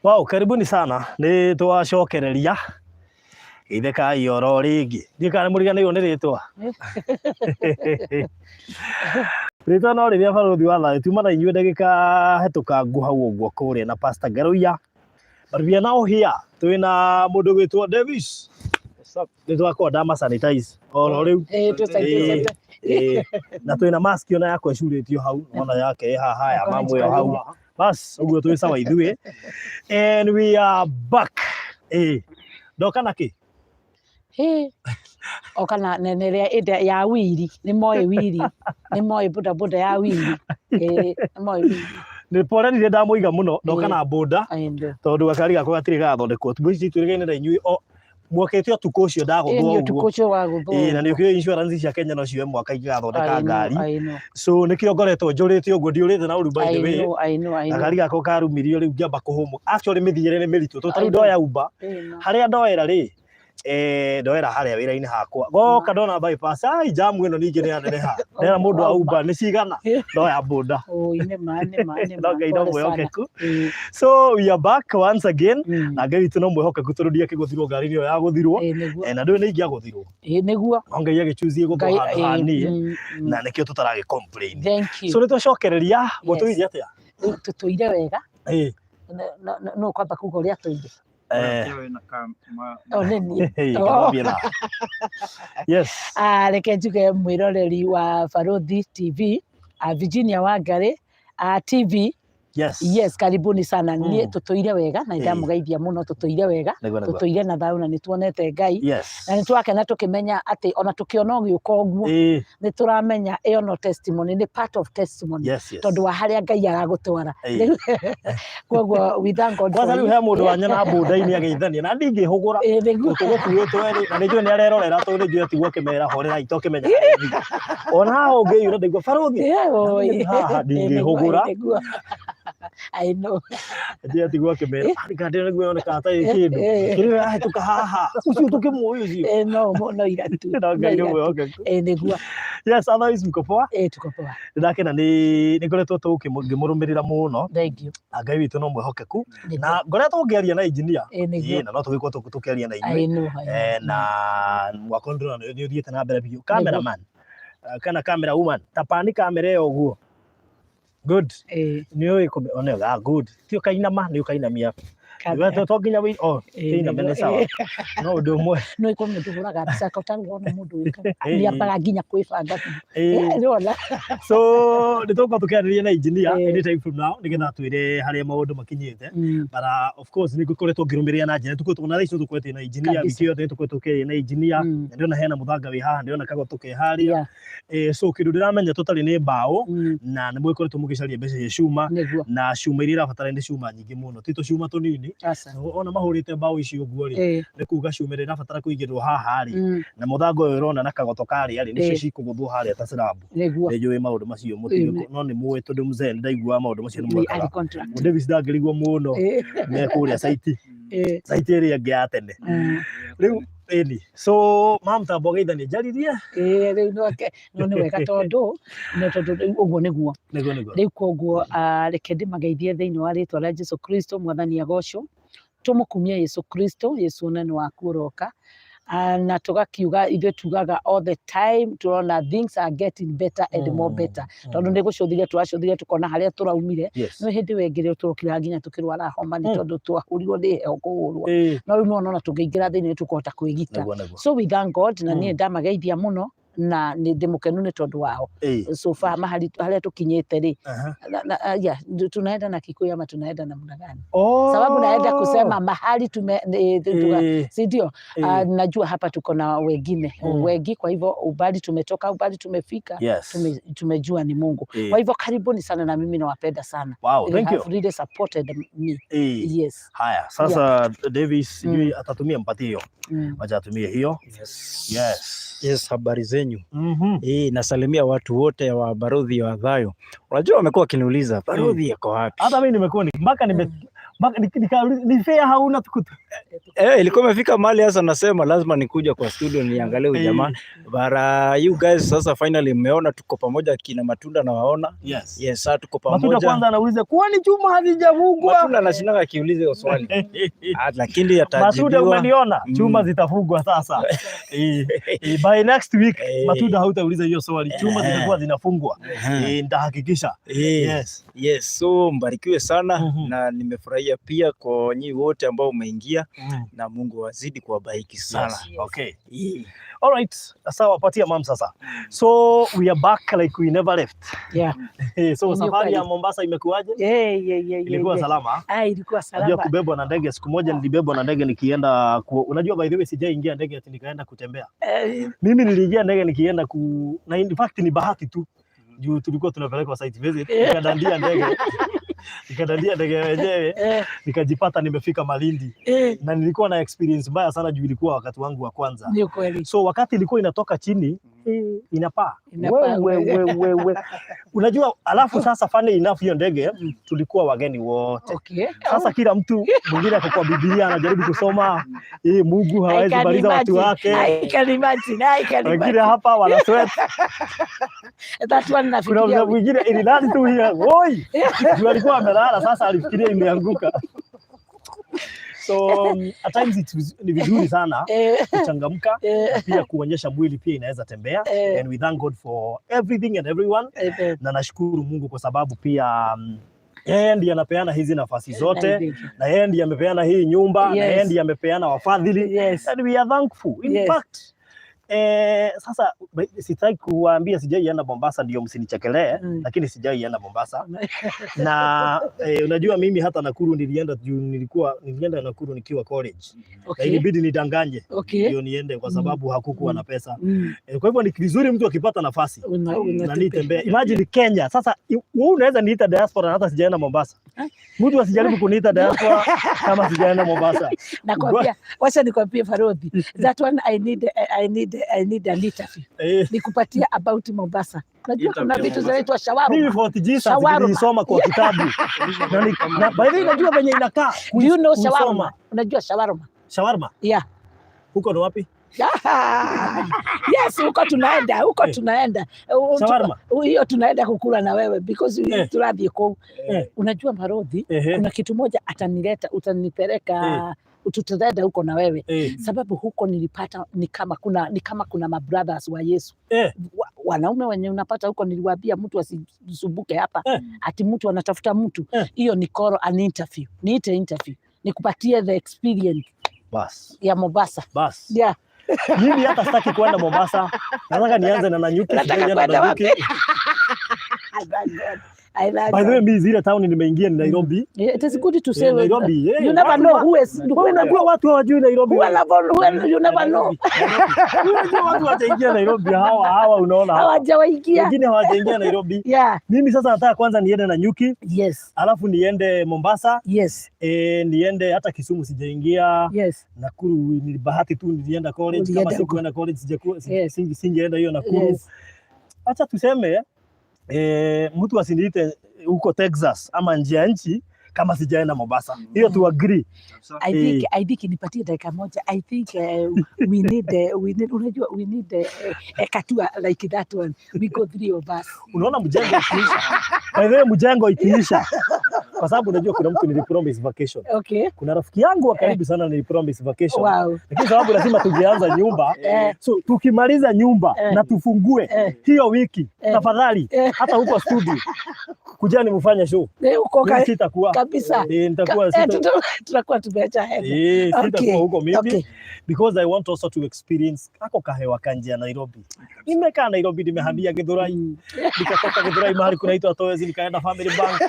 Wow, karibuni sana nä twacokereria geithĩkai oro rĩngĩ ndiũ kana mũriganĩirwo nĩ rĩtwa. Rĩtwa no rĩrĩa Barũthi wa Thayũ. Tuma na inyuĩ ndagĩka hetũkangu hau ũguo kũrĩa na Pastor Ngaruiya, but we are now here twĩna mũndũ gwĩtwo Davis. Nĩ twakorwo ndama sanitize oro rĩu. Tũ sanitize. Ĩĩ, na twĩna mask ona yakwa ĩcurĩtio hau, ona yake ĩ haha, ya mamu ĩyo hau. Bas, ũguo twĩ sawa ithuĩ, and we are back. Ĩĩ, ndoka na kĩ? Hĩ. O kana nene ĩrĩa ĩnda ya wiri, nĩ moĩ wiri, nĩ moĩ boda boda ya wiri. Ĩĩ, nĩ moĩ wiri. Nĩ pore ndirĩ ndamũiga mũno. Ndoka na boda Ĩĩ. tondũ gakari gakwa gatirĩ garathondekwo. Thikũ ici twĩrĩgaine na inyuĩ o mwokĩte ũtukũ ũcio ndagũthwo. Ĩĩ, ũtukũ ũguo ũcio wagũthwo. Ĩĩ, na nĩ ũkĩũĩ insurance cia Kenya no cioe mwaka ingĩgathondeka I know, ngari. I know. So nĩkĩo ngoretwo njũrĩte ũguo, ndiũrĩte na ũru, by the I way. know, I know, I know. Gakari gakwa karumirio, rĩu ngĩamba kũhũmũ. Actually mĩthiĩre nĩ mĩritũ tondũ ta rĩu I know. ndoya Uber, Ĩĩ, no. harĩa ndoera rĩ, ndoera harĩa wĩra-inĩ hakwa, goka ndona bypass, ai, jamu ĩno ningĩ nĩ yaneneha. Ndera mũndũ wa Uber nĩ cigana, ndoya boda. Oi, nĩ ma, nĩ ma, nĩ No ma. Ngai no Pole sana. mwĩhokeku. Ĩĩ. So we are back once again. Na Ngai witũ no mwĩhokeku tondũ ndiakĩgũthirwo ngari ĩyo yagũthirwo. Ĩĩ, nĩguo. Na ndũĩ nĩ ingĩagũthirwo. Ĩĩ, nĩguo. No Ngai agĩchuzie gũthwo Ngai, handũ ha niĩ na nĩkĩo tũtaragĩ complain. Thank you. So nĩ twacokereria. Mũtũire atĩa? Rĩu tũtũire wega. No kwamba kuga ũrĩa tũire. O nĩ niĩ. Hey, Oh. kathambia na. Yes. Ah, reke njuge mwĩroreri wa Barũthi TV, Virginia Wangari TV. Yes, karibuni sana. Niĩ tũtũire wega na ndamũgeithia mũno. Tũtũire wega. Nĩguo, nĩguo. Tũtũire na thayũ na nĩ tuonete Ngai. Na nĩ twakena tũkĩmenya atĩ ona tũkĩona ũgĩũka ũguo, nĩ tũramenya ĩyo no testimony, nĩ part of testimony tondũ wa harĩa Ngai aragũtwara. Rĩu koguo we thank God Kwanza for rĩu you. he mũndũ wanyona boda-inĩ agĩithania na ndingĩhũgũra. Ĩĩ, nĩguo. Tũgũkuĩtwo erĩ na nĩnjũĩ nĩ arerorera tondũ nĩnjũĩ atigwo akĩmera horerai tokĩmenya harĩa thiĩ. Ona haha ũngĩiyũra ndaigua barũthi. Ĩĩ, oi. Na niĩ haha Ĩĩ, nĩguo, ndingĩhũgũra. ĩĩ, nĩguo. I know. Nĩ atigwo akĩmera arĩ nĩguo yonekaga ta ĩ kĩndũ kĩrĩa yahĩtũka haha, ũcio tũkĩmũĩ ũcio. Ĩĩ, no no ira tu. No Ngai nĩ ira tu. mwĩhokeku. Ĩĩ, nĩguo. Yes, otherwise mko poa? Ĩĩ, tuko poa. Ndakena nĩ ngoretwo ngĩmũrũmĩrĩra mũno. Thank you. Na Ngai witũ no mwĩhokeku. Nĩguo. Na ngoretwo ngĩaria na engineer. Ĩĩ, nĩguo. Ĩĩ, na no tũgĩkorwo tũkĩaria na inyuĩ. I know, I know. Na mwako ndĩrona nĩ ũthiĩte na mbere biũ. Cameraman kana camera woman, tapani kamera ĩyo ũguo. Good. Nĩ ũĩ kũme one, ah, good. Ti ũkainama, nĩ ũkainamia. Kamera. To nginya wĩ oh kĩiname nĩ Nĩguo, sawa. No ũndũ ũmwe. No ĩkorwo mũndũ ũhũraga mbica ko tarĩ wona mũndũ wĩkaga nĩ ambaga nginya kwĩbanga biũ. Nĩwona? So nĩ tũgũkorwo tũkĩarĩria na engineer anytime from now nĩgetha atwĩre harĩa maũndũ makinyĩte. But of course nĩ ngoretwo ngĩrũmĩrĩra na njĩra tũkoretwo na thaa ici tũkoretwo na engineer wiki yothe, tũkoretwo tũkĩaria na engineer. Na ndĩrona hena mũthanga wĩ haha, ndĩrona kagoto ke harĩa. So kĩndũ ndĩramenya tũtarĩ nĩ mbaũ na nĩ mũgĩkoretwo mũgĩcaria mbeca cia cuma. Na cuma iria irabatara nĩ cuma nyingĩ mũno, ti tũcuma tũnini. Aca. Ona mahũrĩte mbaũ ici ũguo rĩ, nĩ kuga cuma ĩrĩa ĩrabatara kũigĩrĩrwo haha rĩ, na mũthanga ũyũ ũrona na kagoto karĩa rĩ, nĩcio cikũgũthwo harĩa ta slab. Nĩ njũĩ maũndũ macio mũtirĩ no nĩ mũĩ tondũ mzee nĩ ndaiguaga maũndũ macio nĩ Nĩ mwekaga. arĩ contract. Davis ndangĩrigwo mũno me kũrĩa site site ĩrĩa ĩngĩ ya tene. Rĩu ĩni, so mamtambo geithanie njaririe. Ĩĩ, rĩu no nĩ wega tondũ no tondũ rĩu ũguo nĩguo. Nĩguo. Rĩu koguo reke ndĩmageithie thĩinĩ wa rĩtwa rĩa Jesu Kristo. Mwathani agocwo, tũmũkumie Yesu Kristo. Yesu, ũnene waku ũroka. Na tũgakiuga ithuĩ tugaga all the time tũrona things are getting better and more better tondũ nĩ gũcũthĩria tũracũthĩria tũkona harĩa tũraumire. No hĩndĩ ĩyo ĩngĩ rĩo tũrokire nginya tũkĩrwara homa nĩ tondũ twahũrirwo nĩ heho kũhũrwo. No rĩu nĩwona ona tũngĩingĩra thĩinĩ nĩ tũkũhota kwĩgita. Nĩguo. So we thank God na niĩ ndamageithia mũno. Na nĩ ndĩ mũkenu nĩ tondũ wao. So far mahali harĩa tũkinyĩte rĩ, yeah, tunaenda na Kikuyu ama tunaenda namna gani? Oh. Sababu naenda kusema mahali tume si ndio? Najua hapa tuko na wengine wengi, kwa hivyo ubali tumetoka, ubali tumefika, tumejua ni Mungu. Kwa hivyo karibuni sana na mimi nawapenda sana. Wow, They thank you. Have really supported me. Yes. Haya, sasa Davis sijui atatumia, mpatie hiyo. Wacha atumie hiyo. Yes. Yes. Yes, habari zenyu. Nasalimia watu wote wa Baruthi wa Thayo. Unajua wamekuwa wakiniuliza Baruthi yako wapi? Hata mimi nimekuwa ni mpaka nime mpaka ni fair hauna tukutu. Ilikuwa imefika mahali sasa nasema lazima nikuja kwa studio niangalie huyu jamaa. But you guys sasa finally mmeona tuko pamoja, kina Matunda nawaona. Yes, sasa tuko Matunda pamoja. Kwanza anauliza, kwani chuma hazijafungwa? Matunda anashindanga akiuliza hiyo swali. Ah, lakini Matunda, atajibiwa. Umeniona? Chuma zitafungwa sasa. By next week Matunda hautauliza hiyo swali. Chuma zitakuwa zinafungwa. Nitahakikisha. Yes. Yes, so mbarikiwe sana na nimefurahia pia kwa nyinyi wote ambao umeingia na Mungu azidi kuwabariki sana. Yes. Okay. All right. Sawa, patia mam sasa. So we are back like we never left. So Ni safari kweli. Ya Mombasa imekuwaje? Yeah. Ilikuwa salama? Ah, ilikuwa Unajua salama. kubebwa na ndege, siku moja nilibebwa na ndege nikienda unajua, by the way, sijaingia ndege ati nikaenda kutembea. Mimi niliingia ndege nikienda na in fact ni bahati tu juu tulikuwa tunapelekwa site visit, nikadandia ndege, nikadandia ndege wenyewe, nikajipata nimefika Malindi na nilikuwa na experience mbaya sana juu ilikuwa wakati wangu wa kwanza. Ni kweli. So wakati ilikuwa inatoka chini, inapaa. Inapaa. We, we, we, we, we. Unajua, alafu sasa funny enough hiyo ndege tulikuwa wageni wote. Sasa kila mtu mwingine ako kwa Biblia anajaribu kusoma hii Mungu I hawezi can maliza watu imagine. wake. I can imagine. I can Wengine imagine. hapa wana sweat. That one Kuna nafikiria. mzee mwingine ililali tu hiyo. Oi! Juu alikuwa amelala, sasa alifikiria imeanguka. So at times ni vizuri sana kuchangamka na pia kuonyesha mwili pia inaweza tembea. And we thank God for everything and everyone. Na nashukuru Mungu kwa sababu pia yeye ndiye anapeana hizi nafasi zote na yeye ndiye amepeana hii nyumba na yeye ndiye amepeana wafadhili and we are thankful in fact. Sasa sitaki kuwaambia sijaienda Mombasa ndio msinichekelee, lakini sijaienda Mombasa na unajua mimi hata Nakuru nilienda juu nilienda Nakuru nikiwa college na ilibidi nidanganye ndio niende kwa sababu hakukuwa na pesa. Kwa hivyo ni vizuri mtu akipata nafasi na Unatembea. nitembea. Imagine Kenya sasa, wewe unaweza niita diaspora na hata sijaenda Mombasa. Mtu asijaribu kuniita diaspora kama sijaenda Mombasa. Nakwambia, wacha nikwambie Farodhi, that one I need an interview. Nikupatia about Mombasa. Najua kuna Interview vitu Mombasa. zinaitwa Mimi shawarma. Fort Jesus Shawarma. nilisoma kwa kitabu. Na by the way najua venye inakaa. Do you know Kuisoma. shawarma? Unajua shawarma? Shawarma. Yeah. Huko ni wapi? Yes, huko tunaenda, huko tunaenda. Shawarma. Hiyo tunaenda kukula na wewe because turathiĩ kũu. Unajua Marodhi, kuna kitu moja atanileta, utanipeleka, tutaenda huko na wewe. Sababu huko nilipata ni kama kuna mabrothers wa Yesu. Wanaume wenye unapata huko, niliwaambia mtu asisumbuke hapa ati mtu anatafuta mtu, hiyo ni call an interview, niite interview nikupatie the experience Bas. ya Mombasa. Bas. Yeah. Mimi hata sitaki kwenda Mombasa. Nataka nianze na Nanyuki. Unataka Sijaienda kwenda Nanyuki. wapi? I thank God. I thank By the way, God. mimi zile town nimeingia ni Nairobi. Yeah, it is good to say Nairobi. You never know who is Wewe unajua watu hawajui Nairobi. You never know. Unajua watu hawajaingia Nairobi, hawa hawa unaona hawa. Hawajawaingia. Wengine hawajaingia Nairobi. Mimi sasa nataka kwanza niende Nanyuki, alafu niende Mombasa, niende hata Kisumu sijaingia. Nakuru ni bahati tu nilienda college. Ulienda Kama huko. sikuenda college sijakuwa singeenda hiyo Nakuru. Acha tuseme mtu asiniite huko Texas ama nje ya nchi kama sijaenda Mombasa. Hiyo tu agree. I think nipatie dakika moja. I think we need, unajua we need a katua like that one. We go three of us. Unaona mjengo ikiisha. By the way, mjengo ikiisha. Kwa sababu unajua kuna mtu nilipromise vacation. Kuna rafiki yangu wa karibu sana nilipromise vacation. Lakini sababu lazima tungeanza nyumba. So tukimaliza nyumba na tufungue hiyo wiki, tafadhali hata huko studio kujani mfanye show. Uko Mimi sitakuwa. Kabisa. Nitakuwa Tutakuwa tumeacha hema. Sitakuwa huko mimi because I want also to experience ako kahewa kanje ya Nairobi. Nimekaa Nairobi, nimehamia Githurai, nikatoka Githurai mahali kunaitwa Toezi, nikaenda Family Bank,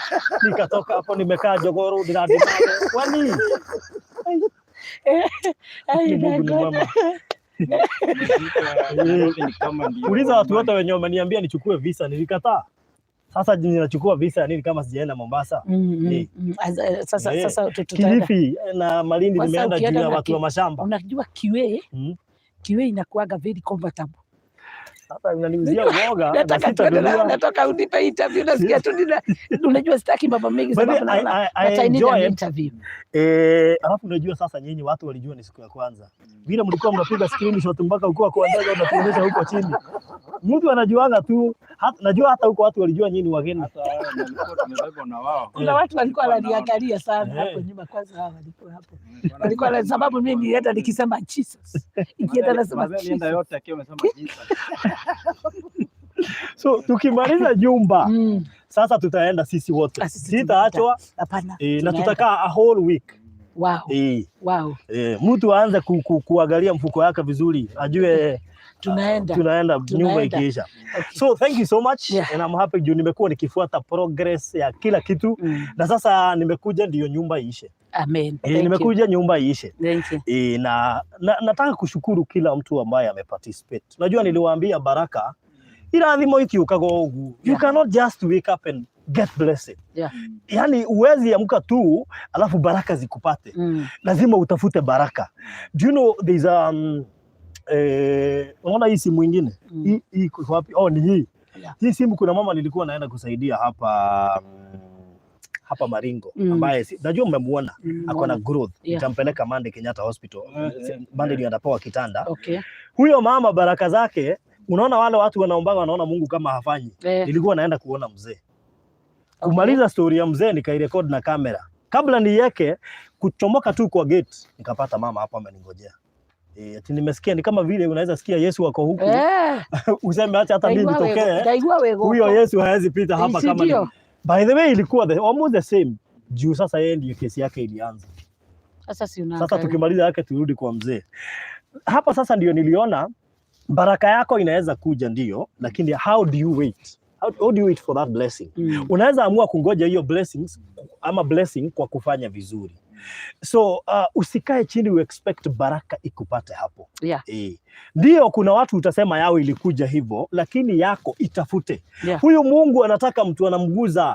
nikatoka hapo nimekaa Jogoo, Ndirandimane. Kwani Ai, ni Mungu ni my God. mwema. Nairobi ni kama ndio Uliza watu wote wenye wameniambia nichukue visa, nilikataa. Sasa ninachukua visa ya nini kama sijaenda Mombasa? Sasa sasa tutaenda. Kilifi na Malindi Kwanza nimeenda juu ukienda ya na watu wa mashamba. Unajua QA, QA inakuwaga very comfortable. Sasa unaniuzia uoga na Nataka tuende sitanunua. Nataka unipe interview, nasikia tu nina, unajua sitaki mambo mengi By the way, sababu naona I but I need an enjoyed interview. Alafu unajua sasa nyinyi watu walijua ni siku ya kwanza. Vile mlikuwa mnapiga screenshot mpaka ukiwa kwa ndege unatuonyesha huko chini. Mtu anajuanga tu, najua hata huko watu walijua nyinyi ni wageni. Hata nilikuwa tumebebwa na wao. Kuna watu walikuwa wananiangalia sana hapo nyuma, kwanza hawa walikuwa hapo. Walikuwa na sababu mimi nilienda nikisema Jesus. Ikienda nasema Mazee alienda Jesus. yote akiwa amesema Jesus. So tukimaliza nyumba sasa tutaenda sisi wote. Ah, sisi Sitaachwa Hapana. na Tunaenda. tutakaa a whole week. Mtu aanze kuangalia mfuko yake vizuri, ajue Tunaenda. Tunaenda nyumba Tunaenda. ikiisha. Okay. So thank you so much and I'm happy juu nimekuwa nikifuata progress ya kila kitu na sasa nimekuja ndio nyumba iishe. Amen. Thank you. Nimekuja nyumba iishe. Thank you. Na nataka kushukuru kila mtu ambaye ameparticipate. Unajua niliwaambia baraka irathimo itiukaga ũguo. You cannot just wake up and get blessed. Yani uwezi amka tu alafu baraka zikupate. Lazima utafute baraka. Do you know there's unaona hii simu ingine? Hii iko wapi? Oh, ni hii. Hii simu kuna mama nilikuwa naenda kusaidia hapa Maringo ambaye najua mmemuona ako na growth. Nitampeleka Monday Kenyatta Hospital. Monday ndio atapewa kitanda. Huyo mama baraka zake, unaona wale watu wanaombaga wanaona Mungu kama hafanyi. Nilikuwa naenda kuona mzee. Kumaliza story ya mzee nikairecord na kamera. Kabla niweke kuchomoka tu kwa gate nikapata mama hapo ameningojea. Ati nimesikia ni kama vile unaweza sikia Yesu ako huku useme acha hata mimi nitokee. Ndaigua wego. Huyo Yesu hawezi pita hapa Si kama ni. ndio? By the way ilikuwa almost the same. Juu sasa yeye ndiyo kesi yake ilianza. Sasa si Sasa unaangalia. tukimaliza yake turudi kwa mzee. Hapa sasa ndio niliona baraka yako inaweza kuja ndio, lakini how do you wait? How do you wait for that blessing? Unaweza amua kungoja hiyo blessings ama blessing kwa kufanya vizuri. So usikae chini u expect baraka ikupate hapo. Ndio kuna watu utasema yao ilikuja hivyo, lakini yako itafute. Huyu Mungu anataka mtu anamguza.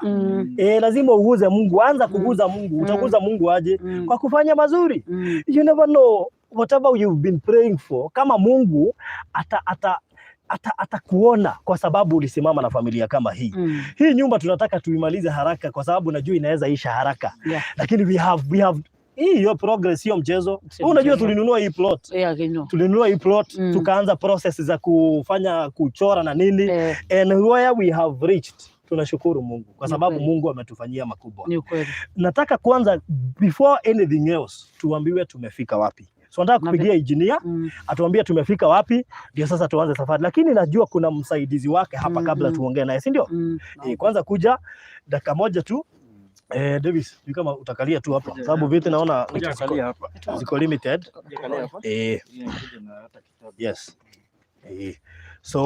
Lazima uguze Mungu, anza kuguza Mungu. Utaguza Mungu aje? Kwa kufanya mazuri. You never know whatever you've been praying for, kama Mungu atakuona kwa sababu ulisimama na familia kama hii. Hii nyumba tunataka tuimalize haraka kwa sababu najua inaweza isha haraka. Lakini we have hii hiyo progress sio mchezo. Sio Wewe unajua mchezo. tulinunua hii plot. Yeah, I know. Tulinunua hii plot tukaanza process za kufanya kuchora na nini and where we have reached, tunashukuru Mungu kwa Ni sababu kweli. Mungu ametufanyia makubwa. Ni ukweli. Nataka kwanza before anything else tuambiwe tumefika wapi. So nataka kupigia engineer atuambie tumefika wapi, ndio sasa tuanze safari. Lakini najua kuna msaidizi wake hapa kabla tuongee naye, si ndio? Mm. Kwanza kuja dakika moja tu. Davis, ni kama utakalia tu hapa sababu viti naona Kuja angalia hapa. ziko limited. Kuja angalia hapa. Kuja na hata kitabu. Yes. So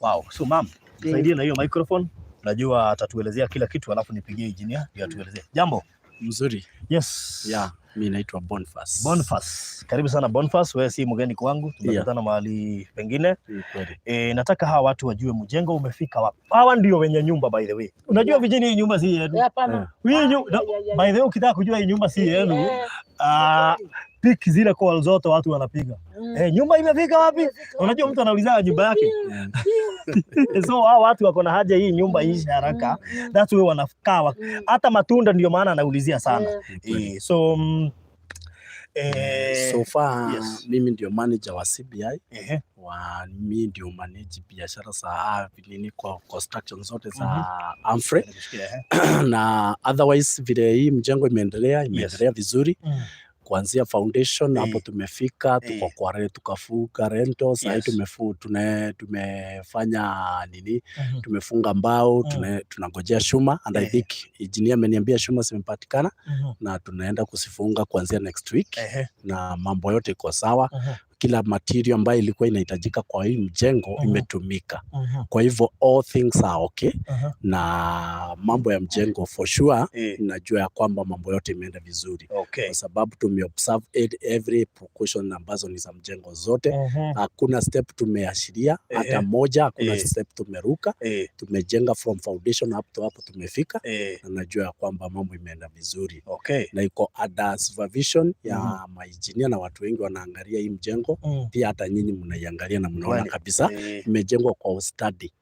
wow, so ma'am, saidie na hiyo microphone. Najua atatuelezea kila kitu alafu nipigie engineer ndio atuelezee. Jambo. Mzuri. Yes. Yeah, mi naitwa Boniface. Boniface. Karibu sana Boniface, wewe si mgeni kwangu, tumekutana mahali pengine. Ni kweli. Nataka hawa watu wajue mjengo umefika wapi. Hawa ndio wenye nyumba by the way. Unajua vijini hii nyumba si yenu. Hapana. Hii by the way ukitaka kujua hii nyumba si yenu, pick zile call zote watu wanapiga. Nyumba imefika wapi? Unajua mtu anauliza nyumba yake. So hao watu wako na haja hii nyumba iishe haraka. That's why wanakaa hata matunda ndio maana anaulizia sana. Ni kweli. So So far yes. mimi ndio manager wa CBI wa Wa mi ndio manage biashara za nini kwa construction zote za Humphrey. Nikushikia, eh. Na otherwise vile hii mjengo imeendelea vizuri kuanzia foundation hapo tumefika, tuko kwa tukafunga lintel sahii, tumefanya nini, tumefunga mbao, tunangojea chuma and I think engineer ameniambia chuma zimepatikana na tunaenda kuzifunga kuanzia next week na mambo yote iko sawa. Kila material ambayo ilikuwa inahitajika kwa hii mjengo imetumika, kwa hivyo all things are okay na mambo ya mjengo for sure najua ya kwamba mambo yote imeenda vizuri kwa sababu tumeobserve every precaution ambazo ni za mjengo zote. Hakuna step tumeashiria hata moja, hakuna step tumeruka. Tumejenga from foundation up to hapo tumefika na najua ya kwamba mambo imeenda vizuri na iko under supervision ya maengineer na watu wengi wanaangalia hii mjengo. Pia hata nyinyi mnaiangalia na mnaona kabisa imejengwa kwa ustadi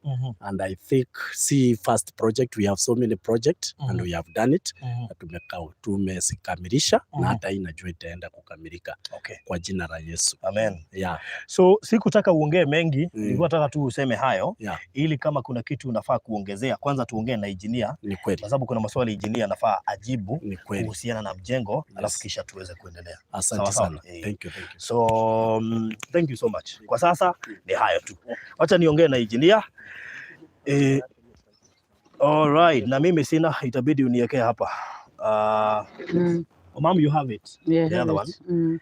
and I think si first project, we have so many project and we have done it na tumezikamilisha na hata hii najua itaenda kukamilika kwa jina la Yesu. Amen. Yeah. So sikutaka uongee mengi, nilikuwa nataka tu useme hayo ili kama kuna kitu unafaa kuongezea, kwanza tuongee na engineer Ni kweli. Kwa sababu kuna maswali engineer anafaa ajibu Ni kweli. Kuhusiana na mjengo, alafu kisha tuweze kuendelea. Asante Sawa sawa. sana. Thank you, thank you. So thank you so much. Kwa sasa ni hayo tu, wacha niongee na engineer. All right, na mimi sina, itabidi uniwekee hapa. Mom, you have it. Yeah, The other have it. Mm.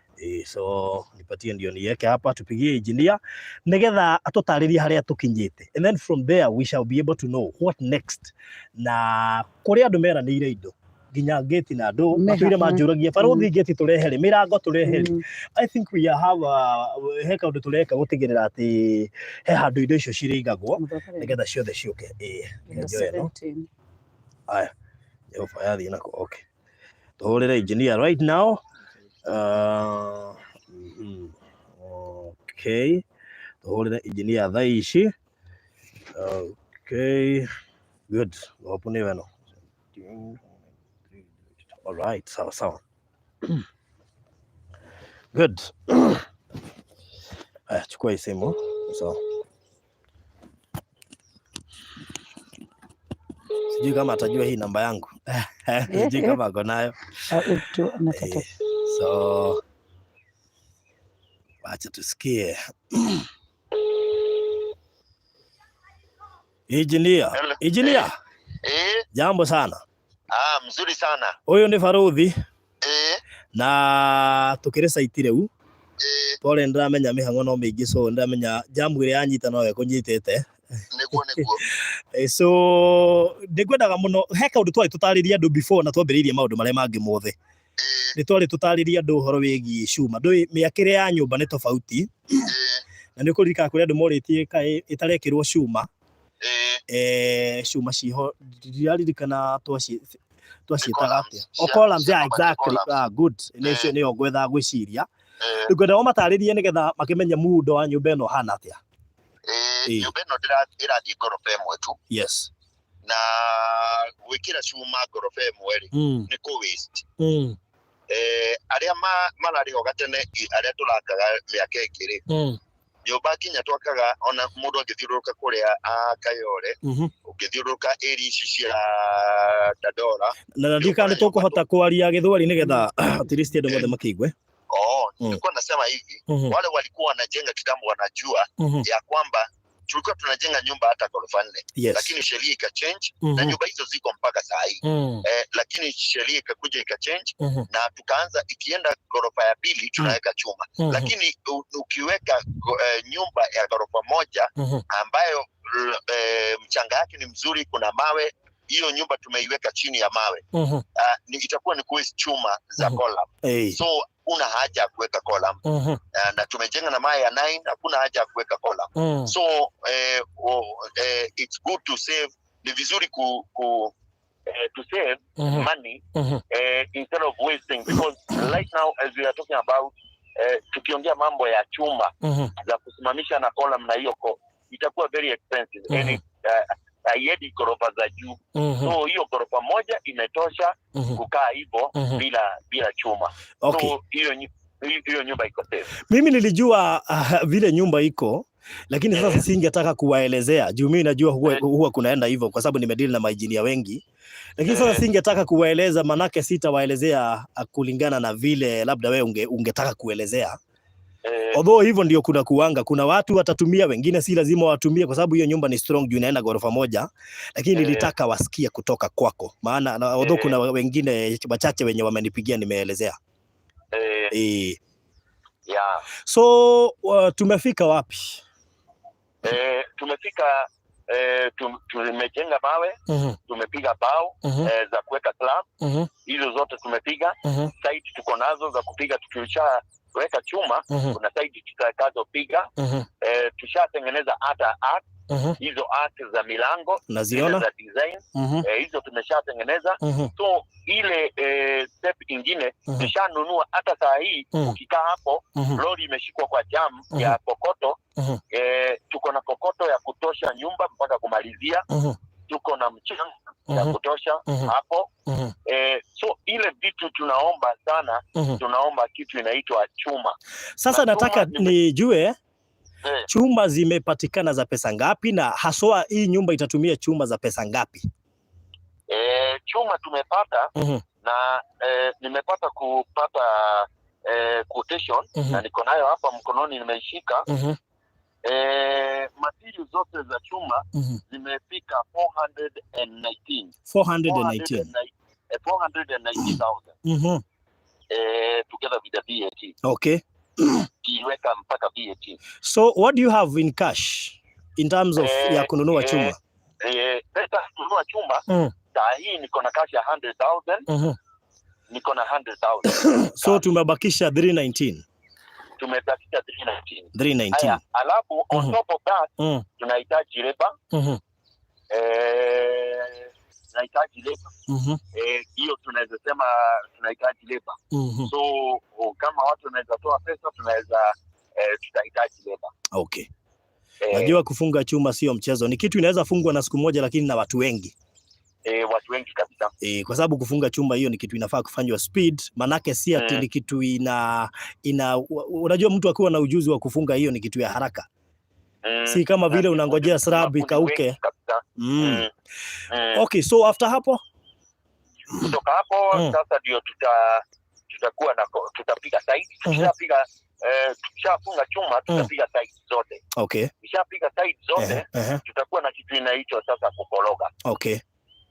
So nipatie ndio niweke hapa tupigie engineer nigetha atũtarĩrie harĩa tũkinyĩte, and then from there we shall be able to know what next, na kũrĩ andũ meranĩire indo nginya gate na andũ matũire manjũragia, "Barũthi, gate tũrehe rĩ? Mĩrango tũrehe rĩ?" I think we have a, he kaũndũ tũreka gũtigĩrĩra atĩ he handũ indo icio cirĩigagwo Mũthokere. Nĩgetha ciothe ciũke. Ĩĩ, Number njoe ĩno. 17. Aya, Jehova yathiĩ nako. Okay, tũhũrĩre engineer right now. Okay, tũhũrĩre engineer thaa ici. Okay, good. Hope nĩ weno. All right, sawa sawa, good. Aya, chukua hii simu. So sijui kama atajua hii namba yangu, sijui kama ako nayo. Ah, nataka. So wacha tusikie. Engineer, Hello. engineer, jambo sana. Ah, mzuri sana. Huyu ni Baruthi na tukiri site riu. Pole, ndiramenya mihango no miingi, so ndiramenya jamu ĩrĩa yanyita no ĩkũnyitĩte. Niguo niguo. So ndĩkwendaga mũno he kaũndũ twarĩ tũtarĩrie andũ before na twambĩrĩirie maũndũ marĩa mangĩ mothe. Nĩ twarĩ tũtarĩrie andũ ũhoro wĩgiĩ cuma. Ndũĩ mĩakĩre ya nyũmba nĩ tofauti na nĩ ũkũririkana kũrĩ andũ morĩtie kaĩ ĩtarekĩrwo cuma. Cuma ciho ndiraririkana twaciĩtaga Nĩ atĩa. columns. O columns, yeah, Cia exactly. columns. Ah, good. Nĩ nĩyo ngwethaga gwĩciria. Ngwenda ũmatarĩrie nĩgetha makĩmenye muundo wa nyũmba ĩno ũhana atĩa. Nyũmba ĩno ĩrathiĩ ngoroba ĩmwe tu na gwĩkĩra cuma ngoroba ĩmwe rĩ nĩ kũ waste. Arĩa mararĩ ho gatene, arĩa tũrakaga mĩaka ĩngĩ rĩ, nyũmba nginya twakaga ona mũndũ angĩthiũrũrũka kũrĩa Kayole, ũngĩthiũrũrũka area ici cia Dandora. Na ndiũĩ kana nĩ tũkũhota kwaria gĩthweri nĩgetha at least andũ mothe makĩigue. Oh, nilikuwa nasema hivi, wale walikuwa wanajenga kitambo wanajua ya kwamba tulikuwa tunajenga nyumba hata ghorofa nne, lakini sheria ikachange na nyumba hizo ziko mpaka saa hii. Lakini sheria ikakuja ikachange na tukaanza ikienda ghorofa ya pili tunaweka chuma, lakini ukiweka nyumba ya ghorofa moja ambayo mchanga yake ni mzuri, kuna mawe, hiyo nyumba tumeiweka chini ya mawe, itakuwa ni kuwaste chuma za column. So una haja ya kuweka column. Na tumejenga na mawe ya 9, hakuna haja ya kuweka column. So it's good to save, ni vizuri ku to save money instead of wasting, because right now as we are talking about, tukiongea mambo ya chuma za kusimamisha na column na hiyo itakuwa very expensive. Yani, haiendi ghorofa za juu. So hiyo ghorofa moja imetosha kukaa hivyo bila chuma. So hiyo nyumba iko safe. Mimi nilijua vile nyumba iko. Lakini sasa singetaka kuwaelezea juu mimi najua huwa kunaenda hivyo kwa sababu nimedeal na mainjinia wengi. Lakini sasa singetaka kuwaeleza, manake sitawaelezea kulingana na vile labda wewe ungetaka kuelezea. Although hivyo ndio kuna kuanga, kuna watu watatumia, wengine si lazima watumie kwa sababu hiyo nyumba ni strong juu inaenda ghorofa moja, lakini nilitaka wasikie kutoka kwako, maana although kuna wengine wachache wenye wamenipigia nimeelezea. So tumefika wapi? Tumefika tumejenga mawe, tumepiga bao za kuweka slab, hizo zote tumepiga. Site tuko nazo za kupiga, tukishaweka chuma kuna site tutakazopiga. Tushatengeneza hata art, hizo art za milango zile Naziona. Za design, hizo tumeshatengeneza. So ile step ingine tushanunua hata saa hii ukikaa hapo lori imeshikwa kwa jam ya kokoto. Tuko na kokoto ya kutosha nyumba mpaka kumalizia. Tuko na mchanga ya kutosha hapo. So ile vitu tunaomba sana, tunaomba kitu inaitwa chuma. Sasa Na nataka chuma nijue chuma zimepatikana za pesa ngapi, na haswa hii nyumba itatumia chuma za pesa ngapi? Chuma tumepata na nimepata kupata quotation na niko nayo hapa mkononi, nimeishika. Material zote za chuma zimefika 419. 419. 419,000 together with the VAT, kiweka mpaka VAT. So what do you have in cash in terms of ya kununua chuma? Pesa kununua chuma, saa hii niko na cash ya 100,000. Niko na 100,000. So tumebakisha 319. Tumebakisha 319. 319. Haya, alafu on top of that tunahitaji labor. Tunahitaji labor. Hiyo tunaweza sema tunahitaji labor. So kama watu wanaweza toa pesa, tunaweza tutahitaji labor. Najua kufunga chuma sio mchezo, ni kitu inaweza fungwa na siku moja, lakini na watu wengi. Watu wengi kabisa. Kwa sababu kufunga chuma hiyo ni kitu inafaa kufanywa speed, manake si ati ni kitu ina unajua mtu akiwa na ujuzi wa kufunga hiyo ni kitu ya haraka, si kama Na vile unangojea slab mafundi ikauke. Wengi kabisa. Okay, so after hapo? Kutoka hapo sasa ndio tutakuwa na tutapiga site. Tukishapiga tukishafunga chuma, tutapiga site zote. Tukishapiga site zote, tutakuwa na kitu inaitwa sasa kukoroga.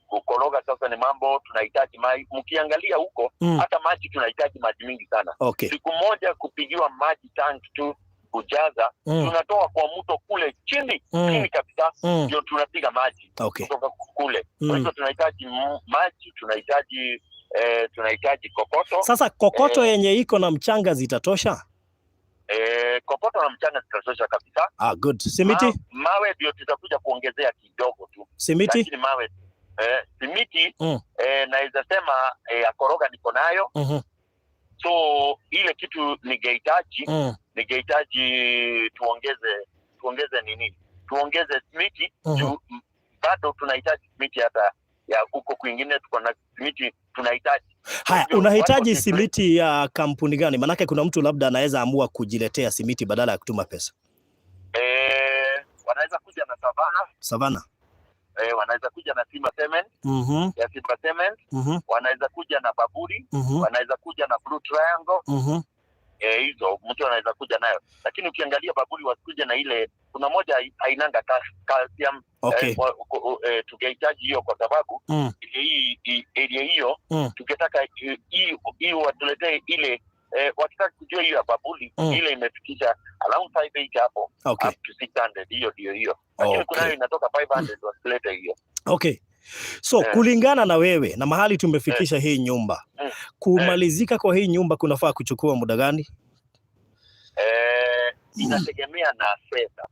Kukoroga sasa ni mambo tunahitaji maji. Mkiangalia huko hata maji tunahitaji maji mingi sana. Siku moja kupigiwa maji tank tu kujaza, tunatoa kwa mto kule chini, chini kabisa, ndio tunapiga maji kutoka kule. Kwa hivyo tunahitaji maji, tunahitaji kokoto. Sasa kokoto yenye iko na mchanga zitatosha? Kokoto na mchanga zitatosha kabisa. Ah, good. Simiti? Mawe ndio tutakuja kuongezea kidogo tu. Simiti? Lakini mawe, simiti naweza sema ya koroga niko nayo. So ile kitu ningehitaji ningehitaji tuongeze nini, tuongeze simiti juu bado tunahitaji simiti, hata ya huko kwingine tuko na simiti tunahitaji. Haya, Hivyo, unahitaji watu simiti ya kampuni gani? Manake kuna mtu labda anaweza amua kujiletea simiti badala ya kutuma pesa. Wanaweza kuja na Savana. Savana. Wanaweza kuja na Simba Cement ya Simba Cement, wanaweza kuja na Baburi, wanaweza kuja na Blue Triangle. Hizo mtu anaweza kuja nayo, lakini ukiangalia Baburi wasikuja na ile, kuna moja hainanga calcium. Tungehitaji hiyo kwa sababu area hiyo tukitaka hii watuletee ile, wakitaka kujua hiyo ya Babuli ile imefikisha around 58 hapo up to 600, hiyo ndio hiyo, lakini kunayo inatoka 500, wasilete hiyo. Okay. So kulingana na wewe na mahali tumefikisha hii nyumba, kumalizika kwa hii nyumba kunafaa kuchukua muda gani? Inategemea na fedha.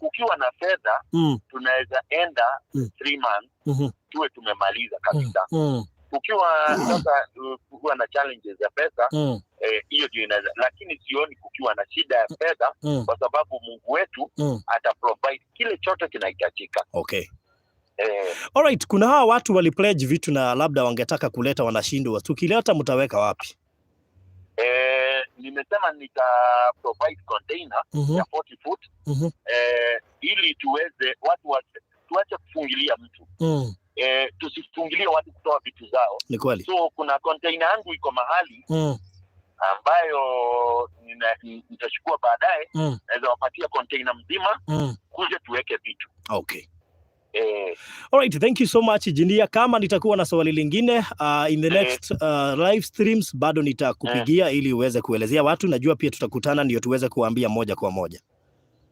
Ukiwa na fedha tunaweza enda 3 months tuwe tumemaliza kabisa. Ukiwa sasa kukiwa na challenges ya pesa, hiyo ndio inaweza, lakini sioni kukiwa na shida ya fedha kwa sababu Mungu wetu ata provide kile chote kinahitajika. Alright, kuna hawa watu walipledge vitu na labda wangetaka kuleta wanashindwa. Tukileta mtaweka wapi? Nimesema nita provide container ya 40 foot. Ili tuweze watu tuache kufungilia mtu. Tusifungilie watu kutoa vitu zao. Ni kweli. So kuna container yangu iko mahali ambayo nitachukua baadaye. Naweza wapatia container mzima kuja tuweke vitu. Okay. All right, thank you so much, engineer. Kama nitakuwa na swali lingine in the next live streams bado nitakupigia ili uweze kuelezea watu. Najua pia tutakutana ndio tuweze kuambia moja kwa moja.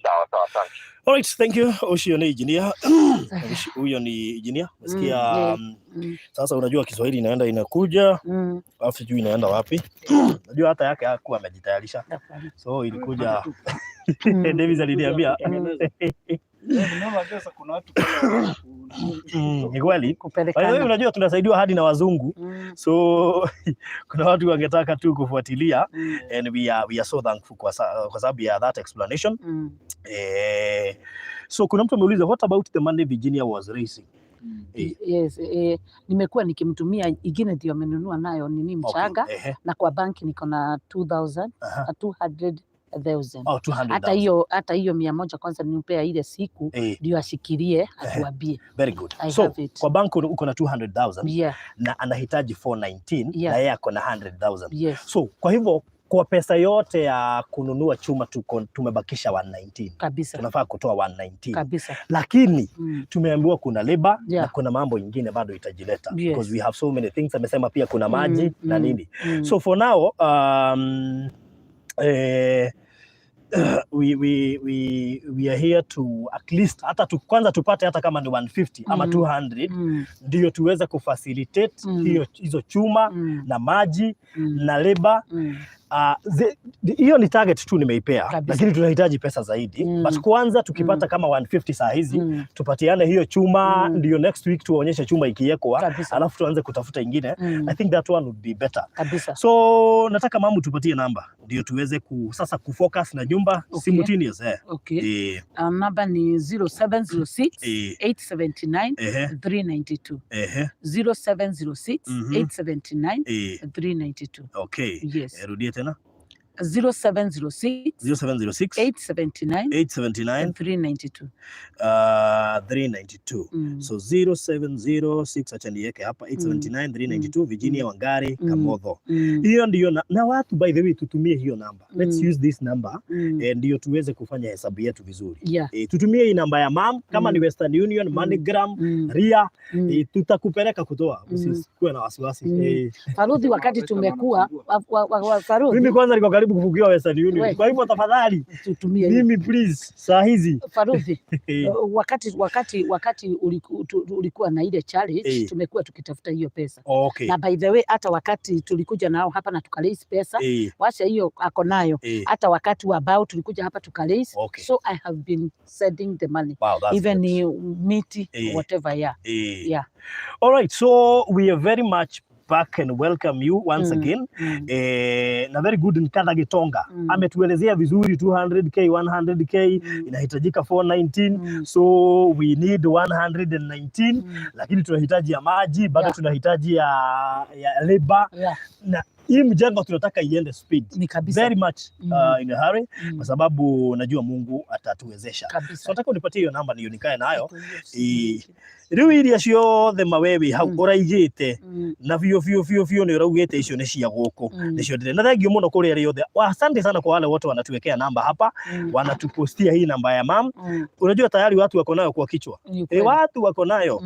Sawa sawa, asante. All right, thank you. Ucio ni engineer. Huyo ni engineer. Umesikia? Sasa unajua Kiswahili inaenda inakuja, alafu sijui inaenda wapi. Najua hata yake hakuwa amejitayarisha. So ilikuja Davis aliniambia. Unaona sasa kuna watu pale Ni kweli. By the way, Kupelekana. Unajua tunasaidiwa hadi na wazungu. So kuna watu wangetaka tu kufuatilia and we are so thankful kwa sababu ya that explanation. So kuna mtu ameuliza, "What about the money Virginia was raising?" Yes, nimekuwa nikimtumia ingine ndio amenunua nayo nini, mchanga. Na kwa banki niko na 2000 200,000. Oh, 200,000. Hata hiyo 100 kwanza nimpea ile siku ndio ashikilie atuambie. Very good. I So have it. kwa bank uko na 200,000 na anahitaji 419 na yeye ako na 100,000. Yes. So kwa hivyo kwa pesa yote ya kununua chuma tumebakisha 119. Kabisa. Tunafaa kutoa 119. Kabisa. Lakini tumeambiwa kuna labor na kuna mambo ingine bado itajileta because we have so many things. Amesema pia kuna maji na nini. So for now we are here to at least hata kwanza tupate hata kama ni 150 ama 200 ndio tuweze kufacilitate hizo chuma na maji na labor. Hiyo ni target tu nimeipea, lakini tunahitaji pesa zaidi. But kwanza tukipata kama 150 saa hizi, tupatiane hiyo chuma ndio next week tuwaonyeshe chuma ikiwekwa, alafu tuanze kutafuta ingine. I think that one would be better. So nataka mamu tupatie namba ndio tuweze sasa kufocus na nyumba simultaneous. Okay. Eh. Namba ni 0706 879 392. 0706 879 392. Okay. Yes. Rudie tena. 0706 0706 879 879 392. 392. Mm. So 0706, acha niweke hapa, 879 392, Virginia Wangari Kamotho. Hiyo ndio na watu, by the way, tutumie hiyo namba. Let's use this number ndio tuweze kufanya hesabu yetu vizuri. Tutumie hii namba ya mam kama ni Western Union, MoneyGram, Ria, tutakupeleka kutoa. Usikuwe na wasiwasi. Faruthi, wakati tumekuwa Faruthi, Mimi kwanza niko karibu kufungiwa Western Union. We. Kwa hivyo tafadhali tutumie hiyo. Mimi please saa hizi. Faruthi, wakati ulikuwa na ile challenge, tumekuwa tukitafuta hiyo pesa. Na by the way, hata wakati tulikuja nao hapa na tukaraise pesa, wacha hiyo ako nayo. Hata wakati wa bao tulikuja hapa tukaraise. So I have been sending the money. Wow, that's Even good. ni miti, whatever, yeah. Yeah. All right, so we are very much back and welcome you once again. Na very good Nkatha Gitonga ametuelezea vizuri 200K, 100K, inahitajika 419, so we need 119, lakini tunahitaji ya maji bado, tunahitaji ya labor na hii mjengo tunataka iende speed Ni kabisa. very much in a hurry kwa sababu najua Mungu atatuwezesha. So nataka unipatie hiyo namba ndio nikae nayo. Rĩu iria ciothe mawewi hau ũraigĩte na biũ biũ biũ biũ nĩ ũraugĩte icio nĩ cia gũkũ, nĩcio ndĩrĩ na thank you mũno kũrĩ arĩa othe. Asante sana kwa wale wote wanatuwekea namba hapa, wanatupostia hii namba ya mam. Unajua tayari watu wako nayo kwa kichwa. Ni ukweli. Watu wako nayo.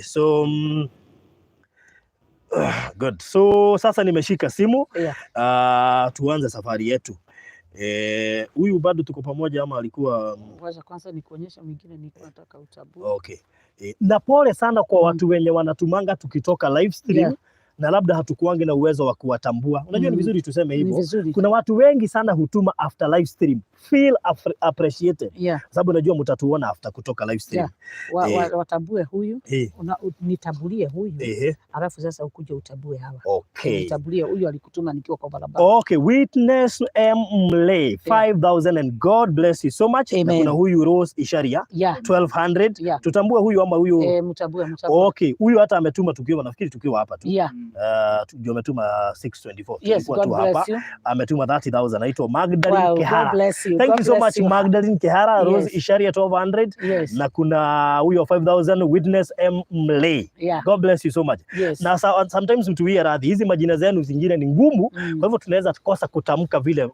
So good. So sasa nimeshika simu. Tuanze safari yetu. Huyu bado tuko pamoja ama alikuwa Wacha kwanza nikuonyesha mwingine nilikuwa nataka utambue. Okay. Na pole sana kwa watu wenye wanatumanga tukitoka live stream na labda hatukuangi na uwezo wa kuwatambua. Unajua ni vizuri tuseme Ni hivyo. vizuri. Kuna watu wengi sana hutuma after live stream. Feel appreciated. Sababu najua mtatuona after kutoka live stream. Yeah. Watambue huyu, nitambulie huyu, alafu sasa ukuje utambue hawa. Nitambulie huyu alikutuma nikiwa kwa barabara. Okay, Witness M Mlay 5000 and God bless you so much. Na Amen. kuna huyu Rose Isharia 1200. Yeah. Tutambue huyu ama huyu? Eh, mtambue, mtambue. Okay, huyu hata ametuma tukiwa, nafikiri tukiwa hapa tu. Ndio ametuma 624. Yes, Tulikuwa God tu hapa. bless you. Ametuma 30,000, anaitwa Magdalene Wow, God Kehara. bless you. Thank God you so bless much you. Magdalene Kehara. Rose Isharia 1200 na kuna huyo 5000 Witness M Mlay. God bless you so much. Na sometimes mtuwie radhi, hizi majina zenu zingine ni ngumu, kwa hivyo tunaweza kosa kutamka vile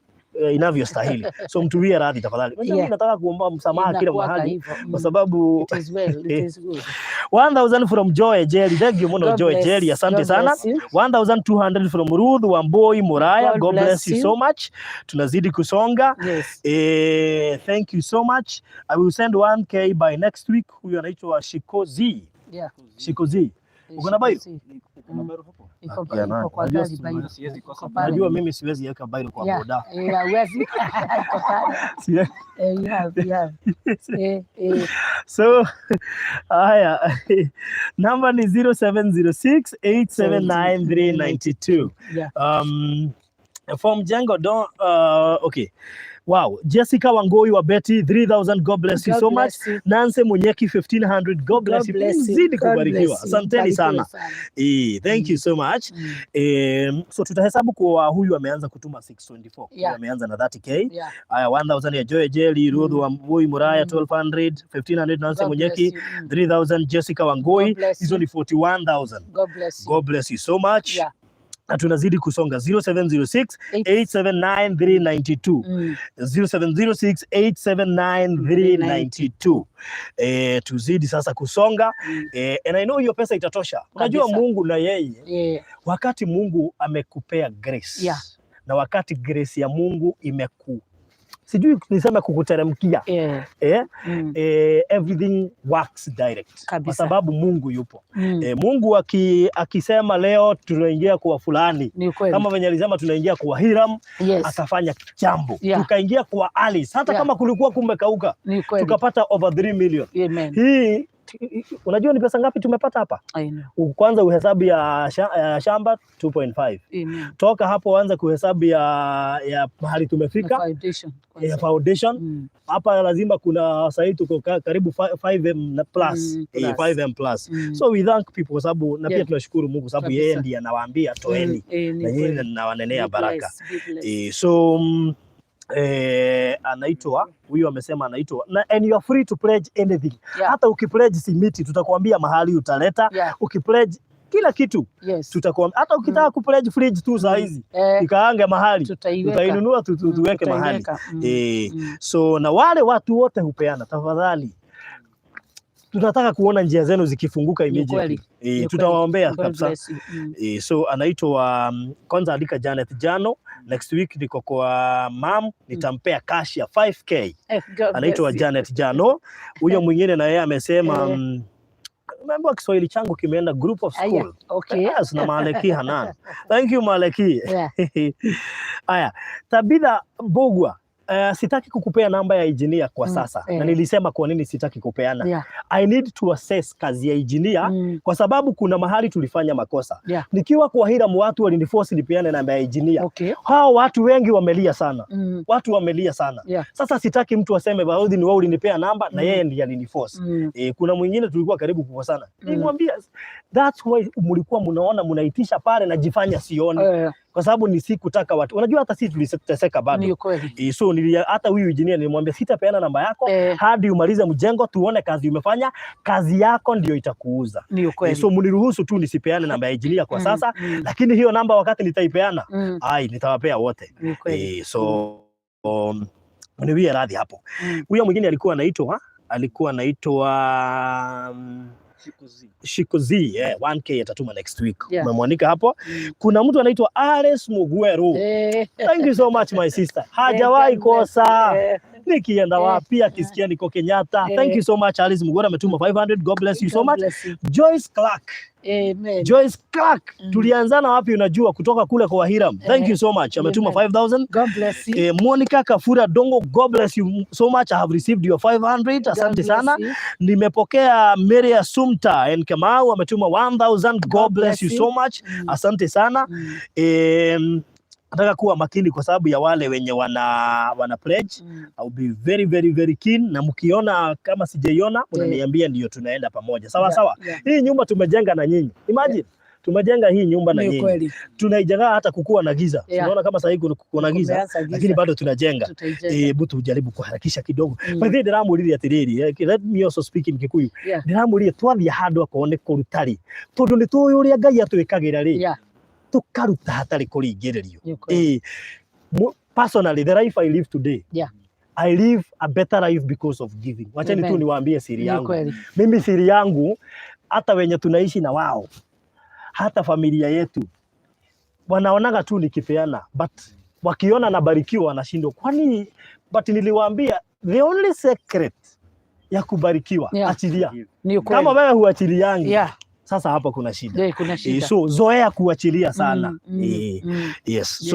inavyostahili. So mtuwie radhi tafadhali. Unajua mimi nataka kuomba msamaha kila Inakuwaga mahali hivyo. kwa sababu It is well, it is good. 1000 from Joy Jerry. Thank you muno God Joy bless. Jerry. Asante God sana. bless you. 1200 from Ruth Wamboi Muraya. God God bless bless you you. so much. Tunazidi kusonga. Thank you so much. I will send 1K by next week. Huyu anaitwa Shikozi. Shikozi. Uko na biro? Iko Ya nani? iko kwa Najua gari biro. Siwezi kosa Iko pale. Najua mimi siwezi weka biro kwa boda. Yeah, huwezi. Iko pale. You have, you have. So haya, namba ni 0706 879392. From Jengo don okay. Wow, Jessica Wangoi wa Betty 3000, God bless you God so much. bless you. Nancy Munyeki 1500, God bless God you. bless you. Mzidi God kubarikiwa. bless you. Asanteni Barikiwe sana. sana. Thank you so much. So tutahesabu kwa huyu ameanza kutuma 624. Huyu ameanza na 30K. Aya, 1000 ya Joy Jelly, Ruth Wambui Muraya 1200, 1500 Nancy God bless Munyeki, you. 3000 Jessica Wangoi. God bless Hizo you. ni 41,000. God bless you. God bless you so much. Na tunazidi kusonga 0706 Eight. 879392. 0706 879392. Tuzidi sasa kusonga. And I know hiyo pesa itatosha. Unajua Mungu na yeye wakati Mungu amekupea grace na wakati grace ya Mungu imeku, sijui niseme kukuteremkia, everything works direct kwa sababu Mungu yupo. Mungu akisema leo tunaingia kwa fulani, Ni kweli. kama venye alisema tunaingia kwa Hiram, akafanya jambo, tukaingia kwa Alice hata kama kulikuwa kumekauka, Ni kweli. tukapata over 3 million. Amen. Hii unajua ni pesa ngapi tumepata hapa? I know. Kwanza uhesabu ya shamba 2.5. Amen. Toka hapo anza kuhesabu ya mahali tumefika, Foundation. ya foundation. Hapa lazima kuna sahii tuko karibu 5M na plus. Plus. 5M plus. So we thank people kwa sababu na pia tunashukuru Mungu sababu yeye ndiye anawaambia toeni Ni na nyinyi kweli. nawanenea Be baraka. blessed, be blessed. So anaitwa huyu amesema anaitwa na, and you are free to pledge anything. Hata ukipledge simiti tutakwambia mahali utaleta. Ukipledge kila kitu tutakwambia. Hata ukitaka kupledge fridge tu saa hizi ikaange mahali Tutaiweka. tutainunua tuweke mahali. Tutaiweka. So na wale watu wote hupeana, tafadhali tunataka kuona njia zenu zikifunguka Ni immediately. kweli. Ni kweli. Tutawaombea God kabisa. bless you. So anaitwa kwanza andika Janet Jano, next week niko kwa mam nitampea cash ya 5K. God Anaitwa bless you. Janet Jano. Huyo mwingine na yeye amesema umeambiwa Kiswahili changu kimeenda group of Aya, school. okay. Yes, na Maleki Hanan. Thank you Maleki. Aya, Tabitha Bogwa, sitaki kukupea namba ya engineer kwa sasa na nilisema kwa nini sitaki kupeana. I need to assess kazi ya engineer kwa sababu kuna mahali tulifanya makosa. Nikiwa kwa Hiram watu waliniforce nipeane namba ya engineer. Hao watu wengi wamelia sana. Watu wamelia sana. Sasa sitaki mtu aseme Baudhi ni wewe ulinipea namba na yeye ndiye aliniforce. Kuna mwingine tulikuwa karibu kukosana. Nilimwambia that's why mlikuwa mnaona mnaitisha pale najifanya sioni kwa sababu ni sikutaka watu. Unajua hata sisi tuliteseka bado. Ni kweli. So hata huyu engineer nilimwambia sitapeana namba yako hadi umalize mjengo tuone kazi umefanya, kazi yako ndio itakuuza. Ni kweli. So mniruhusu tu nisipeane namba ya engineer kwa sasa, lakini hiyo namba wakati nitaipeana, ai nitawapea wote. Ni kweli. So niwie radhi hapo. Huyo mwingine alikuwa anaitwa Shikozi, 1K atatuma next week. Umemwandika hapo. Kuna mtu anaitwa Ares Mugweru. Thank you so much my sister. Hajawahi God bless you. kosa. Nikienda wapi akisikia niko Kenyatta. Thank you so much Alice Mugweru ametuma 500. God bless you so God much. bless you. Joyce Clark. Amen. Joyce Clark. Tulianzana wapi unajua kutoka kule kwa Hiram. Thank you so much. Ametuma Amen. 5000. God bless you. Monica Kafura Dongo, God bless you so much. I have received your 500. God Asante bless sana. you. Nimepokea Mary Assumpta and Kamau ametuma 1000. God God bless bless you you. so much. Asante sana. Nataka kuwa makini kwa sababu ya wale wenye wana pledge. I'll be very very very keen, na mkiona kama sijaiona mnaniambia, ndio tunaenda pamoja. Sawa sawa. Yeah. Hii nyumba tumejenga na nyinyi. Imagine Tumejenga hii nyumba na Ni nyinyi. kweli. Tunaijenga hata kukuwa na giza. Unaona kama sasa hivi kuna giza, Kumeanza giza. lakini bado tunajenga. Tutaijenga. Hebu tujaribu kuharakisha kidogo. By the way, ndiramũririe atĩrĩrĩ, let me also speak in Kikuyu. Ndiramũririe twathiĩ handũ akorwo nĩ kũruta rĩ, tondũ nĩ tũĩ ũrĩa Ngai atwĩkagĩra rĩ, tũkaruta hatarĩ kũringĩrĩrio. Ni kweli. Personally, the life I live today, I live a better life because of giving. Wachani tu Amen. niwaambie siri Ni yangu. kweli. Mimi siri yangu, hata wenye tunaishi na wao, hata familia yetu wanaonaga tu nikipeana, but wakiona nabarikiwa wanashindwa kwani. But niliwaambia the only secret ya kubarikiwa, achilia. Ni kweli. Kama wewe huachiliangi, sasa hapa kuna shida. Yeah, kuna shida. So zoea kuachilia sana. Yes.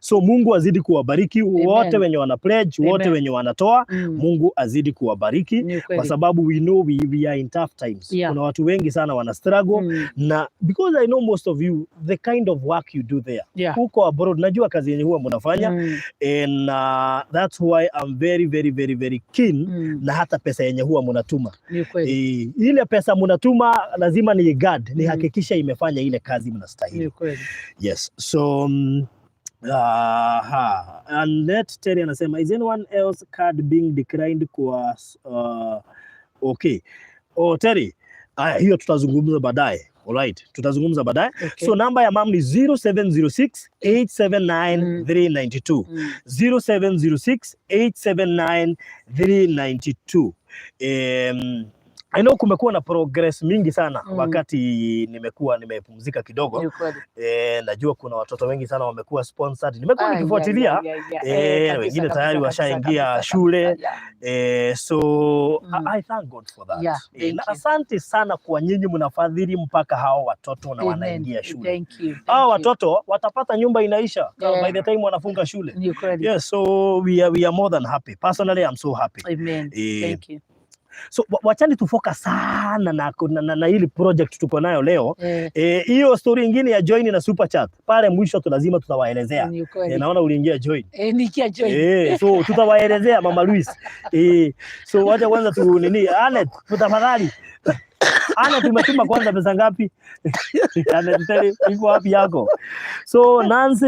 So Mungu azidi kuwabariki wote wenye wana pledge, wote wenye wanatoa. Mungu azidi kuwabariki Ni kwa kweli. Sababu we know we are in tough times. Kuna watu wengi sana wana struggle na because I know most of you, the kind of work you do there huko abroad, najua kazi yenye huwa mnafanya and that's why I'm very, very, very, very keen na hata pesa yenye huwa mnatuma. Ni kweli. Ile pesa mnatuma lazima ni guard, nihakikisha imefanya ile kazi mnastahili. Ni kweli. Yes. So Annette Terry anasema, "Is anyone else card being declined kwa?" Okay. Oh, Terry. Aya, hiyo tutazungumza baadaye. Alright, tutazungumza baadaye. Okay. So namba ya mam ni 0706 879 392. 0706 879 392. I know kumekuwa na progress mingi sana wakati nimekuwa nimepumzika kidogo. Ni kweli. Najua kuna watoto wengi sana wamekuwa sponsored. Nimekuwa Ah, nikifuatilia yeah. Kabisa, wengine kabisa, tayari kabisa, washaingia kabisa, shule. kabisa, yeah. So I thank God for that. Yeah, Na thank you. Asante sana kwa nyinyi mnafadhili mpaka hao watoto na Amen. wanaingia shule. Thank you. Thank Hao you. watoto watapata nyumba inaisha by the time wanafunga shule. Ni kweli. Yeah, so we are more than happy. Personally, I'm so happy. Amen. Thank you. So wachani tufocus sana na hili project tuko nayo leo. Hiyo story ingine ya join na super chat pale mwisho tu lazima tutawaelezea. Ni kweli. Naona uliingia join. Nikia join. So tutawaelezea, Mama Luis. So wacha kwanza tu nini, Anet, tafadhali. Anet, umetuma kwanza pesa ngapi? Anet, tell iko wapi yako? So Nancy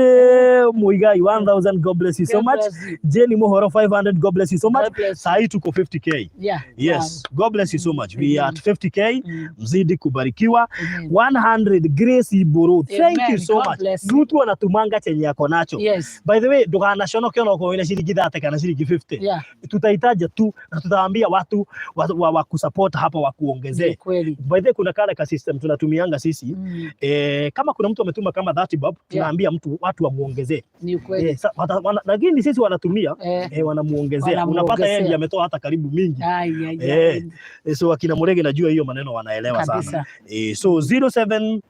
Muigai 1000, God bless you so God much. Bless you. Jenny Muhoro 500, God bless you so much. God bless you. Sahi tuko 50K. Yes, God bless you so much. We are at 50K. Mzidi kubarikiwa. Amen. 100, Grace Iburu. Thank Amen. you so God much. Bless you. Mtu anatumanga chenye ako nacho. By the way, ndukanaconoke onokorwo wĩna ciringi 30 kana ciringi 50. Tutahitaja tu na tutaambia watu wa kusupport hapa Ni wakuongezee. kweli. By the way, kuna kale ka system tunatumianga sisi. Kama kuna mtu ametuma kama 30 bob, tunaambia mtu watu wamuongezee. Ni kweli. Lakini sisi wanatumia wanamuongezea. Unapata yeye ndiye ametoa hata karibu mingi. Ai, ai, ai. So akina Murege najua hiyo maneno wanaelewa sana. Kabisa. So 0706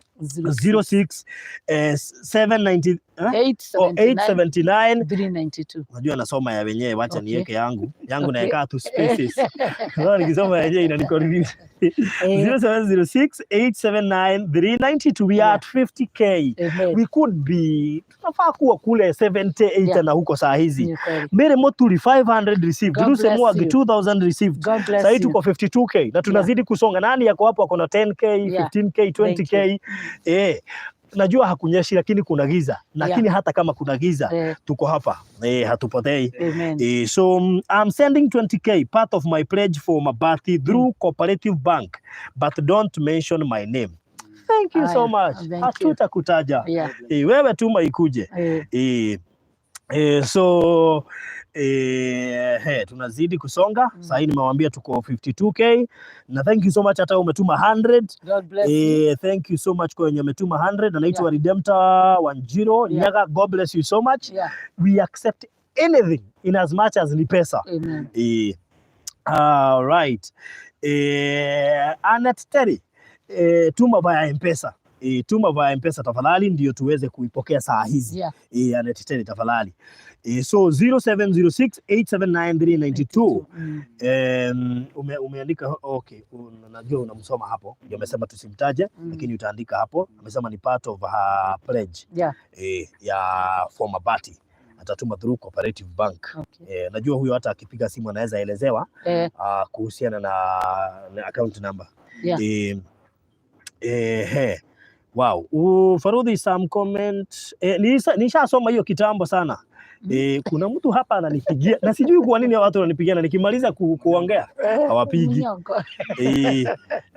790 eh? Oh, 879 879 392. Unajua nasoma ya wenyewe, wacha niweke yangu. Yangu naeka tu spaces. Okay. Sasa nikisoma yenyewe inaniconfuse. 0706 879 392. We are at 50K. Amen. We could be, tunafaa kuwa kule 70, 80 na huko saa hizi. Ni kweli. Mary Moturi 500 received. God Lucy bless Mwagi you. 2000 received. God bless Sahii you. tuko 52K na tunazidi kusonga. Nani yako hapo ako na 10K, 15K, 20K? Najua hakunyeshi lakini kuna giza. Lakini hata kama kuna giza tuko hapa. Hatupotei. Amen. So I'm sending 20K, part of my pledge for Mabati through Cooperative Bank, but don't mention my name. Thank you so Aya, much. thank you. Hatutakutaja. Wewe tuma ikuje. So tunazidi kusonga. Sahii nimewaambia tuko 52K na thank you so much hata umetuma 100. God bless you. Thank you so much kwa wenye umetuma 100. Anaitwa Redemptor Wanjiro Nyaga. God bless you so much. We accept anything in as much as ni pesa. Amen. All right. Annette Terry, tuma via M-Pesa. Tuma via M-Pesa tafadhali ndio tuweze kuipokea saa hizi. Annette Terry, tafadhali. So 0706 879 392. Umeandika okay, najua unamsoma hapo. Ndio amesema tusimtaje, lakini utaandika hapo. Amesema ni part of her pledge ya for Mabati. Atatuma through Cooperative Bank. Najua huyo hata akipiga simu anaweza elezewa kuhusiana na account number. Ehe. Wow. Farudhi, some comment. Nishasoma hiyo kitambo sana. Kuna mtu hapa ananipigia na sijui kwa nini watu wananipigia na nikimaliza kuongea hawapigi. Mnyongo.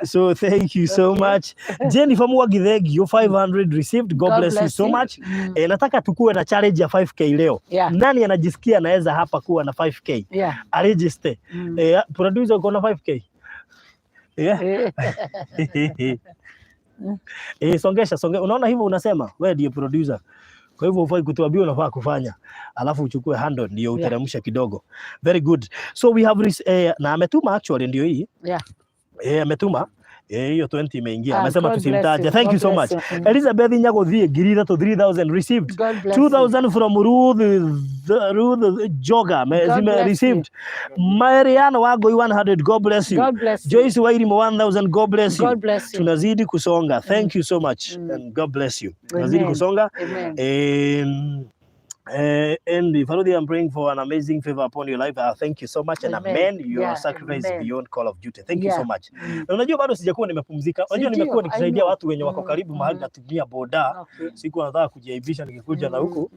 So thank you so much. Jennifer Mwangi, thank you. 500 received. God bless you so much. Nataka tukue na challenge ya 5K leo. Nani anajisikia anaweza hapa kuwa na 5K? Aregister. Producer, uko na 5K? Yeah. Songesha, songe. Unaona hivyo unasema wewe ndiye producer. Kwa hivyo hufai kutuambia unafaa kufanya. Alafu uchukue handle ndio uteremshe kidogo. Very good. So we have na ametuma actually ndio hii. Ametuma. Hiyo 20 imeingia. Ah, Amesema God bless tusimtaje. you. Thank God you so bless much. you. Elizabeth Nyagothie 3000, 3000 received. God bless you. 2000 from Ruth Joga God zime bless you. received. Marianne Wagoi 100, God bless you. God bless you. Joyce Wairimu 1000, God bless you. God bless you. Tunazidi kusonga. Thank you so much and God bless you. Tunazidi Amen. kusonga. Amen. And Farudi, I'm praying for an amazing favor upon your life. Thank you so much and Amen. amen. Your sacrifice amen. beyond call of duty. Thank you so much. Na unajua bado sijakuwa nimepumzika. Unajua Sindio? nimekuwa I nikisaidia know. watu wenye wako karibu mahali natumia boda. Sikuwa nataka kujiaibisha nikikuja na huku.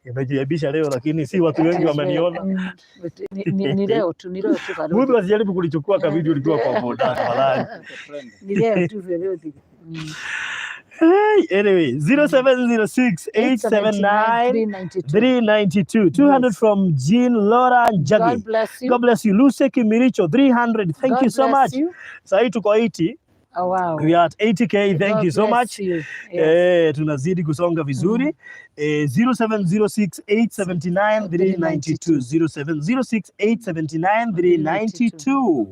Nimejiaibisha leo lakini si watu wengi wameniona. But ni leo tu, ni leo tu, Farudi. Mtu asijaribu kulichukua ka video likiwa kwa boda tafadhali. Ni leo tu, Farudi. Hey, anyway, 0706 879 392. 392. 200 Yes. from Jean Laura Njagi. God bless you. God bless you. Lucy Kimiricho 300. Thank God you so bless much. you. Sahii tuko 80. Oh, wow. We are at 80K. Thank God you so bless much. you. Yes. Tunazidi kusonga vizuri. 0706 879 392. 0706 879 392.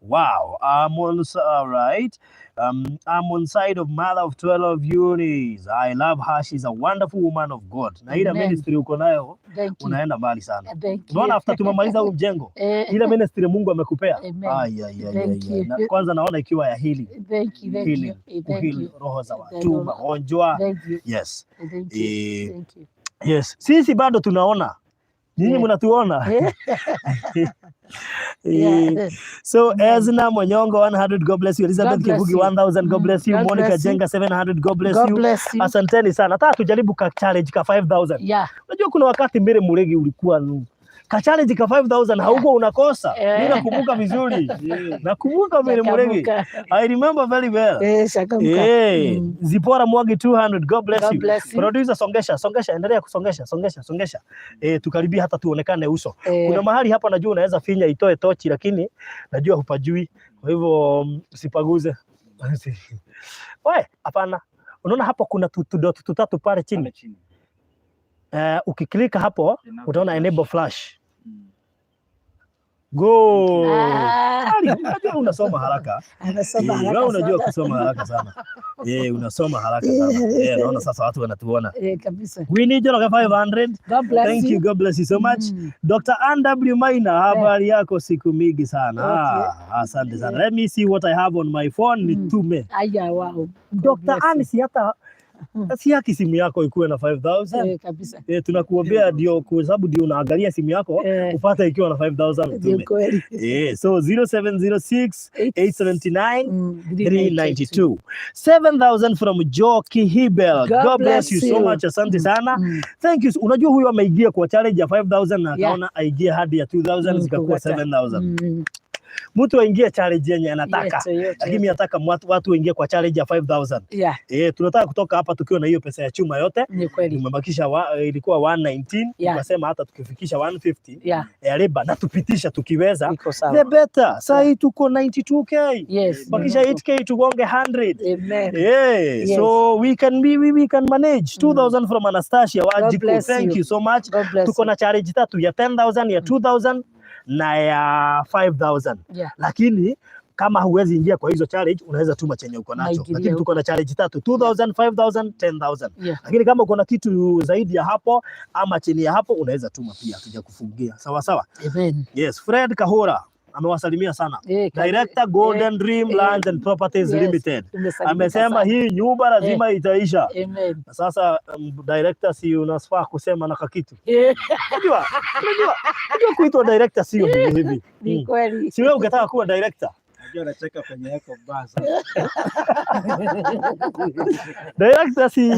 Wow, I'm on all right. I'm on side of mother of 12 Eunice. I love her. She's a wonderful woman of God. Na ile Amen. ministry uko nayo Thank you. unaenda mbali sana. Thank you. Unaona after tumemaliza huu mjengo, ile ministry Mungu amekupea. Amen. Ai, ai, ai, Thank ai, ai. you. Na kwanza naona ikiwa ya healing. Thank you. Thank Healing, you. Thank kuheal you. roho za Thank watu, you. magonjwa. Thank you. Yes. Thank you. Thank you. Yes. Sisi bado tunaona. Nyinyi mnatuona. So Ezna Monyongo 100, God bless you. Elizabeth God bless Kivugi you. 1000, God bless you. God Monica bless you. Jenga 700, God bless God you. bless you. Asanteni sana. Nataka tujaribu ka challenge ka 5000. Unajua kuna wakati mbele Muregi ulikuwa ka challenge ka 5000 hauko unakosa. Mimi nakumbuka vizuri. Nakumbuka mbele Muregi. Changamka. I remember very well. Changamka. Zipora Mwangi 200, God bless God you. bless you. Producer, songesha, songesha, endelea kusongesha, songesha, songesha. Tukaribia hata tuonekane uso. Kuna mahali hapa najua unaweza finya itoe tochi lakini najua hupajui. Kwa hivyo usipaguze. We, hapana. Unaona hapo kuna tudot tutatu pale chini. Pale chini. Ukiklika hapo utaona enable flash. Go. Ah, Ali, unajua unasoma haraka. anasoma haraka Wewe unajua sana. kusoma haraka sana. Unasoma haraka sana. Naona sasa watu wanatuona. Kabisa. Winnie Njoroge 500. God bless Thank you. God bless you so much. Dr. Ann W. Maina, habari yako siku mingi sana. Okay. Ah, asante sana. Let me see what I have on my phone nitume. Aya, wow. God Dr. bless Ann, you. si hata si haki simu yako ikuwe na 5000. Kabisa. Tunakuombea ndio kwa sababu ndio unaangalia simu yako upate ikiwa na 5000 Ndio utume. kweli. So 0706 879 392. 392. 7000 from Joe Kihibel. God God bless bless you so you. much. Asante sana. Thank you. Unajua huyu ameingia kwa challenge ya 5000 na akaona aingie hadi ya 2000 zikakuwa kukata. 7000. Mtu aingie challenge yenye anataka. Yote, yote, Lakini mimi nataka watu waingie kwa challenge ya 5000. Tunataka kutoka hapa tukiwa na hiyo pesa ya chuma yote. Ni kweli. Tumebakisha ilikuwa 119, tukasema hata tukifikisha 150 ya leba na tupitisha tukiweza, Iko sawa. the better. Sasa hii tuko 92K. Bakisha 8K tugonge 100. Amen. Yeah. So we can be, we can manage 2000 from Anastasia God Wanjiku. bless Thank you. you so much. God bless Tuko you. na challenge tatu ya 10,000, ya 2000 na ya 5000. Lakini kama huwezi ingia kwa hizo challenge unaweza tuma chenye uko nacho. Naingilia Lakini tuko na challenge tatu, 2000, 5000, 10,000. Lakini kama uko na kitu zaidi ya hapo ama chini ya hapo unaweza tuma pia, hatujakufungia. Sawa sawa. Amen. Yes, Fred Kahora amewasalimia sana. Director Golden Dream Lands and Properties Limited. Tumesalimika Amesema sana. hii nyumba lazima itaisha. Amen. Na sasa director si unafaa kusema na kakitu. Unajua kuitwa director sio hivi hivi. Ni kweli. Si wewe ungetaka kuwa director? Anacheka kwenye yako basa. Director, si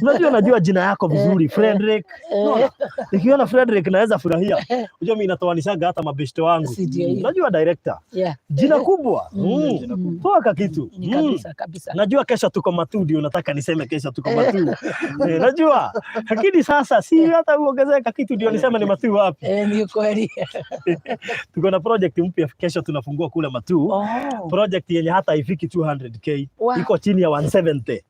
unajua najua jina yako vizuri, Frederick. Unaona? Nikiona Frederick naweza furahia. Unajua mimi natoanishaga hata mabeshte wangu. Si ndio hiyo. Unajua director, jina kubwa. Toa ka kitu. Ni kabisa kabisa. Najua kesho tuko Matuu, ndio unataka niseme kesho tuko Matuu. Najua. Lakini sasa si hata uongezeka kitu ndio niseme ni Matuu wapi. Ni kweli. Tuko na project mpya kesho tunafungua kule Matuu. Project yenye hata haifiki 200K. Iko chini ya 170.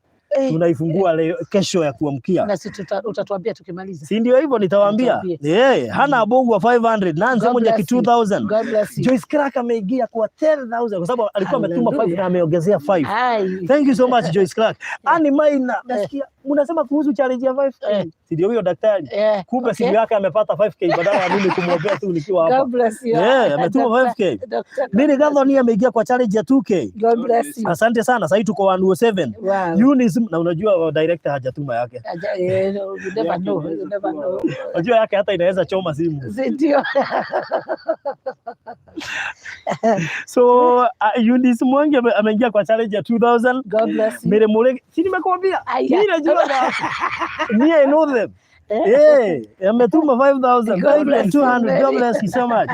Tunaifungua leo kesho ya kuamkia. Na si utatuambia tukimaliza. Si ndio hivyo nitawaambia. Utatuambia. Yeah, Hana Abogwa 500, Nancy God Moja bless ki you. 2000. God bless you. Joyce Clark ameingia kwa 10,000 kwa sababu alikuwa ametuma 5 Hallelujah. na ameongezea 5. Ai. Thank you so much, Joyce Clark. Annie Maina, nasikia mnasema kuhusu challenge ya 5K. Si ndio huyo daktari? Kumbe simu yake amepata 5K badala ya mimi kumwombea tu nikiwa hapa. God bless you. Yeah, ametuma 5K. Doctor, Mimi Gathoni ameingia kwa challenge ya 2K. God bless you. Asante sana. Sasa tuko 107. Eunice, na unajua director hajatuma yake. No, you never know, you never know. Unajua yake hata inaweza choma simu. Si ndio? So Eunice Mwangi ameingia kwa challenge ya 2000. God bless you. Mere Muregi, si nimekuambia? Aya. Mimi najua na me, I know them. Yeah, ametuma 5000. God bless you, 200. God Mary. bless you so much.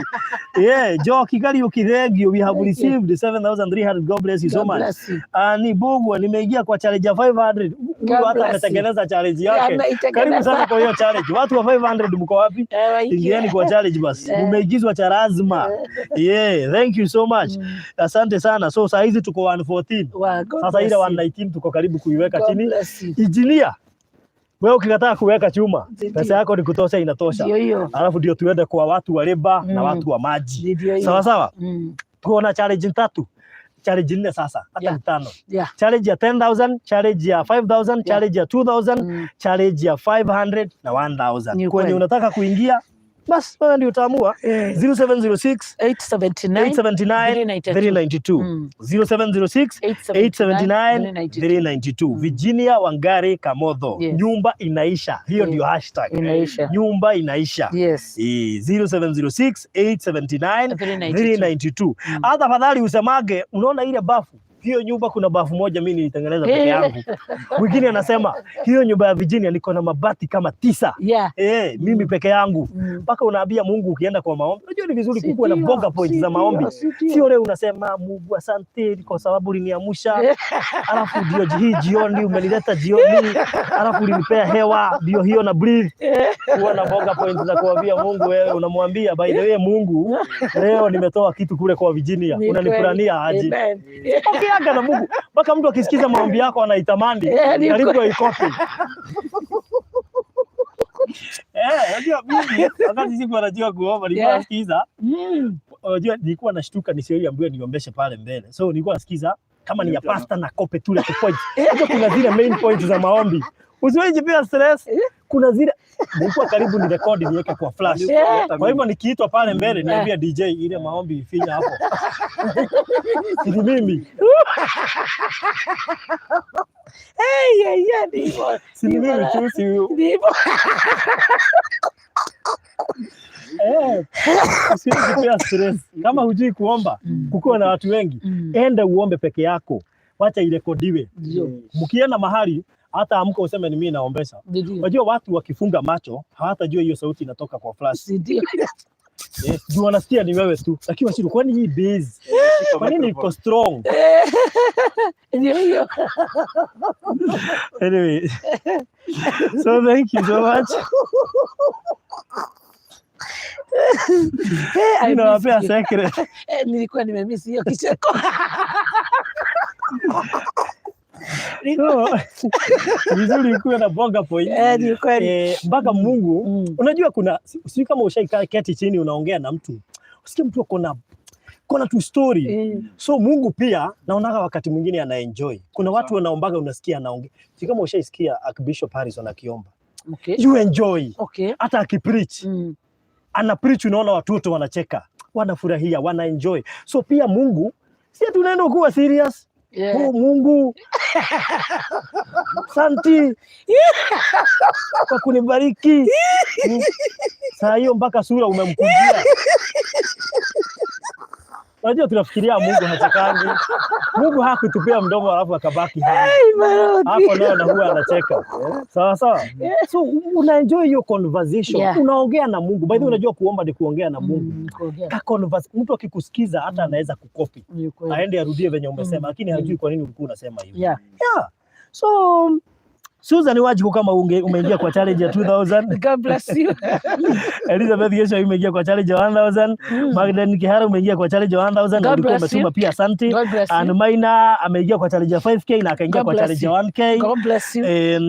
Yeah, Joe Kigali Ukithengio, we have Thank you. received 7300. God bless you so God much. bless you. Ni Bugwa nimeingia kwa challenge ya 500. Huyu God hata bless you. ametengeneza challenge yake. Ameitengeneza. Karibu sana kwa hiyo challenge. Watu wa 500 mko wapi? Waingie. Ingieni kwa challenge basi. Mumeigizwa cha lazima. Yeah, thank you so much. Asante sana. So saa hizi tuko 114. Wow, God Sasa ile bless you. 119 tuko karibu kuiweka God chini. bless you. Injinia, wewe ukikataa kuweka chuma, Ndio. pesa yako ni kutosha, inatosha. Ndio hiyo. Alafu ndio tuende kwa watu wa leba na watu wa maji. Ndio hiyo. Sawa sawa. Tuko na challenge tatu. Challenge nne sasa, hata tano. Challenge ya 10,000, challenge ya 5,000, challenge ya 2,000, challenge ya 500 na 1,000. Ni Kwenye kweli. unataka kuingia, basi wewe ndio utaamua. 0706 879 879 392. 392. 0706 879 392. Virginia Wangari Kamotho. Nyumba inaisha. Hiyo ndio hashtag. Inaisha. Nyumba inaisha. 0706 879 392. 392. Hata fadhali usemage, unaona ile bafu, hiyo nyumba kuna bafu moja mimi nilitengeneza peke yangu. Mwingine anasema hiyo nyumba ya Virginia niko na mabati kama 9. Mimi peke yangu. Mpaka unaambia Mungu ukienda kwa maombi. Unajua ni vizuri kukuwa na bonga point za maombi. Sio leo unasema Mungu asante kwa sababu uliniamsha. Alafu ndio hii jioni umenileta jioni. Alafu ulinipea hewa ndio hiyo na breathe. Kuwa na bonga point za kuambia Mungu, wewe unamwambia by the way Mungu leo nimetoa kitu kule kwa Virginia. Ni kweli. Unanifurania aje? Amen. Ongeaga na Mungu mpaka mtu akisikiza maombi yako anaitamani. Ni Karibu kweli. aikopi. Unajua mimi wakati sikuwa najua kuomba nilikuwa nasikiza. Unajua nilikuwa nashtuka nisiyoambiwa niombeshe pale mbele. So nilikuwa nasikiza kama ni ya pastor na kope tu le point. Unajua kuna zile main point za maombi. Usiwahi jipea stress. Kuna zile nilikuwa karibu ni record niweke kwa flash. Kwa hivyo nikiitwa pale mbele niambia DJ ile maombi ifinya hapo. Si mimi. Hey, yeah, yeah, ni hivyo. Si mimi tu, si Ni hivyo. Usiwezi jipea stress. Kama hujui kuomba, kukiwa na watu wengi, enda uombe peke yako. Wacha irekodiwe. Mkienda mahali hata amka useme ni mimi naombesha. Unajua watu wakifunga macho hawatajua hiyo sauti inatoka kwa flash. Juu wanasikia ni wewe tu. Lakini washiru, kwani hii bass? Kwa nini iko strong? Ndio hiyo. Anyway. So thank you so much. I Mimi nawapea miss you. secret. Nilikuwa nimemiss hiyo kicheko. So, vizuri ukuwe na bonga point. Ni kweli. Mpaka Mungu, unajua kuna, sijui kama ushaikaa keti chini unaongea na mtu. Usikie mtu akona tu story. So Mungu pia naonaga wakati mwingine ana enjoy. Kuna watu wanaombaga unasikia anaongea. Sijui kama ushaisikia Archbishop Harrison akiomba. You enjoy. Hata akipreach. Ana preach unaona watoto wanacheka, wanafurahia, wana enjoy. So pia Mungu si ati unaenda kuwa serious. Oh, Mungu Santi kwa kunibariki. Saa hiyo mpaka sura umemkujia. Unajua tunafikiria Mungu hachekangi. Mungu hakutupea mdomo alafu akabaki hai. Hapo nayo na huwa anacheka. Sawa sawa. So una enjoy hiyo conversation. Unaongea na Mungu. By the way, unajua kuomba ni kuongea na Mungu. Kuongea. Ka converse, mtu akikusikiza hata anaweza kucopy. Ni kweli. Aende arudie venye umesema, lakini hajui kwa nini ulikuwa unasema hivyo. Yeah. So Susan Wanjiku, kama umeingia kwa challenge ya 2000. God bless you. Elizabeth Gesha, umeingia kwa challenge ya 1000. Magdalene Kihara, umeingia kwa challenge ya 1000 na God ulikuwa bless umetuma you. pia, asante. God bless And you. Maina ameingia kwa challenge ya 5K na akaingia God kwa bless challenge ya 1K. God bless you.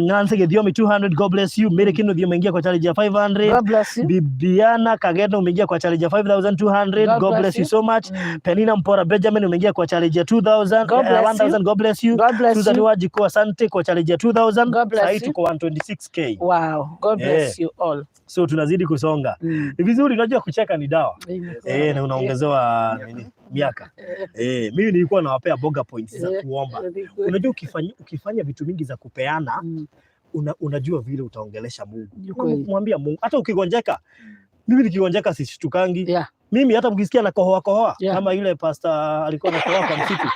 Nancy Githiomi, 200, God bless you. Mary Kino umeingia kwa challenge ya 500. God bless you. Bibiana Kageno, umeingia kwa challenge ya 5200. God God bless bless you you. so much. Penina Mpora Benjamin, umeingia kwa challenge ya 2000, God bless you. 1000, God bless you. God bless Susan you. Wanjiku, asante kwa challenge ya 2000. God bless Sasa you. tuko 126K. Wow. God bless you all. So tunazidi kusonga. Ni vizuri, unajua kucheka ni dawa. Na unaongezewa nini? Miaka. Mimi nilikuwa nawapea boga points za kuomba. Unajua ukifanya vitu mingi za kupeana, unajua vile utaongelesha Mungu. Ni kweli. Mwambia Mungu hata ukigonjeka. Mimi nikigonjeka sishtukangi. Mimi hata mkisikia na kohoa kohoa kama yule pastor alikuwa na kohoa kwa msitu.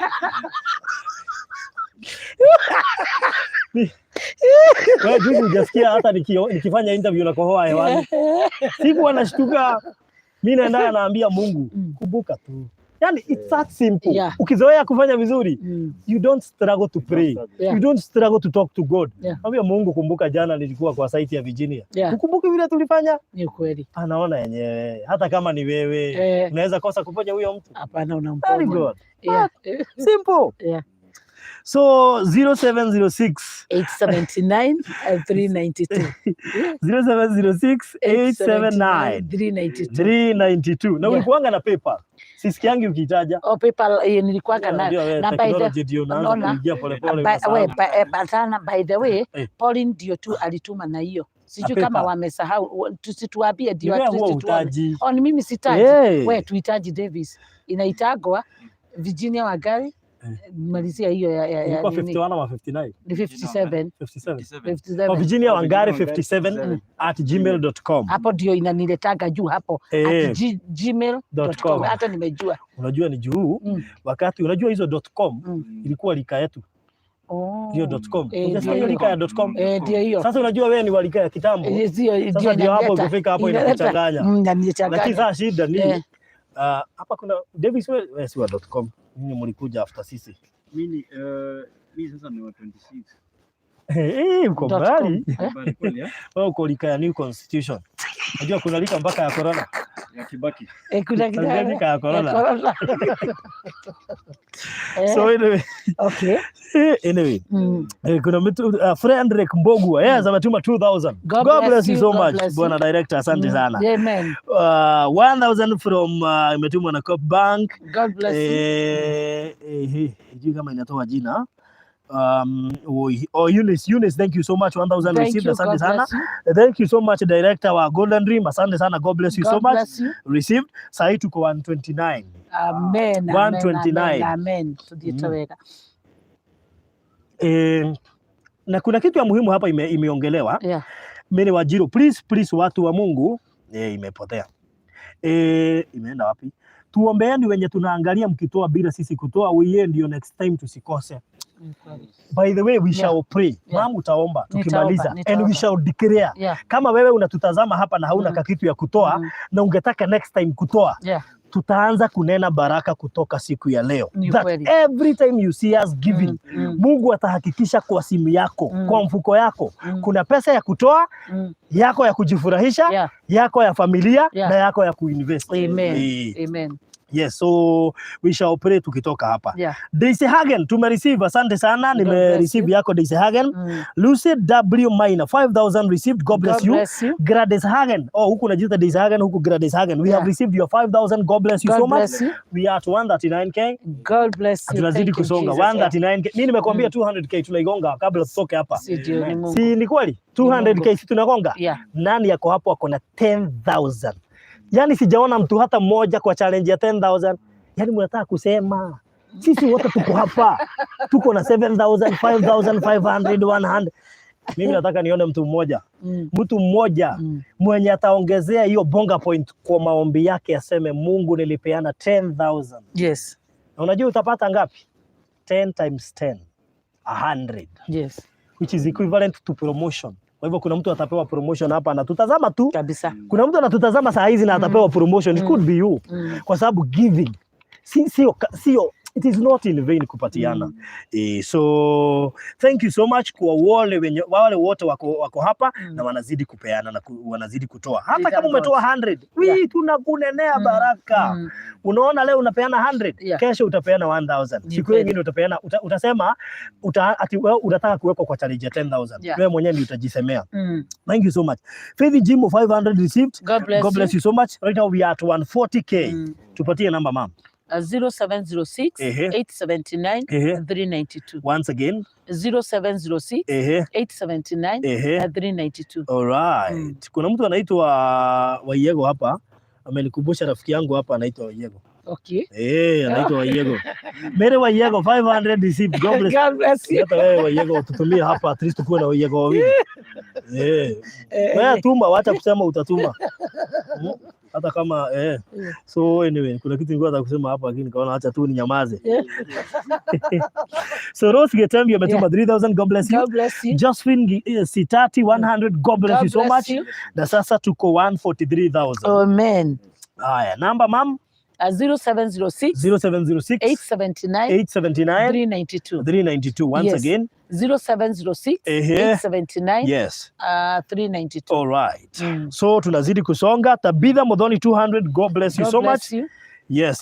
Wewe juzi hujasikia hata nikifanya interview na kohoa hewani. Sikuwa nashtuka. Mimi naenda naambia Mungu, kumbuka tu. Yani it's that simple. Ukizoea kufanya vizuri, you don't struggle to pray. You don't struggle to talk to God. Ambia Mungu, kumbuka jana nilikuwa kwa site ya Virginia. Ukumbuke vile tulifanya? Ni kweli. Anaona yenyewe. Hata kama ni wewe, unaweza kosa kuponya huyo mtu. Hapana, Very unamponya. good. Simple. So 0706 879 392. 0706 879 392. 392. Na ulikuanga na PayPal. Sisikiangi ukitaja. Oh, PayPal, nilikuanga nayo. Unajua wewe Na by the technology ndio unaanza unaona? kuingia polepole, By, unasahau. we, by, sana by the way, Pauline ndio tu alituma na hiyo. Sijui kama PayPal. wamesahau, tusituambie ndio Ni at wewe huwa least tuone. hutaji. Oh, ni mimi sitaji. We tuhitaji Davis. Inaitagwa Virginia Wangari. Malizia hiyo ya Ilikuwa nini? 51 ama 59? Ni 57. 57. 57. Oh, Virginia Wangari Virginia Wangari 57 at gmail.com. Hapo ndio inaniletaga juu hapo at gmail.com. .com. Hata nimejua. Unajua ni juu wakati unajua hizo .com ilikuwa lika yetu Oh. hiyo .com. Ndio Unajua hiyo. lika ya .com. Ndio hiyo. Sasa unajua wewe ni walika ya kitambo. Ndio Sasa ndio hapo inaleta. ukifika hapo Inaleta. inakuchanganya. Inanichanganya. Lakini sasa shida ni hapa kuna Davis, wewe si wa .com. Ninyi mlikuja after sisi. Mimi sasa ni wa 26. Uko .com. mbali. Eh? Mbali kweli, eh? Wewe uko lika ya new constitution. Unajua kuna lika mpaka ya corona. Ya Kibaki. Kuna Unajua lika ya corona. Corona. So anyway, anyway. Kuna mtu Frederick Mbogua, yes, ametuma 2000. God God bless bless you you, so God much bless you. bwana director, asante sana. Amen. 1000 from imetumwa na Coop Bank. God bless you. Sijui kama inatoa jina. Oh, Eunice, thank you so much. 1000 Thank received, you. asante God sana. bless you. Thank you so much, director wa Golden Dream, asante sana. God bless you God so much. bless you. Received. Sahi tuko 129. Amen. Amen. 129. Amen. Amen. Tuthiĩte wega. Na kuna kitu ya muhimu hapa imeongelewa. Mimi Wajiro, please please, watu wa Mungu, imepotea. Imeenda wapi? Tuombeeni wenye tunaangalia mkitoa bila sisi kutoa, we ndio next time tusikose. Ni kweli. By the way, we shall pray. Mama, utaomba tukimaliza and we Nitaomba. shall declare. Kama wewe unatutazama hapa na hauna kakitu ya kutoa na ungetaka next time kutoa, tutaanza kunena baraka kutoka siku ya leo. Ni That kweli. every time you see us giving, Mungu atahakikisha kwa simu yako, kwa mfuko yako, kuna pesa ya kutoa, yako ya kujifurahisha, yako ya familia na yako ya kuinvest. Amen. Amen. Yes, so we shall pray tukitoka hapa. Daisy Hagen tumereceive, asante sana, God bless nimereceive you. yako Daisy Hagen. Lucy W Minor 5000 received, God bless God you. bless you. Gladys Hagen. Oh, huku unajiita Daisy Hagen, huku Gladys Hagen. We have received your 5000. God bless you God so much. bless you. We are at 139K. God bless you. Tunazidi Thank you, kusonga Jesus. Yeah. 139K. Mimi nimekuambia 200K tunaigonga kabla tutoke hapa. Si ndio, ni Mungu. Si ni kweli? 200K si tunagonga? Yeah. Nani yako hapo ako na 10,000? Yaani sijaona mtu hata mmoja kwa challenge ya 10,000. Yaani mnataka kusema sisi wote tuko hapa, tuko na 7,000, 5,500, 100. Mimi nataka nione mtu mmoja, mtu mmoja mwenye ataongezea hiyo bonga point kwa maombi yake, aseme Mungu, nilipeana 10,000. Na unajua utapata ngapi? 10 times 10, 100, which is equivalent to promotion. Kwa hivyo kuna mtu atapewa promotion hapa anatutazama tu. Kabisa. Kuna mtu anatutazama saa hizi na atapewa promotion. It could be you. Kwa sababu giving sio, it is not in vain kupatiana. So thank you so much kwa wale wote wako hapa na wanazidi kupeana na wanazidi kutoa. Hata Thank kama God. umetoa 100, we tunakunenea baraka. Unaona leo unapeana 100, kesho utapeana 1000. Ni Siku kweli. nyingine utapeana utasema ati wewe unataka kuwekwa kwa challenge ya 10,000. Wewe mwenyewe ndio utajisemea. Thank you so much. Faith Jimbo, 500 received. God bless God bless you. you so much. Right now we are at 140K. Tupatie namba, ma'am. 0706 879 392. Once again. 0706 879 392. All right. Kuna mtu anaitwa Waiego hapa. Amenikumbusha rafiki yangu hapa anaitwa Waiego. Eh, anaitwa Waiego. Mary Waiego, 500 received. God bless. God bless you. Hata wewe Waiego tutumie hapa, at least tukuwe na Waiego wawili. Eh. Wewe tuma, wacha kusema utatuma. Hata kama So anyway, kuna kitu nilikuwa nataka kusema hapa lakini nikaona acha tu ninyamaze. So Rose Getembi ametuma 3000, God bless you. God bless you. Josephine Sitati, 100, God bless God you so bless much. you. Na sasa tuko 143,000. Amen. Haya, namba, mam? 0706 0706 879 879 392. 392. Once Yes. again. 0706 879 392. All right. So tunazidi kusonga. Tabitha Modhoni, 200, God bless you God so bless much. you.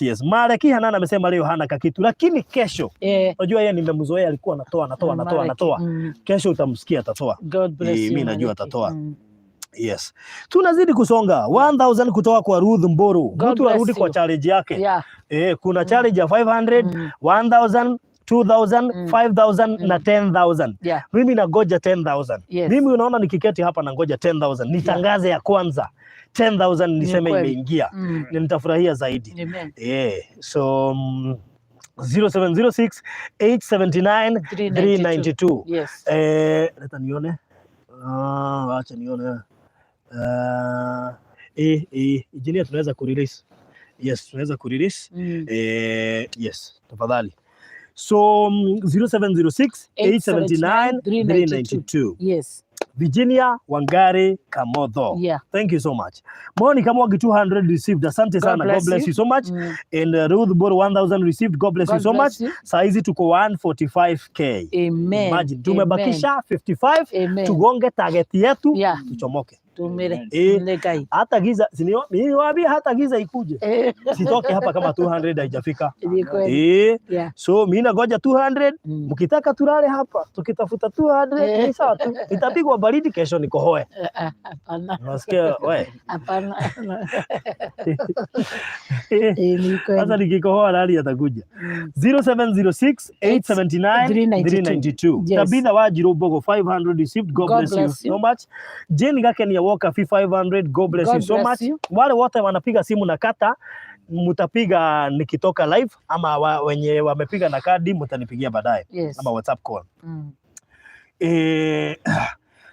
Yes. Maleki Hanan amesema leo hana kakitu, lakini kesho, unajua yeye nimemzoea, alikuwa anatoa, anatoa, anatoa, Maleki. anatoa. Kesho utamsikia atatoa. God bless you. Mimi najua Maleki. atatoa. Yes. Tunazidi kusonga. 1000 kutoka kwa Ruth Mburu. God Mtu arudi bless kwa you. challenge yake. Eh, kuna challenge ya 500, 1000, 2000, 5000 na 10,000. Mimi nangoja 10,000. Mimi unaona nikiketi hapa nangoja 10,000. Nitangaze ya kwanza 10,000, niseme kweli. imeingia. Na nitafurahia zaidi. Amen. So 0706 879 392. Yes. Leta nione. Ah, acha nione. Engineer, tunaweza kurelease. Yes, tunaweza kurelease. Yes, tafadhali. So 0706 879 392. Yes. Virginia Wangari Kamotho. Thank you so much. Monica Mwangi, 200 received. Asante God sana. God bless bless you. you so much. And Ruth Boro, 1000 received. God bless God you so bless much. you. Saa hizi tuko 145K. Amen. Imagine tumebakisha 55 Amen. tugonge target yetu, tuchomoke. Tumire. Eh. Ngai. Hata giza niliwaambia hata giza ikuje. Sitoke hapa kama 200 haijafika. Ni kweli. So mimi nangoja 200. Mkitaka tulale hapa tukitafuta 200, ni sawa tu. Itapigwa baridi kesho nikohoe. Hapana. Unasikia we? Hapana. Ni Sasa kweli. nikikohoa nani atakuja? 0706 879 392. 392. Yes. Tabitha Wanjiru Mbogo, 500 received. God God bless you bless you. so much. Jane Gakenia Walker, 500. God bless God you so bless much. you. Wale wote wanapiga simu na kata, mtapiga nikitoka live ama wenye wamepiga na kadi mtanipigia baadaye ama WhatsApp call.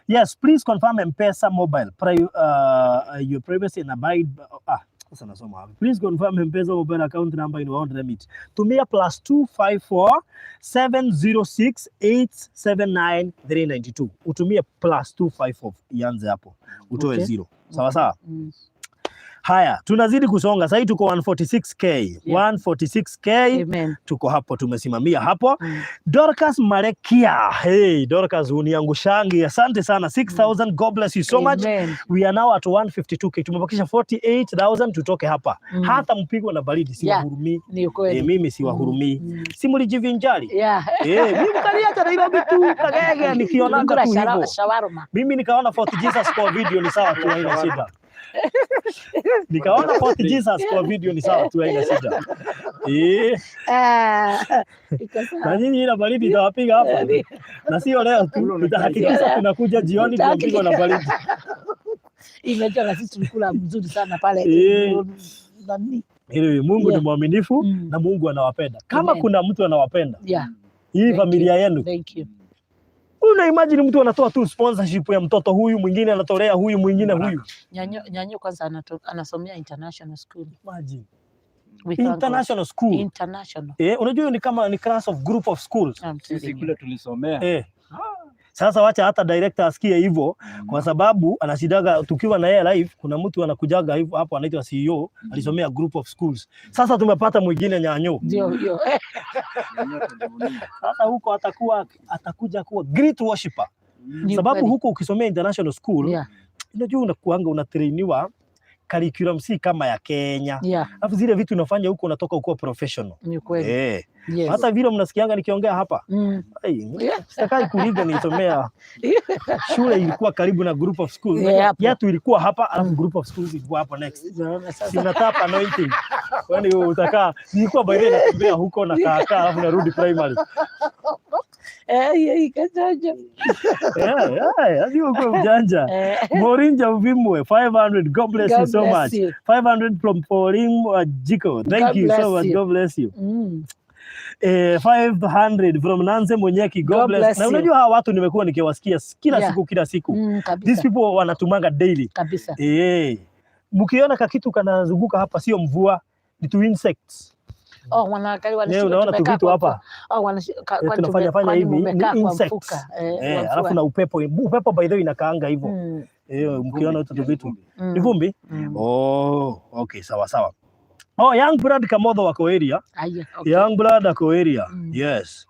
Yes, please confirm M-Pesa mobile your privacy and abide. Ah, sasa nasoma wapi? Please confirm M-Pesa mobile account number in World Remit. Tumia +254 706 879 392. Utumie +254 ianze hapo. Utoe zero. Sawa sawa? Haya, tunazidi kusonga. Sasa tuko 146K. 146K. Amen. Tuko hapo, tumesimamia hapo. Dorcas Marekia. Hey, Dorcas uniangushangi. Asante sana. 6000. God bless you so much. Amen. We are now at 152K. Tumebakisha 48,000 tutoke hapa. Hata mpigwa na baridi siwahurumii. Ni kweli. Mimi siwahurumii. Si mlijivinjari? Mimi mkaniacha Nairobi tu kagege nikionanga Nilikula tu hivyo. shawarma. Mimi nikaona Fort Jesus kwa video ni sawa tu, haina shida. Nikaona Fort Jesus kwa video ni sawa tu, haina shida. Ah, iko sawa. Na nyinyi ila baridi itawapiga hapa. Na sio leo tu, tutahakikisha tunakuja jioni tunapigwa na baridi. Imejua na sisi tulikula mzuri sana pale. Nani? Anyway, Mungu ni mwaminifu na Mungu anawapenda. Kama Amen. kuna mtu anawapenda, hii Thank familia yenu. Thank you. Una imagine mtu anatoa tu sponsorship ya mtoto huyu, mwingine anatolea huyu, mwingine huyu. Nyanyo, Nyanyo kwanza anasomea international school. Imagine. We thank God. International school. International. Eh, unajua hiyo ni kama ni class of group of schools. I'm Sisi telling you. kule tulisomea. Eh. Sasa wacha hata director asikie hivyo kwa sababu anashidaga tukiwa na yeye live, kuna mtu anakujaga hivyo hapo anaitwa CEO, alisomea group of schools. Sasa tumepata mwingine Nyanyo. Ndio hiyo. Nyanyo tunajivunia. Sasa huko atakuwa atakuja kuwa great worshipper. Ni Sababu kweli. huko ukisomea international school, unajua unakuanga unatrainiwa curriculum si kama ya Kenya. Alafu zile vitu unafanya huko unatoka ukiwa professional. Ni kweli. Eh. Yes. Hata vile mnasikianga nikiongea hapa. Ai, sitakai kuliga nilisomea shule ilikuwa karibu na group of schools. Yeah, hapo. Yetu ilikuwa hapa alafu group of schools ilikuwa hapo next. Unaona sasa. Si unatap anointing. Kwani utakaa, nilikuwa by the way natembea huko na kaa kaa alafu narudi primary. Eh, hiyo ikajaja. Yeah, lazima ukuwe mjanja. Morinja Uvimwe 500, God bless God you so bless much. you. 500 from Pauline Jiko. Thank God you so bless much. you. God bless you. 500 from Nancy Munyeki. God God bless. bless Na you. unajua hawa watu nimekuwa nikiwasikia kila siku kila siku. Kabisa. These people wanatumanga daily. Kabisa. Eh. Mkiona kakitu kanazunguka hapa sio mvua, ni tu insects. Oh, wanaangalia Eh, unaona tu tumekaa vitu kwa hapa. Oh, kwani tunafanya fanya kwani hivi ni mumekaa kwa insects. mfuka, Eh, wa alafu mvua. na upepo, upepo by the way inakaanga hivyo. Eh, mkiona hizo tu vitu. Ni vumbi? Oh, okay, sawa sawa. Oh, Young Blood Kamotho wako area. Aya, okay. Young Blood ako area. Yes.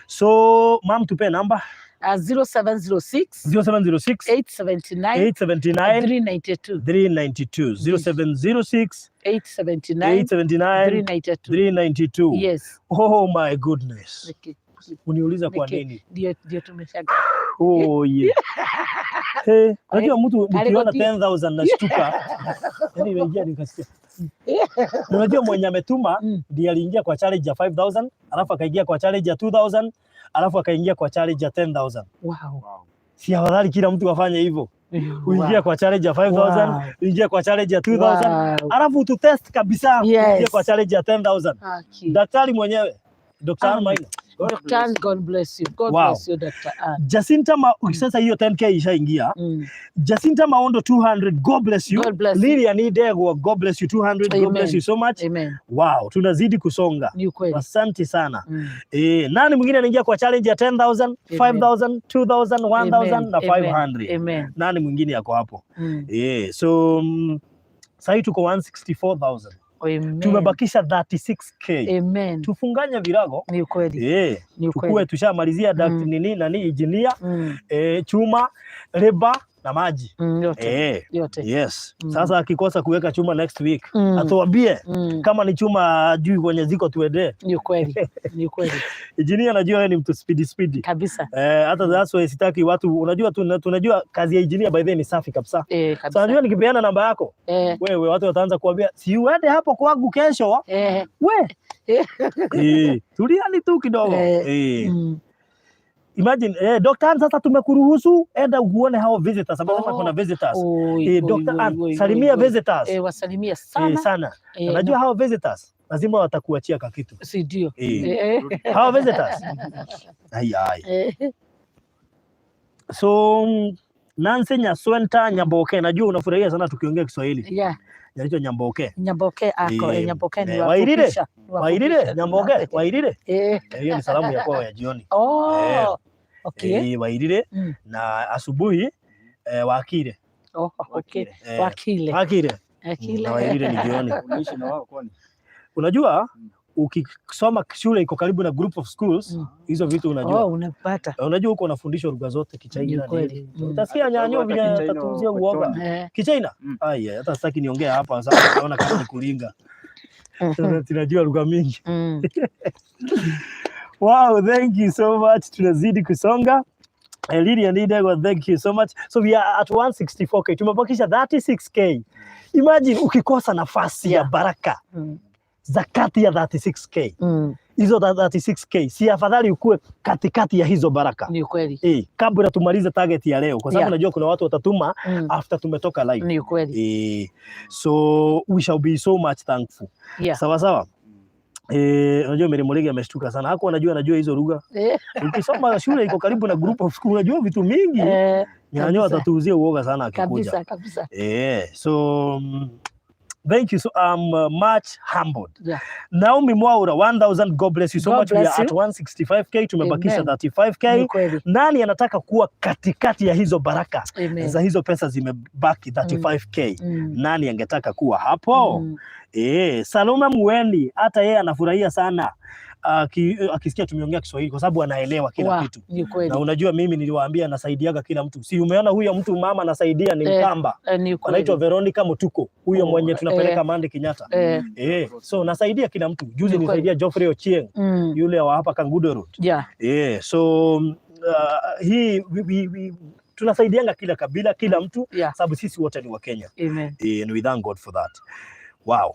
So, mam tupe namba 0706 0706 879 879 392. 392 0706 879 879 392. 392. Yes. Oh my goodness. Uniuliza kwa nini? Ndio tumeshangaa. Oh yeah. Hey, unajua mtu mkiona Karibu. 10,000 nashtuka. Yaani imeingia nikasikia. Na unajua mwenye ametuma ndiye aliingia kwa challenge ya 5000, alafu akaingia kwa challenge ya 2000, alafu akaingia kwa challenge ya 10,000. Si afadhali kila mtu afanye hivyo? Uingie kwa challenge ya 5000, uingie kwa challenge ya 2000, alafu tu test kabisa, uingie kwa challenge ya 10,000. Haki. Daktari mwenyewe, Dr. Amen. Maina. Dr. Ann, God bless you. God bless you, Dr. Ann. Jacinta sasa hiyo 10K ishaingia. Jacinta Maondo 200, God bless you. God bless you. Lilian Idegwa, God bless you 200, God Amen. bless you so much. Amen. Wow, tunazidi kusonga. Ni ukweli. Asante sana. Nani mwingine anaingia kwa challenge ya 10,000, Amen. 5,000, 2,000, 1,000 na Amen. 500? Amen. Nani mwingine yako hapo? So sasa tuko 164,000. Amen. Tumebakisha 36K. Amen. Tufunganye virago. Ni ukweli. Ni Tukue ukweli. tushamalizia nini nani engineer, chuma, leba na maji. Yote. Yote. Yes. Sasa akikosa kuweka chuma next week, atuambie kama ni chuma juu kwenye ziko tuende. Ni ukweli. Ni ukweli. Engineer anajua yeye ni mtu speedy speedy. Kabisa. Hata that's why sitaki watu, unajua tunajua kazi ya engineer by the way ni safi kabisa. Kabisa. Sasa unajua nikipeana namba yako, wewe watu wataanza kuambia si uende hapo kwangu kesho. We. Tuliani tu kidogo. Imagine, Dr. Ann, sasa tumekuruhusu enda uone hao visitors, sababu kuna visitors. Oi, oi, Dr. oi, Ann, oi, salimia oi, oi. visitors. Wasalimia sana. Sana. Unajua hao visitors lazima watakuachia kakitu. Si ndio? Hao visitors. Ai ai. So Nancy Nyaswenta Nyamboke, najua unafurahia sana tukiongea Kiswahili. Inaitwa Nyamboke. Nyamboke ako, Nyamboke ni Wairire. wafupisha. Ni Wairire, wafupisha. Nyamboke, Wairire. Hiyo ni salamu ya kwao ya jioni. Oh, okay. Wairire na asubuhi Wakire. Oh, okay. Wakile. Wakile. Wakile. Na Wairire ni jioni. Unaishi na wao kwani? Unajua ukisoma shule iko karibu na group of schools, hizo vitu unajua. Oh, unapata. Unajua huko unafundishwa lugha zote Kichaina. Ni kweli. Utasikia nyanyo Hata vile Kichaina atatunzia wako uoga. choni. Kichaina? Ai, hata sitaki niongee hapa sasa, naona kama ni kulinga. Sasa tunajua lugha mingi. Wow, thank you so much. Tunazidi kusonga. Lilian Idegwa, thank you so much. So we are at 164K. Tumebakisha 36K. Imagine ukikosa nafasi ya baraka zakati ya 36K. Hizo 36K si afadhali ukue katikati ya hizo baraka. Ni kweli. Kabla tumalize target ya leo, kwa sababu najua kuna watu watatuma after tumetoka live. Ni kweli. So we shall be so much thankful. Sawa sawa. Unajua Mary Murigi ameshtuka sana. Hakuwa anajua anajua hizo lugha. Ukisoma shule iko karibu na group of school, unajua vitu mingi. Nyanyo atatuuzia uoga sana akikuja. Kabisa kabisa. So thank you so I'm much humbled. Naomi Mwaura 1000, God bless you so God much. We are bless at you. 165K, tumebakisha Amen. 35K. Ni kweli. Nani anataka kuwa katikati ya hizo baraka Amen. za hizo pesa zimebaki 35K? Nani angetaka kuwa hapo? Salome Mueni hata yeye anafurahia sana akisikia tumeongea Kiswahili kwa sababu anaelewa kila kitu. Ni kweli. Na unajua mimi niliwaambia nasaidiaga kila mtu. Si umeona huyo mtu mama anasaidia ni Mkamba. Ni kweli. Anaitwa Veronica Mutuko, huyo mwenye tunapeleka Mandi Kenyatta. So nasaidia kila mtu. Juzi Ni kweli. nilisaidia Geoffrey Ochieng, yule wa hapa Kangudo Road. So hii tunasaidianga kila kabila, kila mtu, sababu sisi wote ni Wakenya. Amen. And we thank God for that. Wow.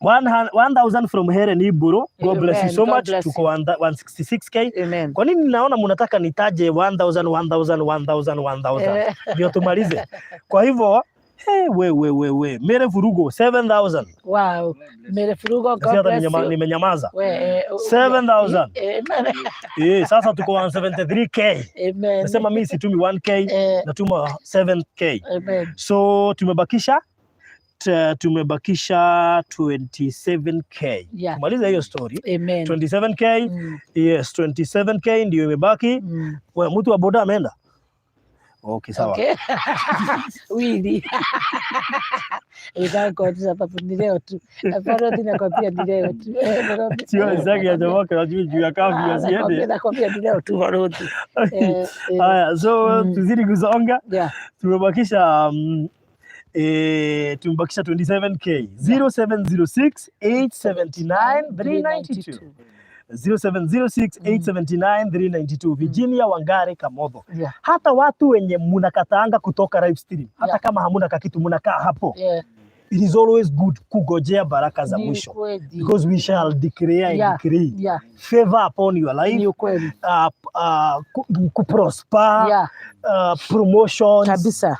1000 from Heren Iburo. God bless you Amen. so God much. bless Tuko 166K. Amen. Kwa nini naona mnataka nitaje 1000 1000 1000 1000 ndio tumalize? Kwa hivyo hey, we we we we Mere Furugo 7000. Wow. Mere Furugo, Nasikia God hata bless you. nimenyamaza. We, 7000. Amen. Sasa tuko 173K. Amen. Nasema mimi situmi 1K, natuma 7K. Amen. So tumebakisha 27K. Tumaliza hiyo story. Amen. 27K. Yes, 27K ndio imebaki. We, mtu wa boda ameenda. Okay, sawa. Okay. Wili. We thank God sababu ni leo tu. Paroti nakwambia ni leo tu. Paroti. Sio wenzake ya jamaa kwa juu juu ya kafi asiende. Nakwambia ni leo tu, Paroti. Haya, so tuzidi kusonga. Tumebakisha tumebakisha 27K. 0706 879 392. 0706 879 392. Virginia Wangari Kamotho. Hata watu wenye munakataanga kutoka live stream, hata kama hamuna kakitu munakaa hapo. It is always good kugojea baraka za Ni mwisho kweli. because we shall declare and decree favor upon your life, Ni ukweli. Kuprosper, promotions, Kabisa.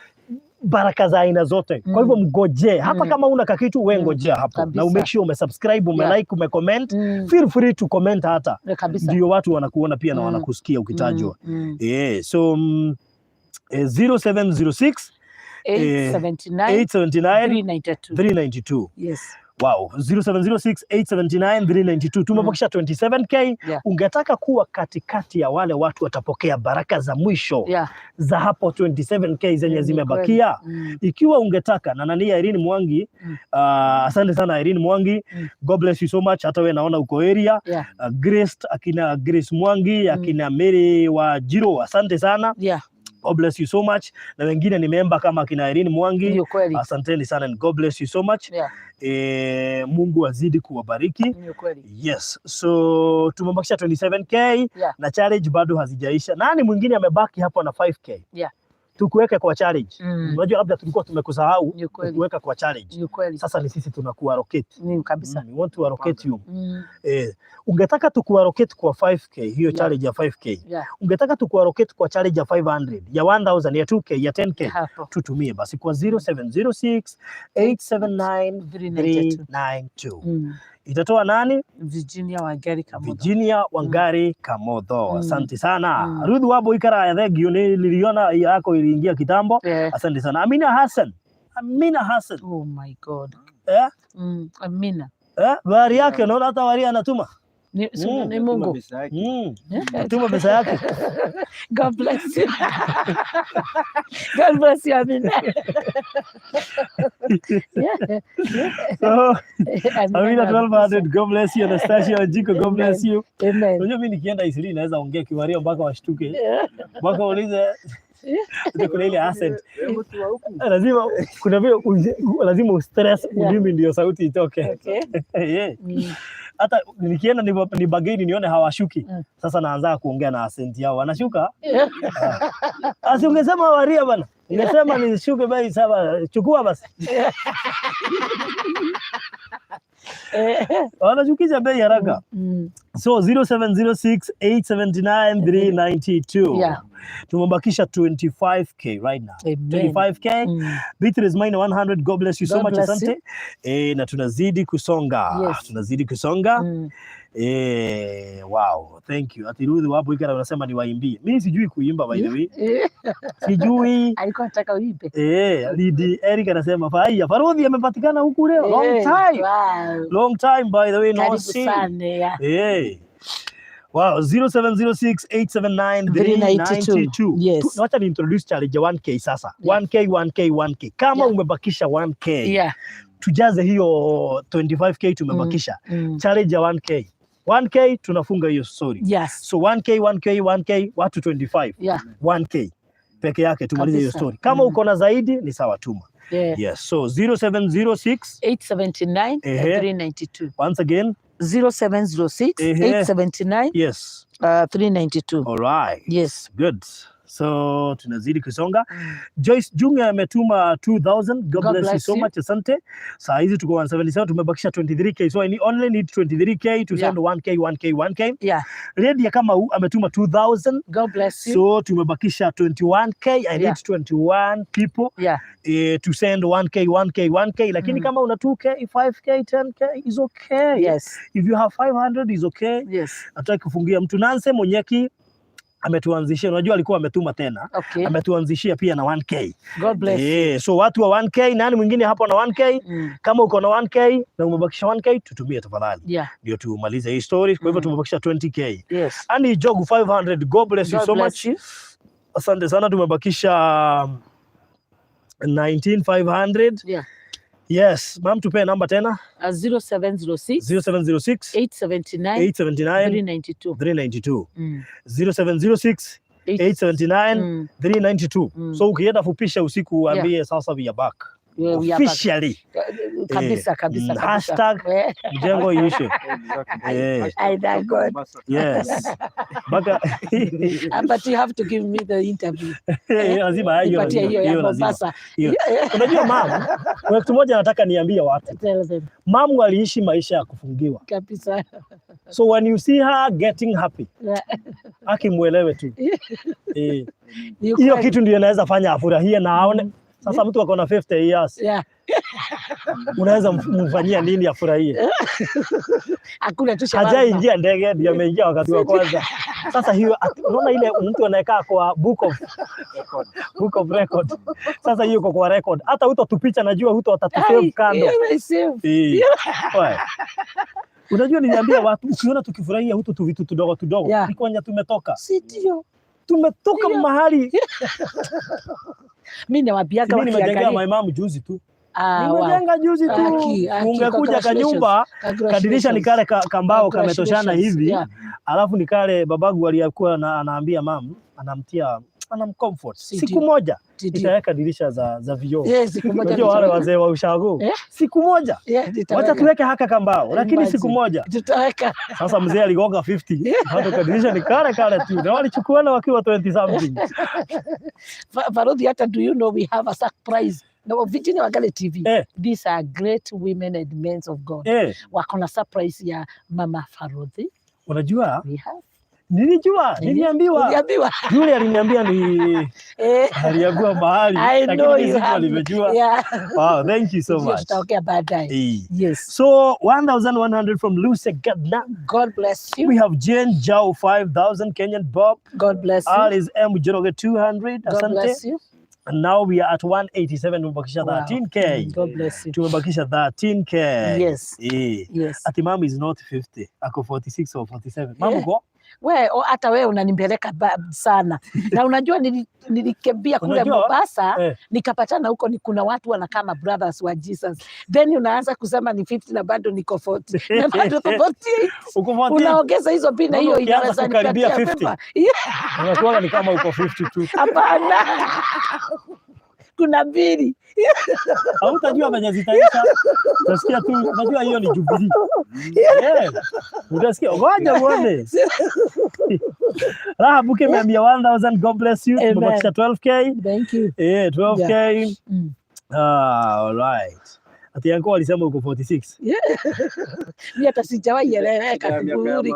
baraka za aina zote. Kwa hivyo mgojee hata kama una kakitu we ngojea hapo na umake sure umesubscribe, umelike, umecomment. Feel free to comment hata ndio watu wanakuona pia na wanakusikia ukitajwa. So 0706 879 879 392. 392. Yes. Wow, 0706 879 392. Tumebakisha 27K. Ungetaka kuwa katikati ya wale watu watapokea baraka za mwisho za hapo 27K zenye Ni zimebakia. kweli. Ikiwa ungetaka na nani Irene Mwangi, asante sana Irene Mwangi. God bless you so much. Hata wewe naona uko area. Grace, akina Grace Mwangi, akina Mary wa Jiro, asante sana. God bless you so much. Na wengine ni member kama akina Irene Mwangi. Ni ukweli. Asanteni sana and God bless you so much. Mungu azidi kuwabariki. Ni ukweli. Yes, so tumebakisha 27K na challenge bado hazijaisha. Nani mwingine amebaki hapo na 5K? Tukuweke kwa challenge. Unajua labda tulikuwa tumekusahau Ni ukweli. kukuweka kwa challenge. Ni ukweli. Sasa ni sisi tunakuallocate. Ni kabisa. We want to allocate you. Ungetaka tukuallocate kwa 5K, hiyo challenge ya 5K. Ungetaka tukuallocate kwa challenge ya 500, ya 1000, ya 2K, ya 10K. Hapo. Tutumie basi kwa 0706 879 392. 392. Itatoa Itatoa nani? Virginia Wangari Kamotho. Virginia Wangari Kamotho. Asante sana. Ruth Wabo Ikara, thank you. Niliona yako iliingia kitambo. Asante sana. Amina Hassan. Amina Hassan. Oh my God. Eh? Amina. Eh? Wari yake unaona hata wari anatuma. Ni Mungu. Tuma pesa yake. God bless you. God bless you, Amina. So, Amina Amina kabisa. 1200, God bless you. Anastasia Wanjiko, God bless you. Amen. Unajua mimi nikienda Isili naweza ongea Kiwaria mpaka washtuke. Mpaka waulize kuna ile accent. Lazima kuna vile lazima ustress ulimi ndio sauti itoke. Yeah. Hata nikienda ni bageni nione hawashuki. Sasa naanza kuongea na accent yao. Wanashuka? Asi ungesema waria bana. Ungesema nishuke bei saba, chukua basi. Wanashukisha bei haraka. So 0706 879 392. Tumebakisha 25K right now. Amen. 25K. Beatrice Maina 100, God bless you so God much, bless asante. Na tunazidi kusonga. Tunazidi kusonga. Wow, thank you. Ati Ruth wapo ikara unasema niwaimbie. Mimi sijui kuimba, by the way. Sijui. Alikuwa anataka uimbe. Lady Eric anasema faya. Farodhi amepatikana huku leo. Long time. Long time, by the way, no Karibu see. Sana. Yeah. Wow, 0706 879 392. Yes. Wacha ni introduce challenge ya 1K sasa. 1K, 1K, 1K. Kama umebakisha 1K, tujaze hiyo 25K tumebakisha. Challenge ya 1K. 1K tunafunga hiyo story. So 1K, 1K, 1K, watu 25. 1K peke yake tumalize hiyo story. Kama uko na zaidi ni sawa, tuma. Yes. So 0706 879 392. Once again. 0706 879 392. All right. Yes. Good. So tunazidi kusonga. Joyce Junge ametuma 2000. God, God bless you bless so you. much. Asante. Saa hizi tuko 177, tumebakisha 23K. So I only need 23K to send 1K, 1K, 1K. Lydia kama huu ametuma 2000. God bless you. So tumebakisha 21K. I need 21 people to send 1K, 1K, 1K. Lakini kama una 2K, 5K, 10K is okay. If you have 500 is okay. Nataka kufungia mtu. Nancy Munyeki ametuanzishia, unajua alikuwa ametuma tena, ametuanzishia pia na 1K. God bless you. So watu wa 1K, nani mwingine hapo na 1K? Kama uko na 1K na umebakisha 1K, tutumie tafadhali, ndio tumalize hii story. Kwa hivyo tumebakisha 20K. Ani Jogu 500, God bless you God so bless much. You. Asante sana, tumebakisha 19,500. Yes, ma'am, tupe namba tena. 0706 0706 879 879 392. 392. 0706 879 392. So ukienda fupisha usiku uambie sasa we are back. Yeah, we are back. Officially. Kabisa, kabisa, kabisa. Hashtag mjengo iishe. I thank God. Yes. Mpaka But you have to give me the interview. Lazima hiyo Nipatie lazima. hiyo ya Hiyo lazima. Mombasa. Hiyo. Unajua mam, kuna kitu moja nataka niambie watu. Tell them. Mamu aliishi maisha ya kufungiwa. Kabisa. So when you see her getting happy, akimwelewe tu. Ni Hiyo ukweli. kitu ndio inaweza fanya afurahie na aone. Sasa mtu ako na 50 years, unaweza mfanyia nini afurahie? Hakuna tu shawarma. Hajaingia ndege, ndio ameingia wakati wa kwanza. Sasa hiyo unaona ile mtu anayekaa kwa book of record. Sasa hiyo iko kwa record. Hata hutotupicha, najua huto atatusave Ai, kando. hiyo save. Oe. Unajua niliambia watu ukiona tukifurahia huto tu vitu tudogo tudogo ni kwenye tumetoka. Si ndio? Tumetoka mahali. Mimi nawaambiaga Mimi nimejengea wakiangalia. my mom juzi tu. Ah, wow. Nimejenga juzi tu. Aki, aki, Ungekuja kanyumba, kadirisha ni kale kambao kametoshana Congratulations. hivi. Alafu ni kale babagu aliyekuwa anaambia mam, anamtia, anamcomfort. Si Siku ndio? moja Si ndio? nitaweka dirisha za vioo. Yes, siku moja Unajua wale nitaweka. wazee wa ushago. Siku moja. Yeah, Wacha nitaweka. tuweke haka kambao, lakini siku Imagine. moja. Tutaweka. Sasa mzee aligonga 50, bado kadirisha ni kale kale tu. Na walichukuana wakiwa 20 something. Farodhi, hata do you know we have a surprise? No, Virginia Wangari TV. These are great women and men of God. Wako na surprise ya Mama Farodhi. Unajua? We have. Nilijua, niliambiwa. Uliambiwa? Yule aliniambia ni aliambiwa mahali, I lakini know mimi you sikuwa have. nimejua. Wow, thank you so Ndio much. tutaongea baadaye. Yes. So 1100 from Lucy Gardner. God bless you. We have Jane Jao 5000 Kenyan Bob. God bless you. Alice M Njoroge 200. God Asante. bless you. And now we are at 187, tumebakisha 13K. God bless you. Tumebakisha 13K. Yes. Yes. Ati mom is not 50. Ako 46 or 47. Mom uko? We, hata we unanipeleka sana na unajua nilikimbia kule Unajua? Mombasa nikapatana huko ni kuna watu wanakaa ma brothers wa Jesus, then unaanza kusema ni 50 na bado niko 40 na bado uko 48. Uko 48. Unaongeza hizo mbili na Unaona hiyo ukianza inaweza kukaribia nipatia 50. pema. Unakuwa ni kama uko 50 tu. Hapana, kuna mbili. Hautajua venye zitaisha. Utasikia tu, unajua hiyo ni Jubilee. Yeah. Utasikia ngoja uone. Raha Buke ameambia 1000, God bless you. Amen. Tumebakisha 12K. Thank you. 12K. Yeah. Ah, all right. Ati yanko alisema uko 46. Mi hata sijawahi eleweka vizuri.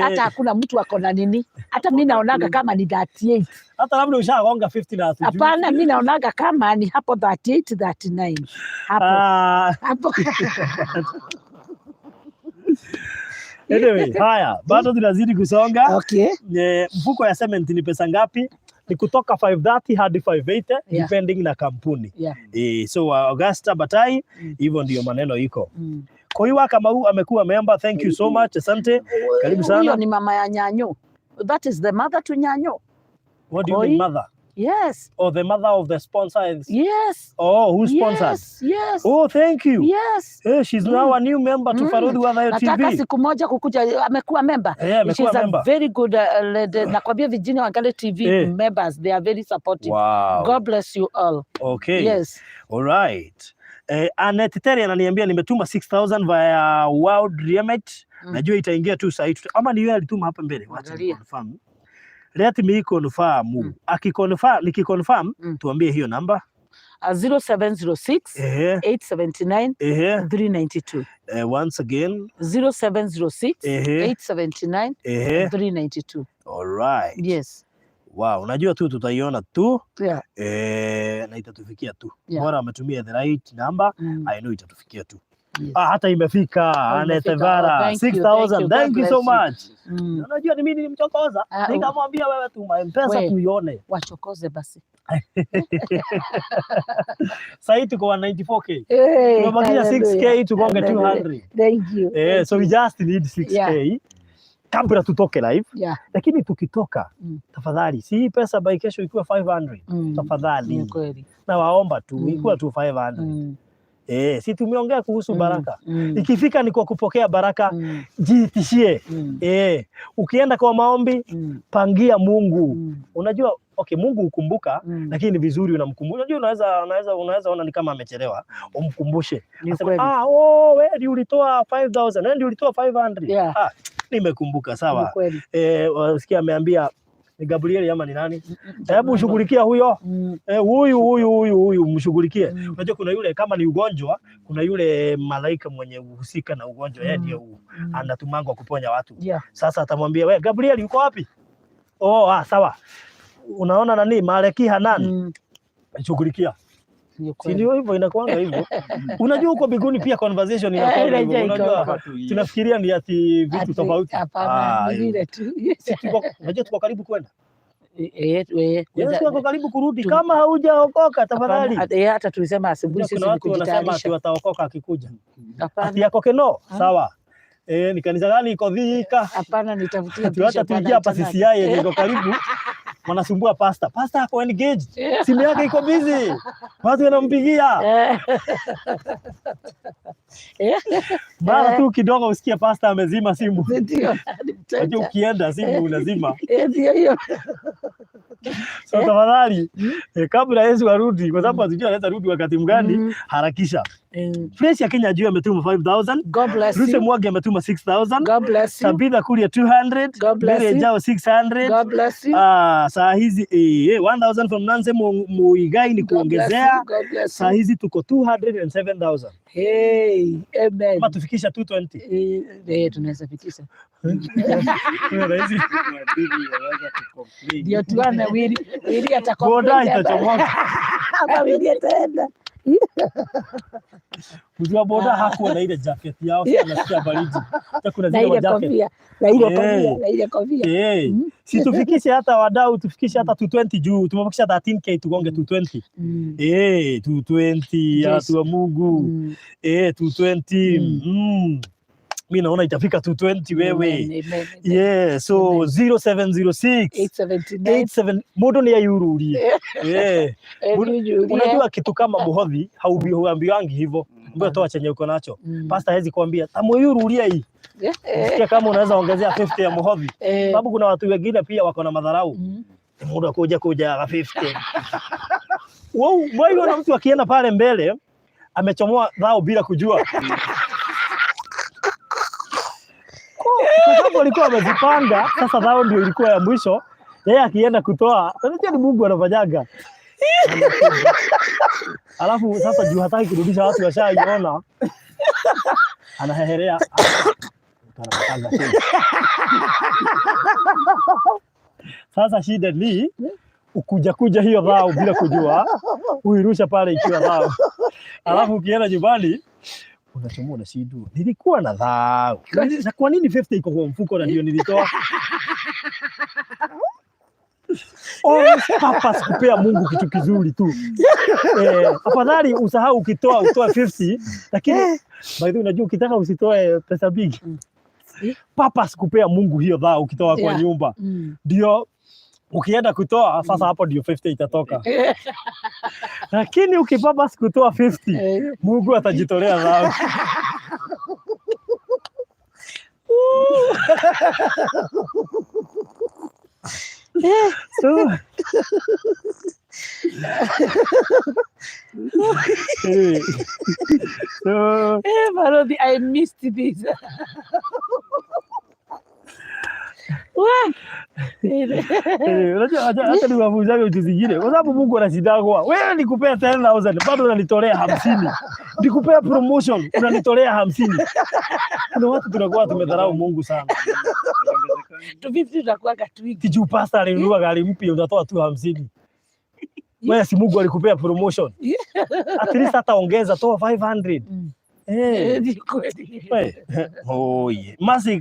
Hata hakuna mtu ako na nini, hata mi naonaga kama ni 38. Hata labda ushagonga 50 na hatujui. Hapana, mi naonaga kama ni hapo 38 39 hapo hapo. Anyway, haya, bado tunazidi kusonga. Okay. Mfuko ya cement ni pesa ngapi? Ni kutoka 530 hadi 580 depending na kampuni. So Augusta Batai, hivyo ndio maneno iko. Koiwa Kamau amekuwa member, thank you so much. Asante. Karibu sana. Huyo ni mama ya Nyanyo. That is the mother to Nyanyo. What do you mean mother? Yes. Oh, the mother of the sponsor is... Yes. Oh, who sponsored? Yes, yes. Oh, thank you. Yes. Hey, she's now a new member to Farodhi wa Thayo TV. Nataka siku moja kukuja, amekuwa member. Yeah, amekuwa She's member. a very good lady. Nakwambia Virginia Wangari TV members, they are very supportive. Wow. God bless you all. Okay. Yes. All right. Annette Terry ananiambia nimetuma 6,000 via World Remit. Najua itaingia tu saa hii. Ama ni yeye alituma hapa mbele. Wacha ni confirm. Let me confirm. Akiconfirm, nikiconfirm tuambie hiyo namba. 0706 879 392. Once again 0706 879 392. All right. Yes. Wow, unajua tu tutaiona tu. Yeah. Na itatufikia tu. Yeah. Bora ametumia the right number. I know itatufikia tu. Yes. Hata imefika. Annette Vara 6,000. Thank you so much. Unajua ni mimi nilimchokoza. Nikamwambia wewe tuma M-Pesa tuione. Wachokoze basi. Sasa tuko 194k. Tumebakia 6k tugonge 200. Thank you. So we just need 6k. Yeah. Kabla tutoke live. Yeah. Lakini tukitoka, tafadhali si pesa by kesho ikuwa 500. Tafadhali. Na waomba tu ikuwa tu 500. Si tumeongea kuhusu baraka. Ikifika ni kwa kupokea baraka, jiitishie. Ukienda kwa maombi, pangia Mungu. Unajua, okay, Mungu hukumbuka, lakini ni vizuri unamkumbusha. Unajua unaweza ona ni kama amechelewa, umkumbushe. Asema, wewe ndio ulitoa 5,000, wewe ndio ulitoa 500. Yeah. Nimekumbuka, sawa. Usikia ameambia ni Gabriel ama ni nani? Hebu shughulikia huyo. Huyu mshughulikie. Unajua kuna yule kama ni ugonjwa, kuna yule malaika mwenye uhusika na ugonjwa, yeye ndiye anatumangwa kuponya watu. Yeah. Sasa atamwambia wewe Gabriel yuko wapi? Oh, sawa. Unaona nani? Maleki Hanan. Shughulikia. Si ndio hivyo inakuanga hivyo. Unajua huko mbinguni pia conversation inakuanga hivyo. Unajua tunafikiria ni ati vitu tofauti. Hapana, ni vile tu. Unajua tuko karibu kwenda. Yesu yuko karibu kurudi kama haujaokoka tafadhali. Hata tulisema asubuhi sisi ni kujitayarisha. Wanasema ati wataokoka akikuja. Ati yako keno? Sawa. Ni kanisa gani iko Thika? Hapana, nitafutia. Hata tuingia hapa CCI yenye iko karibu. Wanasumbua pastor. Pastor ako engaged. Simu yake iko busy. Watu wanampigia. Mara tu kidogo usikie pastor amezima simu. Ndio. Unajua ukienda simu unazima. Ndio hiyo. So tafadhali, kabla Yesu arudi, kwa sababu hatujui anaweza rudi wakati mgani, harakisha. Fresh ya Kenya juu ametuma 5,000. God bless you. Ruse Mwagi ametuma 6,000. God bless you. Tabitha Kuria 200. God bless you. Jao 600. God bless you. Saa hizi 1,000 from Nancy Muigai ni kuongezea. Saa hizi tuko 207,000. Hey, amen. Kama tufikisha 220. Tunaweza fikisha. Ndio tuone Wili atakomplete. Boda itachomoka. Ama Wili ataenda. Mtu wa boda hakuwa na ile jacket yao, sasa nasikia baridi. Hata kuna Na zile ile jacket. kofia, na ile kofia, na ile kofia. Si tufikishe hata wadau, tufikishe hata 220 juu. Tumefikisha 13k tugonge 220. 220 ya watu wa Mungu. 220. Mimi naona itafika 220 wewe. Yeah, so 0706 879 87 mundu ni ayururie. Unajua kitu kama muhothi hauambiwangi hivyo. Mbona toa chenye uko nacho. Pastor hawezi kuambia tamuyururia hii. Sikia kama unaweza ongezea 50 ya muhothi. Sababu kuna watu wengine pia wako na madharau. Mundu akuja kuja 50. Wewe unaona mtu akienda pale mbele amechomoa dhao bila kujua. Kwa sababu alikuwa amejipanga, sasa dhao ndio ilikuwa ya mwisho. Yeye akienda kutoa, unajua ni Mungu anafanyaga. Alafu sasa juu hataki kurudisha, watu washaiona, anaheherea. Mtu anapatanga shida. Sasa shida ni ukuja kuja hiyo dhao bila kujua, uirusha pale ikiwa dhao, alafu ukienda nyumbani unachomoa, unashindwa, nilikuwa na dhao na kwa nini 50 iko kwa mfuko na ndio nilitoa? Always purpose kupea Mungu kitu kizuri tu. Afadhali usahau ukitoa utoe 50, lakini by the way unajua ukitaka usitoe pesa big. Purpose kupea Mungu hiyo dhao ukitoa kwa nyumba. Ndio ukienda kutoa sasa hapo ndio 50 itatoka. Lakini ukipurpose kutoa 50, Mungu atajitolea dhao. So anyway, so Balozi, I missed this. Wah. Unajua acha niwafunzage vitu zingine, kwa sababu Mungu anashindagwa. Wewe nikupea 10,000 bado unanitolea 50. Nikupea promotion unanitolea 50. Kuna watu tunakuwa tumedharau Mungu sana. 250 tutakuwaga twingi. Juu pastor alinunua gari mpya utatoa tu 50. Wewe si Mungu alikupea promotion. At least hata ongeza, toa 500. Ni kweli. Oh yeah. Masi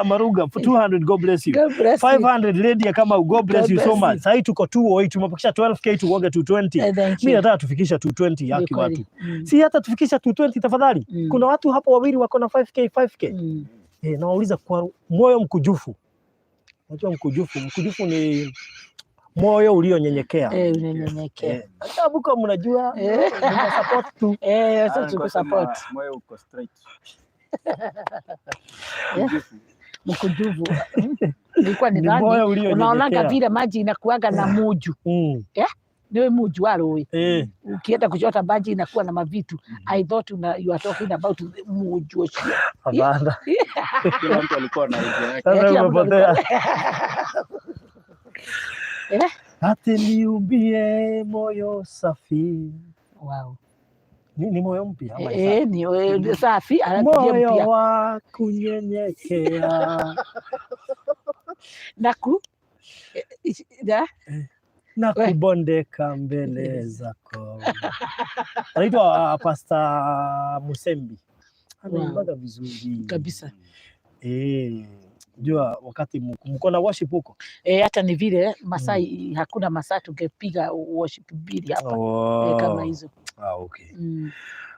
Maruga for 200, God bless you. God bless you. 500 Lydia Kamau, God bless God you so bless much. you. Sasa tuko 208, tumepakisha 12K tuonge 220. Thank Mimi you. nataka tufikisha 220 Ni yaki kweli. watu. Si hata tufikisha 220 tafadhali. Kuna watu hapo wawili wako na 5K 5K. Nawauliza kwa moyo mkujufu. Unajua mkujufu, mkujufu ni moyo ulionyenyekea. Unanyenyekea. Hata mko mnajua, mna support tu. Sasa tuko support. Moyo uko straight. Mkujufu. Nilikuwa Ni nidhani moyo ulionyenyekea. unaonaga vile maji inakuaga na muju. Niwe muju wa rũĩ. Ukienda kuchota maji inakuwa na mavitu. I thought you are talking about muju ũcio. Hapana. Kila mtu alikuwa na idea yake. Sasa Kila mtu umepotea. Ati niumbie moyo safi. Wow. Ni moyo mpya ama ni safi? Ni safi, alafu ndiye Moyo mpya. wa kunyenyekea Na ku, da? na We. kubondeka mbele zako. Anaitwa Pastor Musembi. Anaimbaga vizuri. Kabisa. Jua wakati mko na worship huko. Hata ni vile masaa hakuna masaa tungepiga worship mbili hapa. Kama hizo. Okay.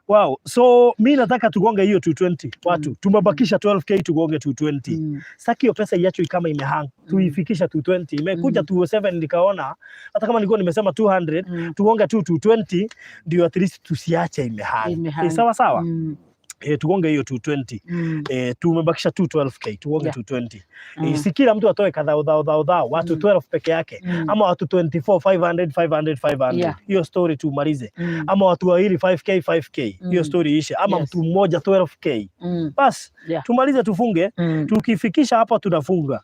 Wow, so mi nataka tugonge hiyo 220 watu. Tumebakisha 12K tugonge 220. Sitaki hiyo pesa iachwe kama imehang. Tuifikisha 220. Imekuja 207 nikaona hata kama nilikuwa nimesema 200, tugonge tu 220 ndio at least tusiache imehang. Imehang. Sawa sawa? Tugonge hiyo 220. Tumebakisha tu 12K, tugonge 220. Si kila mtu atoe kadhaa dhao dhao dhao, watu 12 peke yake. Ama watu 24 500 500 500. Hiyo story tumalize. Ama watu wawili 5K 5K. Hiyo story ishe. Ama mtu mmoja 12K. Bas, tumalize tufunge. Tukifikisha hapa tunafunga.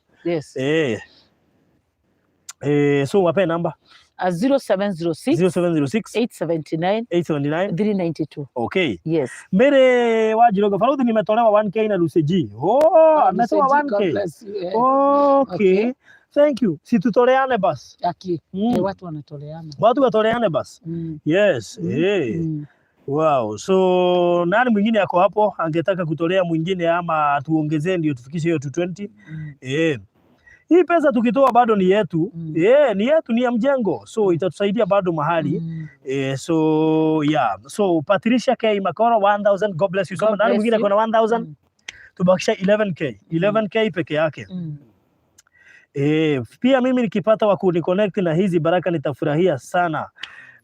So wape namba. 0706 0706 879 879 392. Okay. Yes. Mere Wajirogo Faruthi nimetolewa 1K na Lucy G. Oh, ametoa Lucy G, 1K. God bless you. Okay. Okay. Thank you. Si tutoleane bas. Aki. Watu wanatoleana. Watu watoleane bas. Yes. Wow. So nani mwingine ako hapo angetaka kutolea mwingine ama tuongezee ndio tufikishe hiyo 220? Hii pesa tukitoa bado ni yetu. Ni yetu, ni ya mjengo. So itatusaidia bado mahali. So yeah. So Patricia K Makoro 1000, God bless you so God much. Nani bless mwingine you. ako na 1000? Tubakisha 11K. 11K peke yake. Pia mimi nikipata wa kuniconnect na hizi baraka nitafurahia sana.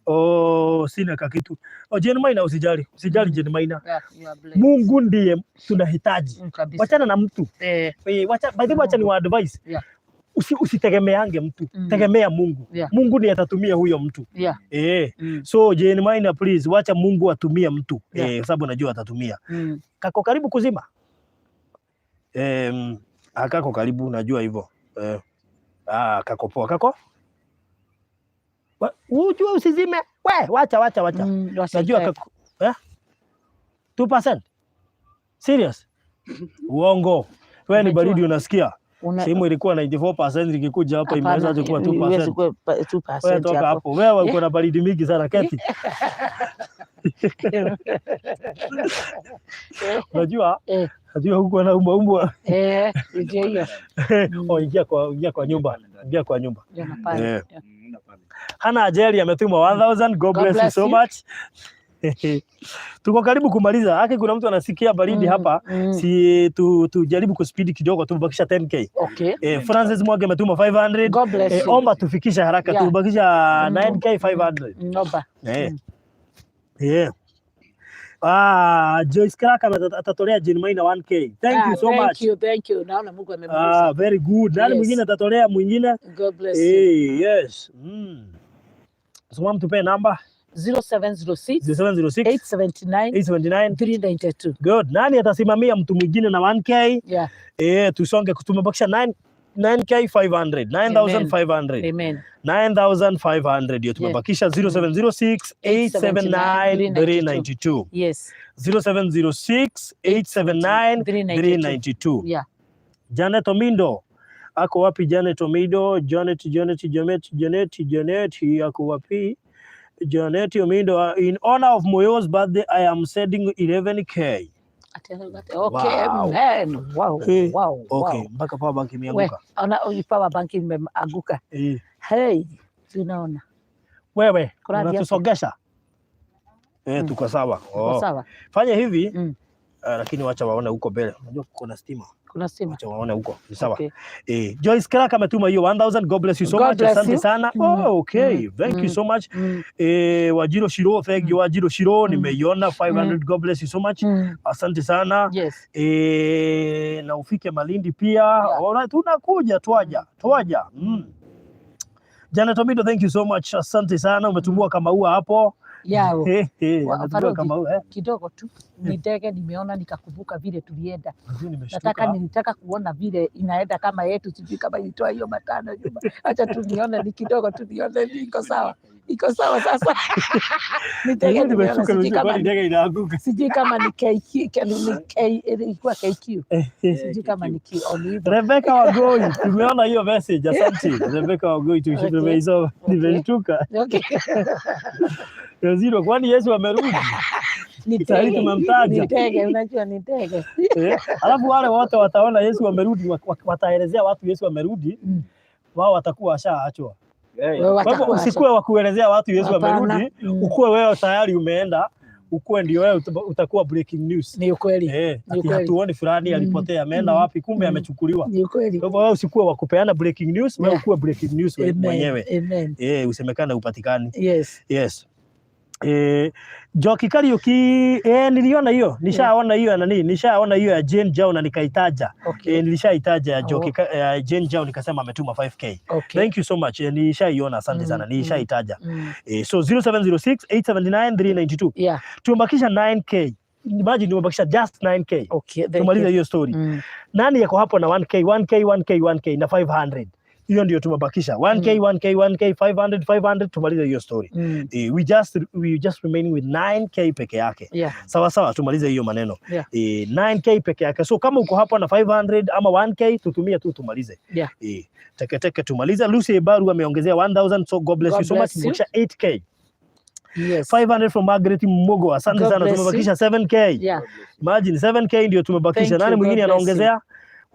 Oh, sina kakitu. Oh, Jane Maina usijali. Usijali Jane Maina. Yeah, you are blessed. Mungu ndiye tunahitaji. Kabisa. Wachana na mtu. Wacha, by the way, wacha ni wa advice. Usitegemeange mtu. Tegemea Mungu. Mungu ndiye atatumia huyo mtu. So Jane Maina please, wacha Mungu atumie mtu. Kwa sababu najua atatumia. Kako karibu kuzima. Kako karibu najua hivyo. Kako poa. Kako? Ujue usizime. We, wacha wacha wacha. Wacha Najua ikae. Eh? 2%. Serious? Uongo. Wewe ni Unajua. Baridi unasikia. Simu ilikuwa 94%, ikikuja hapa imeweza Hapana, kuwa iwezi 2%. kuwa 2% Wewe toka hapo. hapo. Wewe uko na baridi mingi sana, keti. Unajua? Najua huko na umbwa umbwa. Eh, ndio hiyo. Oh, ingia kwa nyumba. Ingia kwa nyumba. Ndio pale. Eh. Hana Ajeri ametuma 1000. God God bless you bless so you. much. Tuko karibu kumaliza. Haki kuna mtu anasikia baridi hapa. Si tujaribu kuspeed kidogo, tumebakisha 10K. Okay. Eh, Francis Mwage ametuma 500. God bless Eh, you. omba tufikishe haraka, tumebakisha 9K 500. Omba. Eh. Yeah. Ah, Joyce Clark atatolea Jane Maina 1K. Thank Ah, you so thank much. you, thank you. Naona Mungu amemgusa. Ah, very good. Nani mwingine atatolea mwingine? God bless you. Eh, yes. So mom, tupe namba. 0706 0706 879 879 392. Good. Nani atasimamia mtu mwingine na 1K? Yeah. Eh, tusonge, tumebakisha 9 9K 500, 9500. Amen. 9500 ndio tumebakisha. 0706 879 392. Yes. 0706 879 392. 392. Yeah. Janet Omindo ako wapi? Janet Omindo, Janet, Janet, Janet, Janet, Janet ako wapi? Janet Omindo, in honor of Moyo's birthday, I am sending 11K. Okay, Wow. amen. Wow, Eh, wow, okay, wow. mpaka power bank We, imeanguka. ona huyu power bank imeanguka. Eh. Hey, tunaona. Wewe Kurathi unatusogesha. Eh, tuko sawa. Tuko Oh. sawa. Fanya hivi, lakini wacha waone huko mbele. Unajua kuna stima. Kuna stima. Wacha waone huko. Ni sawa. Okay. Eh, Joyce Clark ametuma hiyo 1000. God bless you so God much. bless Asante you. sana. Oh, okay. Thank you so much. Eh, Wajiro Shiro, thank you Wajiro Shiro, nimeiona 500. God bless you so much. Asante sana. Yes. Eh, na ufike Malindi pia. Alright, tunakuja, twaja. Twaja. Janet Omido, thank you so much. Asante sana. Umetumbua kama ua hapo. Yao. Eh, eh, ametumbua Farogi, kama ua, eh. kidogo tu ni ndege nimeona nikakumbuka vile tulienda. Unajua nimeshtuka. Nataka nilitaka kuona vile inaenda kama yetu, sijui kama ilitoa hiyo matano nyuma. Acha tu nione, ni kidogo tu nione, iko sawa, iko sawa sasa. Ni ndege Unajua nimeona, nimeshtuka, sijui nimeshtuka, kama kwani ndege inaanguka. Sijui kama ni KQ, ni K, ilikuwa KQ, sijui kama ni Q au ni hivyo. Rebecca Wagoi, tumeona hiyo message. Asante. Rebecca Wagoi, tumeisoma. Nimeshtuka. Okay. Zero, kwani Yesu amerudi? Ni Sasa ndege, tumemtaja. ni ndege, unajua ni ndege. Eh, alafu wale wote wataona Yesu amerudi, wataelezea watu Yesu amerudi, wao watakuwa washaachwa. Hey. Wewe Kwa hivyo watakuwa usikuwe wa kuelezea watu Yesu Hapana. amerudi, ukuwe wewe tayari umeenda, ukuwe ndio wewe utakuwa breaking news. Ni ukweli. Eh, Ni ati ukweli. hatuoni fulani alipotea, ameenda wapi, kumbe amechukuliwa. Ni ukweli. Kwa hivyo wewe usikuwe wa kupeana breaking news, wewe ukuwe breaking news wewe Amen. mwenyewe. Amen. Eh, usemekane upatikani. Yes. Yes. Eh, Njoki Kariuki, eh, niliona hiyo, nishaona hiyo ya nani, nishaona hiyo ya Jane Jao na nikaitaja. Okay. Eh, nilishaitaja ya Njoki ya Jane Jao, nikasema ametuma 5K. Okay. Thank you so much. Eh, nishaiona, asante sana. Nishaitaja. Eh, so 0706 879 392. Tumebakisha 9K. Imagine tumebakisha just 9K. Okay, thank Tumalize you. hiyo story. Nani yako hapo na 1K, 1K, 1K, 1K na 500? Hiyo ndio tumebakisha. 1K, 1K, 1K, 500, 500, tumalize hiyo story. Eh, we just remaining with 9K peke yake. Sawa sawa, tumalize hiyo maneno. Eh, 9K peke yake. So kama uko hapo na 500 ama 1K, tutumie tu tumalize. Eh, teke teke tumalize. Lucy Ebaru ameongezea 1000, so God bless God you so much. bless you. Tumebakisha 8K. Yes. 500 from Margaret Mmogo. Asante God sana. bless you. Tumebakisha 7K. Imagine 7K ndio tumebakisha. Thank Nani you. mwingine God bless you. anaongezea?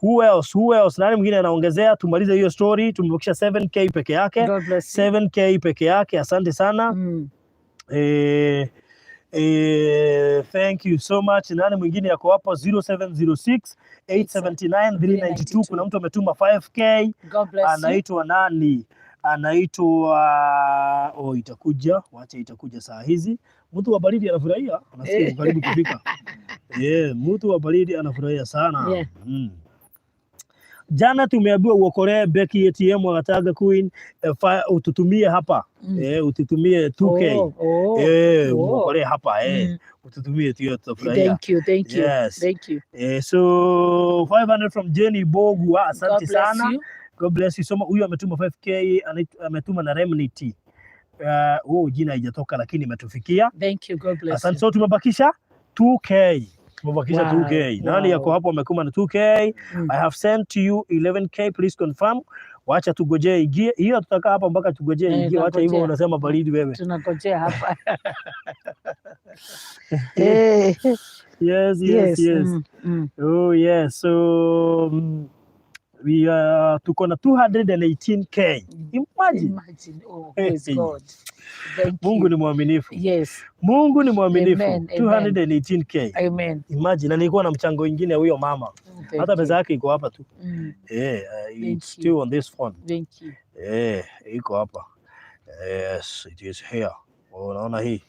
Who else? Who else? Nani mwingine anaongezea? Tumalize hiyo story. Tumebakisha 7K peke yake. God bless you. 7K peke yake. Asante sana. Eh, eh, thank you so much. Nani mwingine yako hapo? 0706 879 392. Kuna mtu ametuma 5K. God bless you. Anaitwa nani? Anaitwa, oh, itakuja, wacha itakuja saa hizi. Mtu wa baridi anafurahia, anasikia karibu kufika. Yeah, mtu wa baridi anafurahia sana. Jana tumeambiwa uokolee Becky ATM wa Gataga Queen, eh, ututumie hapa. Eh, ututumie 2K. Oh, Eh, oh. uokolee hapa, eh. Ututumie tu, tutafurahia. Thank you, thank you. Yes. Thank you. Eh, so 500 from Jenny Bogu, ah, asante God bless sana. you. God bless you so much. Huyu ametuma 5K, ametuma na Remnity. Huo jina haijatoka lakini imetufikia. Thank you. God bless Asante. you. So tumebakisha 2K. Tumebakisha 2K. Nani yako hapo amekuma na 2K? I have sent to you 11K, please confirm. Wacha tugojee ingie. Hiyo tutakaa hapa mpaka tugojee ingie. Wacha hivyo tunagojea. Unasema baridi wewe. Tunagojea hapa. Yes. Oh yes. So we tuko na 218K. Imagine. Imagine. Oh, praise God. Thank Mungu you. ni mwaminifu. Mungu ni mwaminifu. Amen, amen. 218K. Amen. Imagine, na nilikuwa na mchango ingine huyo mama. Thank Hata pesa you. yake iko hapa tu. Thank It's still you. on this phone. Thank you. Iko hapa. Yes, it is here. Unaona hii?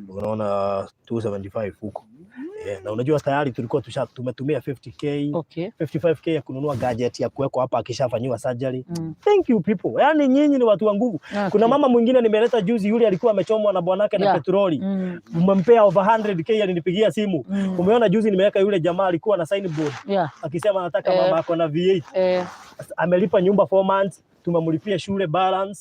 Unaona 275 huko. Na unajua tayari tulikuwa tumetumia 50K, 55K ya kununua gadget ya kuwekwa hapa akishafanyiwa surgery. Thank you people. Yaani nyinyi ni watu wa nguvu. Kuna mama mwingine nimeleta juzi, yule alikuwa amechomwa na bwanake na petroli. Umempea over 100K, alinipigia simu. Umeona juzi nimeweka yule jamaa alikuwa na signboard akisema anataka mama ako na V8. Amelipa nyumba 4 months, tumemlipia shule balance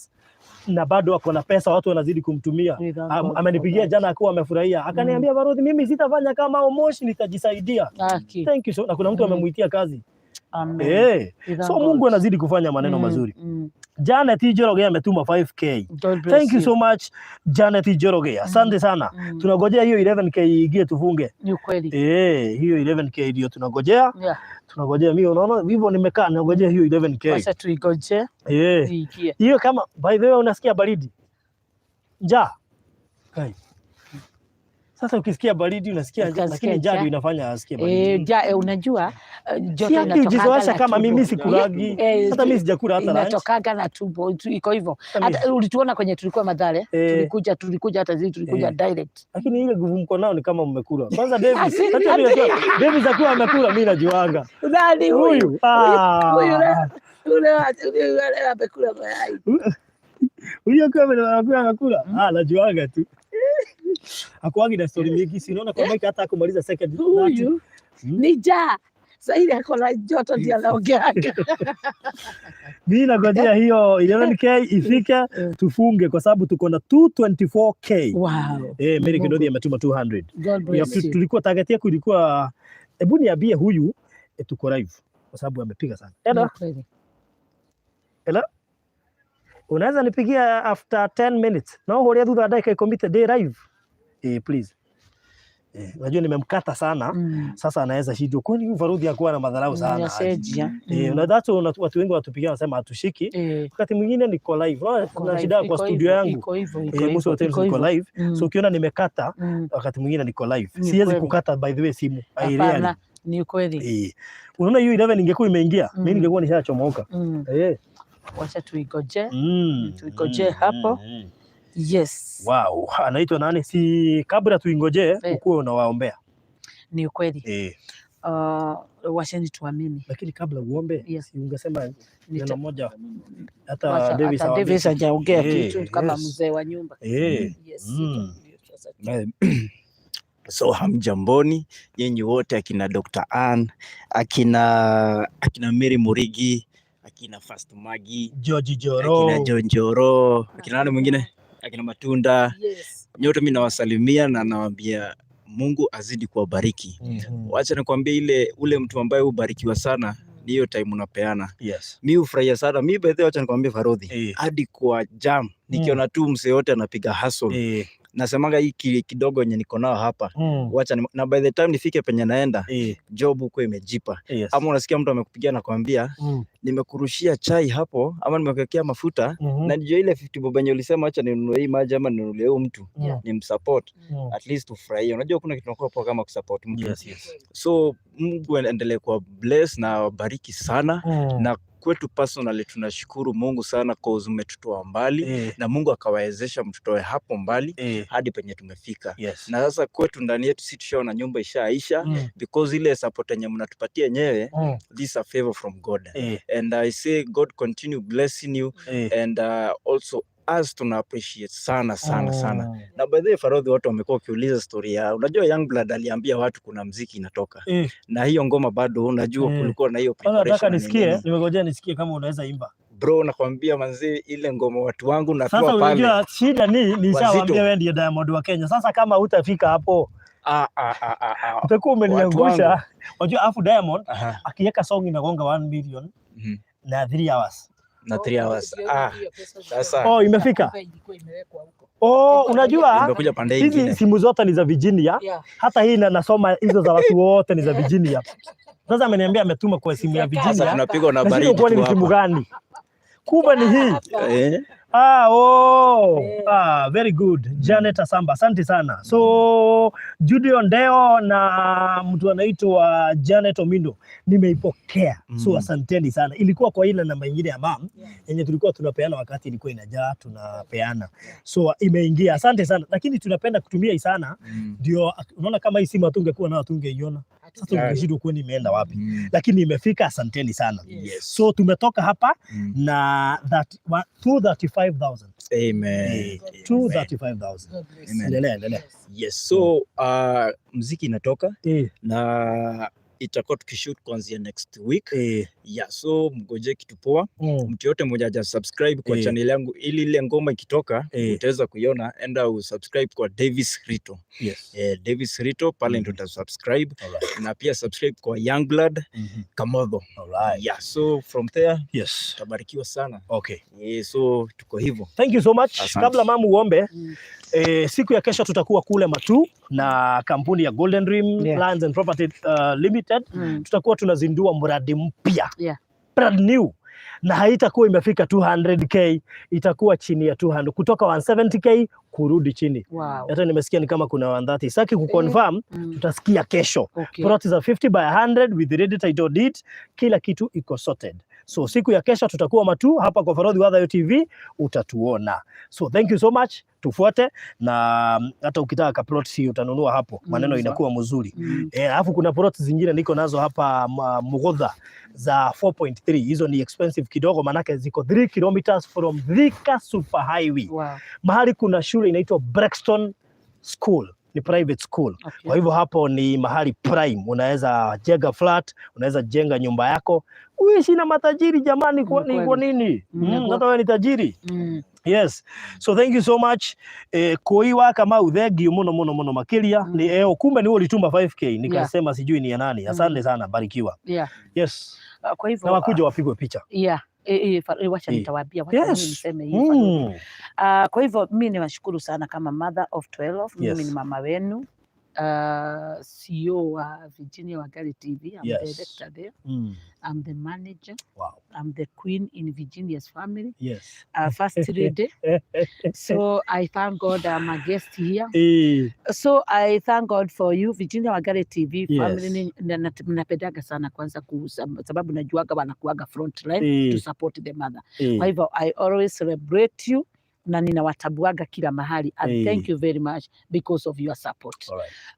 na bado ako na pesa, watu wanazidi kumtumia. We thank God for Amenipigia that. jana akiwa amefurahia, akaniambia, "Baruthi, mimi sitafanya kama Omosh, nitajisaidia." Thank you so. Na kuna mtu amemuitia kazi. Amen. We thank So Mungu God. anazidi kufanya maneno mazuri. Janet Njoroge ametuma 5K. God bless Thank you you. so much, Janet Njoroge. Asante sana. Tunagojea hiyo 11K iingie tufunge. Ni ukweli. Hiyo 11K ndio tunagojea. Tunagojea, mimi unaona hivyo nimekaa nagojea hiyo 11K. Wacha tuigoje iingie. Hiyo kama, by the way, unasikia baridi? Njaa. Kai. Sasa ukisikia baridi unasikia njaa, Ukasikia lakini njaa njaa. ndio inafanya asikie baridi. Unajua joto Si ati inatokaga ujizoesha na kama tumbo. mimi sikulagi. Hata mimi sijakula hata lunch. Inatokaga na tumbo, iko hivyo. Hata mimi. Hata ulituona kwenye tulikuwa Mathare, tulikuja hata sisi tulikuja direct. Lakini ile nguvu mko nao ni kama mmekula. Kwanza Davis, hata mimi najua Davis akiwa amekula mimi najuanga. Nani huyu? Huyu. Ah. Huyu leo yule amekula mayai. Huyu akiwa amekula, ah, najuanga tu. Hakuangi na story mingi, si unaona kwa mic hata hakumaliza second Huyu ni njaa. Sasa ile ako na joto ndio anaongeaga. Mimi nagojea hiyo 11K ifike tufunge kwa sababu tuko na 224K. Mary Mungu. Kindothi ametuma 200. God Ya, bless you. tulikuwa target yetu ilikuwa, hebu niambie huyu tuko live kwa sababu amepiga sana. Ni Hello. kweli. Hello. Unaweza nipigia after 10 minutes? No huria thutha wa ndagĩka 10 ndĩ live. Please. Unajua nimemkata sana. Sasa anaweza shindwa. Kwani huyu Faruthi hakuwa na madharau sana? Yasejia. Na that's why watu wengi watupigia wanasema hatushiki. Wakati mwingine niko live. Unaona Uko kuna live, shida kwa iko studio hivyo, yangu. Iko hivyo, iko Most hivyo, of the times iko niko hivyo. live. So ukiona nimekata, wakati mwingine niko live. Ni Siwezi kweli. kukata by the way simu. I rarely. Hapana, ni kweli. Unaona hiyo 11 ingekuwa imeingia, mimi ningekuwa nishachomoka. Wacha tuigoje. Tuigoje hapo. Yes. Wow, anaitwa nani? Si kabla tuingojee ukuwe unawaombea. Ni ukweli. Wacheni tuamini. Lakini kabla uombe, si ungesema neno moja hata Davis Hata awaambie Davis kitu. hajaongea kitu kama mzee wa nyumba. Yes. Ndio sasa. So hamjamboni nyinyi wote, akina Dr. Ann, akina Mary Murigi, akina Fast Maggie, George Joro, akina John Joro, akina nani mwingine, akina Matunda, nyote mimi nawasalimia na nawaambia Mungu azidi kuwabariki. Wacha nikwambie, ile ule mtu ambaye hubarikiwa sana ni hiyo time unapeana. Mi hufurahia sana. Mi by the way, wacha nikwambie Farodhi, hadi kwa jam nikiona tu msee yote anapiga hustle, nasemanga hii kidogo yenye niko nao hapa, wacha na by the time nifike penye naenda, job huko imejipa. Ama unasikia mtu amekupigia na kuambia, "Nimekurushia chai hapo ama nimekuwekea mafuta," na ndio ile 50 bob yenye ulisema acha ninunue hii maji ama ninunulie huyu mtu nimsupport, at least ufurahie. Unajua kuna kitu inakuwa poa kama kusupport mtu. So Mungu endelee kuwa bless na wabariki sana. Na kwetu personally tunashukuru Mungu sana cause umetutoa mbali na Mungu akawawezesha mtutoe hapo mbali hadi penye tumefika. Na sasa kwetu ndani yetu si tushaona nyumba ishaisha because ile support yenye mnatupatia yenyewe, this is a favor from God. And I say God continue blessing you and also us tuna appreciate sana sana sana. Na by the way, Farodhi, watu wamekuwa wakiuliza story ya, unajua Youngblood aliambia watu kuna mziki inatoka na hiyo ngoma bado unajua kulikuwa na hiyo Kwanza nataka preparation na nisikie, nini. nimegojea nisikie kama unaweza imba. Bro, nakwambia manzi, ile ngoma watu wangu Sasa natoa pale. Unajua shida ni nishawaambia Wazito. Wewe ndiye Diamond wa Kenya. Sasa kama hutafika hapo Ah, ah, ah, ah, ah. utakuwa umeniangusha. Unajua afu Diamond akiweka song inagonga 1 million na 3 hours. Na 3 hours. Ah, sasa Oh, imefika. Oh, unajua imekuja pande hizi ingine. Simu zote ni za Virginia. Hata hii nasoma hizo za watu wote ni za Virginia. Sasa ameniambia ametuma kwa simu ya Sasa Virginia. tunapigwa na Nashindwa baridi kuwa tu ni simu hapa. gani? Kumbe ni hii. Eh? Ah, oh. Ah, very good. Janet Asamba, asante sana. So Judy Ndeo na mtu anaitwa Janet Omindo nimeipokea. So asanteni sana. Ilikuwa kwa ile namba ingine ya mam yenye tulikuwa tunapeana wakati ilikuwa inajaa tunapeana. So imeingia. Asante sana. Lakini tunapenda kutumia hii sana ndio unaona kama hii simu hatungekuwa nayo hatungeiona. Sasa ungeshindwa kuwa imeenda wapi. Lakini imefika, asanteni sana. So tumetoka hapa na that 235,000. Amen. Eh, 235,000. Amen. Endelea, endelea. Yes, so mziki inatoka na itakuwa tukishoot kuanzia next week. Yeah, so mgoje kitu poa. Mtu yote mmoja haja subscribe kwa channel yangu ili ile ngoma ikitoka utaweza kuiona, enda usubscribe kwa Davis Rito. Davis Rito pale ndio utasubscribe na pia subscribe kwa Youngblood Kamotho. Yeah, so from there utabarikiwa sana. So tuko hivyo. Thank you so much. Asante. Kabla mamu uombe, siku ya kesho tutakuwa kule Matu na kampuni ya Golden Dream Lands and Property Limited. Tutakuwa tunazindua mradi mpya. Brand new. Na haitakuwa imefika 200K, itakuwa chini ya 200, kutoka 170K kurudi chini. Hata nimesikia ni kama kuna 130. Sitaki kuconfirm, tutasikia kesho. Plot za 50 by 100 with ready title deed, kila kitu iko sorted. So siku ya kesho tutakuwa Matu hapa kwa Farodhi Wadhayo TV utatuona. So thank you so much, tufuate na hata ukitaka ka plot si utanunua hapo, maneno inakuwa mzuri. Alafu kuna plot zingine niko nazo hapa Mugodha za 4.3. Hizo ni expensive kidogo manake ziko 3 kilometers from Thika Super Highway. Mahali kuna shule inaitwa Brexton School, ni private school. Kwa hivyo hapo ni mahali prime, unaweza jenga flat, unaweza jenga nyumba yako, uishi na matajiri jamani. Kwa, Ni ni kwa kweli. nini? Ni Hata wewe ni tajiri. Yes. So thank you so much. Koiwa kama thank you muno muno muno makiria. Ni kumbe ni wewe ulituma 5K nikasema sijui ni ya nani. Asante sana, barikiwa. Yes. Kwa hivyo Na wakuja wapigwe picha. Yeah. Wacha nitawaambia, wacha mimi niseme hii. Kwa hivyo mi niwashukuru sana kama mother of 12. Mimi ni mama wenu, CEO wa Virginia Wangari TV. I'm director there. I'm the manager. I'm the queen in Virginia's family. First lady. So I thank God I'm a guest here. So I thank God for you, Virginia Wangari TV family. Napendaga sana kwanza sababu najuaga wanakuaga front line to support the mother. Kwa hivyo I always celebrate you na ninawatabuaga kila mahali and thank you very much because of your support.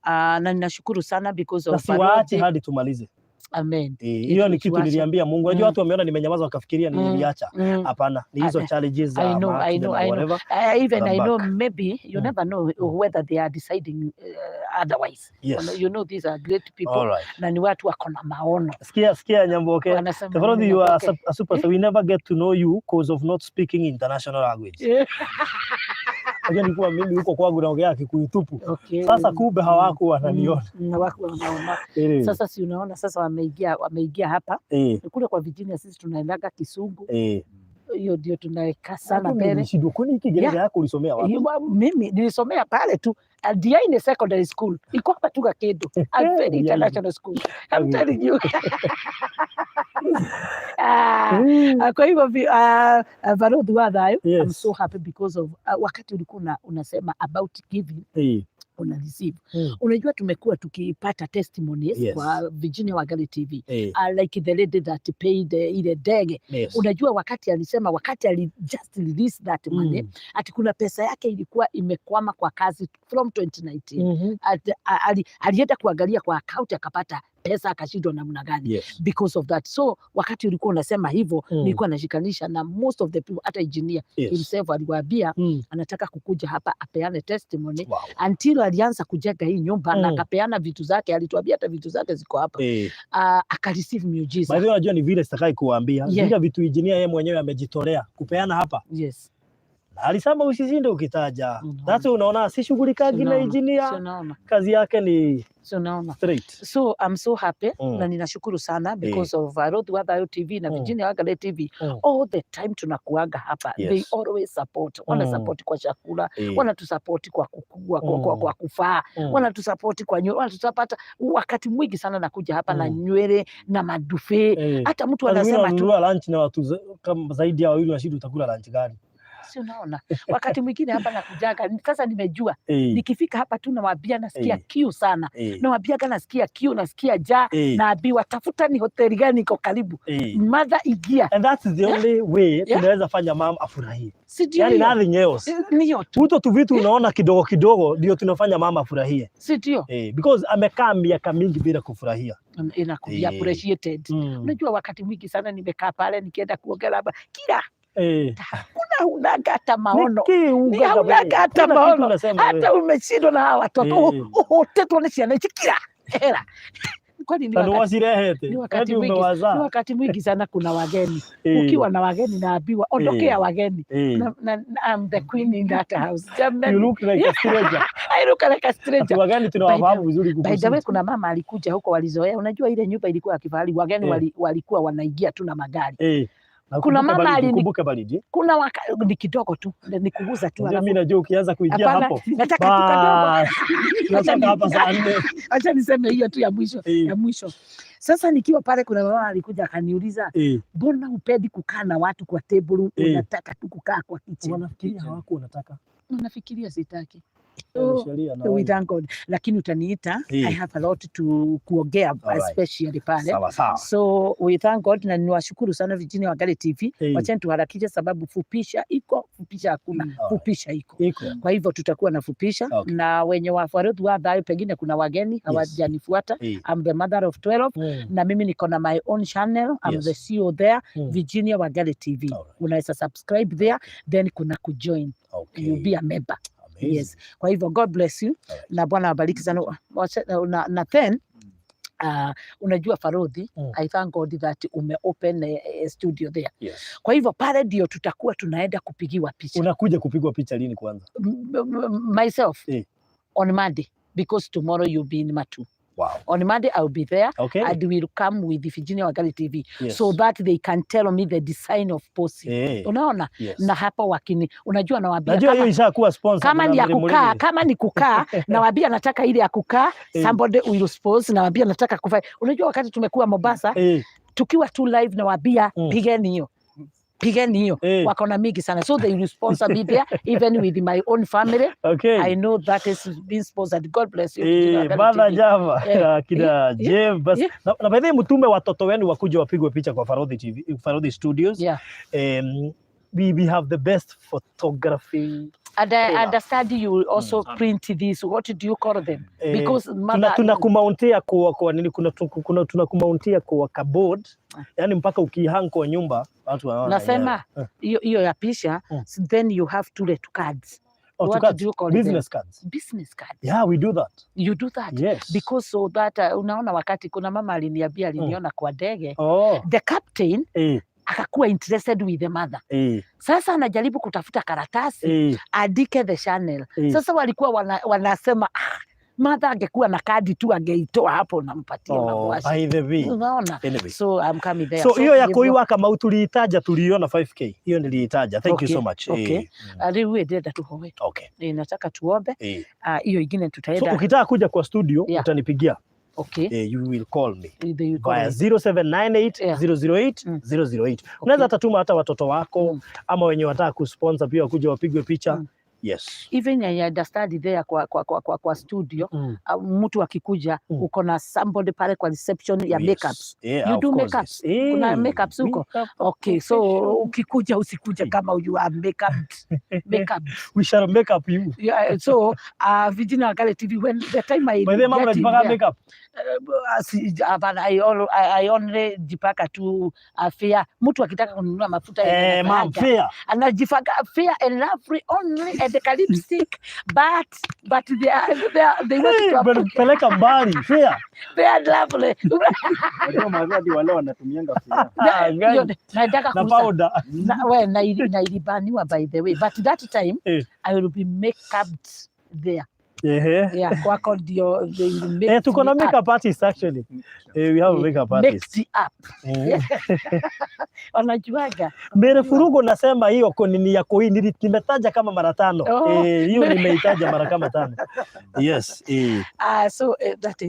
Na ninashukuru sana because Na of siwaache Farodi. Hadi tumalize. Amen. Hiyo ni kitu Tuache. Niliambia Mungu. Unajua watu wameona nimenyamaza wakafikiria niliacha. Hapana, ni hizo challenges za I know, I accident know, na I know. whatever. Even But I'm I know back. Maybe you never know whether they are deciding otherwise. You know these are great people na ni watu wako na maono. Sikia, sikia Nyamboke. Wanasema Tafadhali, nini you are Nyamboke? A superstar. We never get to know you cause of not speaking international language. Unajua nilikuwa mimi huko kwangu naongea Kikuyu tupu. Sasa kumbe hawakuwa wananiona. Hawakuwa wanaona. Sasa si unaona sasa wameingia hapa. Kule kwa Virginia sisi tunaendaga Kisungu. Hiyo ndio tunaweka sana Lakini mbele. nilishindwa, kwani hiki Kiingereza yako ulisomea wapi? Hiyo, mimi nilisomea pale tu Diaine Secondary School iko hapa tu Gakindu, a very Diaine. international school, I'm telling you. Kwa hivyo Varodhi wa Thayo, I'm so happy because of wakati ulikuwa unasema about giving, una receive. Unajua tumekuwa tukipata testimonies kwa Virginia Wangari TV, like the lady that paid ile ndege. Unajua wakati alisema, wakati ali just release that money, ati kuna pesa yake ilikuwa imekwama kwa kazi from 2019. Alienda kuangalia kwa account akapata pesa akashindwa namna gani because of that. So wakati ulikuwa unasema hivyo, nilikuwa nashikanisha na most of the people, hata engineer himself aliwaambia anataka kukuja hapa apeane testimony until alianza kujenga hii nyumba na akapeana vitu zake, alituambia hata vitu zake ziko hapa, akareceive By miujiza. The way, unajua ni vile sitakai kuwaambia vile vitu engineer yeye mwenyewe amejitolea kupeana hapa. Na alisema usishinde ukitaja. That's why unaona sishughulikagi na Unaona? engineer. Si unaona? Kazi yake ni Si unaona? Straight. So I'm so happy na ninashukuru sana because of Ruth Wathayo TV na Virginia Wangari TV. All the time tunakuaga hapa, they always support, wana support kwa chakula, wanatusupport kwa kukua, kwa kufaa, wanatusupport kwa nywele, wanatusapata wakati mwingi sana nakuja hapa na nywele na maduvet. Hata mtu Watu wengine anasema tu wananunua lunch na watu kama zaidi ya wawili, wanashindwa utakula lunch gani? Si unaona, wakati mwingine hapa nakujaga sasa, nimejua nikifika hapa tu nawaambia nasikia kiu sana, nawaambiaga nasikia kiu, nasikia njaa, naambiwa tafuta ni hoteli gani iko karibu, mother ingia. And that's the only way tunaweza fanya mama afurahie. Si ndio Yani hiyo? Nothing else. Niyo tu. Huto tu vitu unaona kidogo kidogo ndio tunafanya mama afurahie. Si ndio? Because amekaa miaka mingi bila kufurahia. Inakuwa appreciated. Unajua wakati mwingi sana nimekaa pale nikienda kuongea labda kila hakuna, unaga hata maono. Niki Ni ugaga haunaga wewe. hata Kuna kitu maono. unasema wewe. Hata umeshindwa na hawa watoto, uhotetwo nĩ ciana ici kira hera, kwani ni Na nĩ wacirehete. ni wakati Eti mwingi, ni umewazaa. wakati mwingi sana kuna wageni. Ukiwa na wageni naambiwa ondokea wageni. Na I'm the queen in that house. You Jamani. look like a stranger. I look like a stranger. Watu wagani tunawafahamu vizuri By the way, kukusuti. kuna mama alikuja huko, walizoea. Unajua ile nyumba ilikuwa ya kifahari, wageni walikuwa wanaingia tu na magari. Na Kuna ukumbuke mama baridi, ukumbuke baridi. Kuna ni kidogo tu, ni kuguza tu Unajua alafu mimi najua ukianza kuingia Hapana, hapo. nataka tu kadogo. Bas. Tunatoka hapa saa 4. Acha niseme hiyo tu ya mwisho, ya mwisho. Sasa nikiwa pale, kuna mama alikuja akaniuliza, "Mbona hupendi kukaa na watu kwa table, unataka tu kukaa kwa kitchen?" Wanafikiria hawako unataka. Unafikiria sitaki. Ni So, sheria na we wao. thank God. Lakini utaniita, I have a lot to kuongea, especially pale. Sawa sawa. So we thank God na niwashukuru sana Virginia Wangari TV. Wacheni tuharakishe sababu fupisha iko, fupisha hakuna, fupisha iko. Iko. Kwa hivyo tutakuwa na fupisha na wenye wa Ruth wa Thayo, pengine kuna wageni hawajanifuata. I'm the mother of 12 na mimi niko na my own channel. I'm the CEO there, Virginia Wangari TV. Unaweza subscribe there, then kuna kujoin. You'll be a member. Amazing. Yes. Kwa hivyo God bless you na Bwana awabariki sana. Na then unajua Farodhi, I thank God that ume open a studio there. Kwa hivyo pale ndio tutakuwa tunaenda kupigiwa picha. Unakuja kupigwa picha lini kwanza? Myself on Monday, because tomorrow you'll be in Matu. On Monday I'll be there and we'll come with the Virginia Wangari TV so that they can tell me the design of posing. Unaona? Na hapo wakini, unajua nawaambia Najua hiyo kama, ishakuwa sponsor kama na ni ya Mary kukaa, Murimi. kama ni kukaa, nawaambia nataka ile ya kukaa, somebody will sponsor, nawaambia nataka kufanya. Unajua wakati tumekuwa Mombasa, tukiwa tu live nawaambia pigeni hiyo, pigeni hiyo. Wako na mingi sana, so they will sponsor me there, even with my own family. I know that is being sponsored. God bless you, Virginia Wangari Mother TV. Java, akina Jeff bas. Na by the way, mtume watoto wenu wakuja wapigwe picha kwa Farodhi TV, Farodhi Studios. We have the best photography. And I Tailor. understand you will also print this. What do you call them? Because mother, Tuna kumountia kwa nini, kuna tuna kumountia kwa cupboard, yani mpaka ukihang kwa nyumba watu wanaona Nasema yenyewe. hiyo hiyo ya picha, then you have to let cards. Oh, to What cards. do you call them? Business cards. Business cards. Yeah, we do that. You do that. Yes. Because so that unaona wakati kuna mama aliniambia aliniona kwa ndege, the captain akakuwa interested with the mother. Sasa anajaribu kutafuta karatasi andike the channel. Sasa walikuwa wanasema, ah, mother angekuwa na kadi tu angeitoa hapo nampatia Oh, namwasha. by the way. Unaona? Anyway. So I'm coming there. So hiyo ya hivyo- kuiwa kama tuliitaja, tuliiona 5K. Hiyo niliitaja. Thank you Okay, so much. okay. Rĩu ĩ ndĩrenda tuhoe. Nataka tuombe. Hiyo ingine So tutaenda. ukitaka kuja kwa studio utanipigia. You will call me They will call via me. 0798 008 008. Unaweza hata tuma hata watoto wako ama wenye wataka kusponsor pia wakuja wapigwe picha. Even I understand there kwa studio, mtu akikuja, uko na somebody pale kwa reception ya makeups. Yeah, You of do course, makeups? yes. Kuna makeups huko? Makeup Okay, so professional. ukikuja, usikuje kama you are makeup makeup. We shall make up you. Yeah, so Virginia Wangari TV, when the time I By the way, mama, get in unajipaka there, makeup? Hapana, I only jipaka tu fair. Mtu akitaka kununua mafuta yenye Eh, ma'am, nafanya, fair. Anajipaka Fair and Lovely only and the lipstick, but they want Hey, to bado peleka mbali, fair. Fair and Lovely. Unajua mazee hadi wale wanatumianga fair. Ah, Hiyo nataka na kuuza. powder. Na, we, na ilibaniwa, by the way, but that time I will be make-upped there. Yeah, kwako ndio they will make Eh, tuko na me up. Makeup artist actually. Eh, we have a makeup artist. Make up. Wanajuaga. Mbere furugo nasema hiyo nini yako hii nimetaja kama mara tano. Oh. Eh, hiyo nimeitaja mara kama tano. Yes. Eh. Ah, so that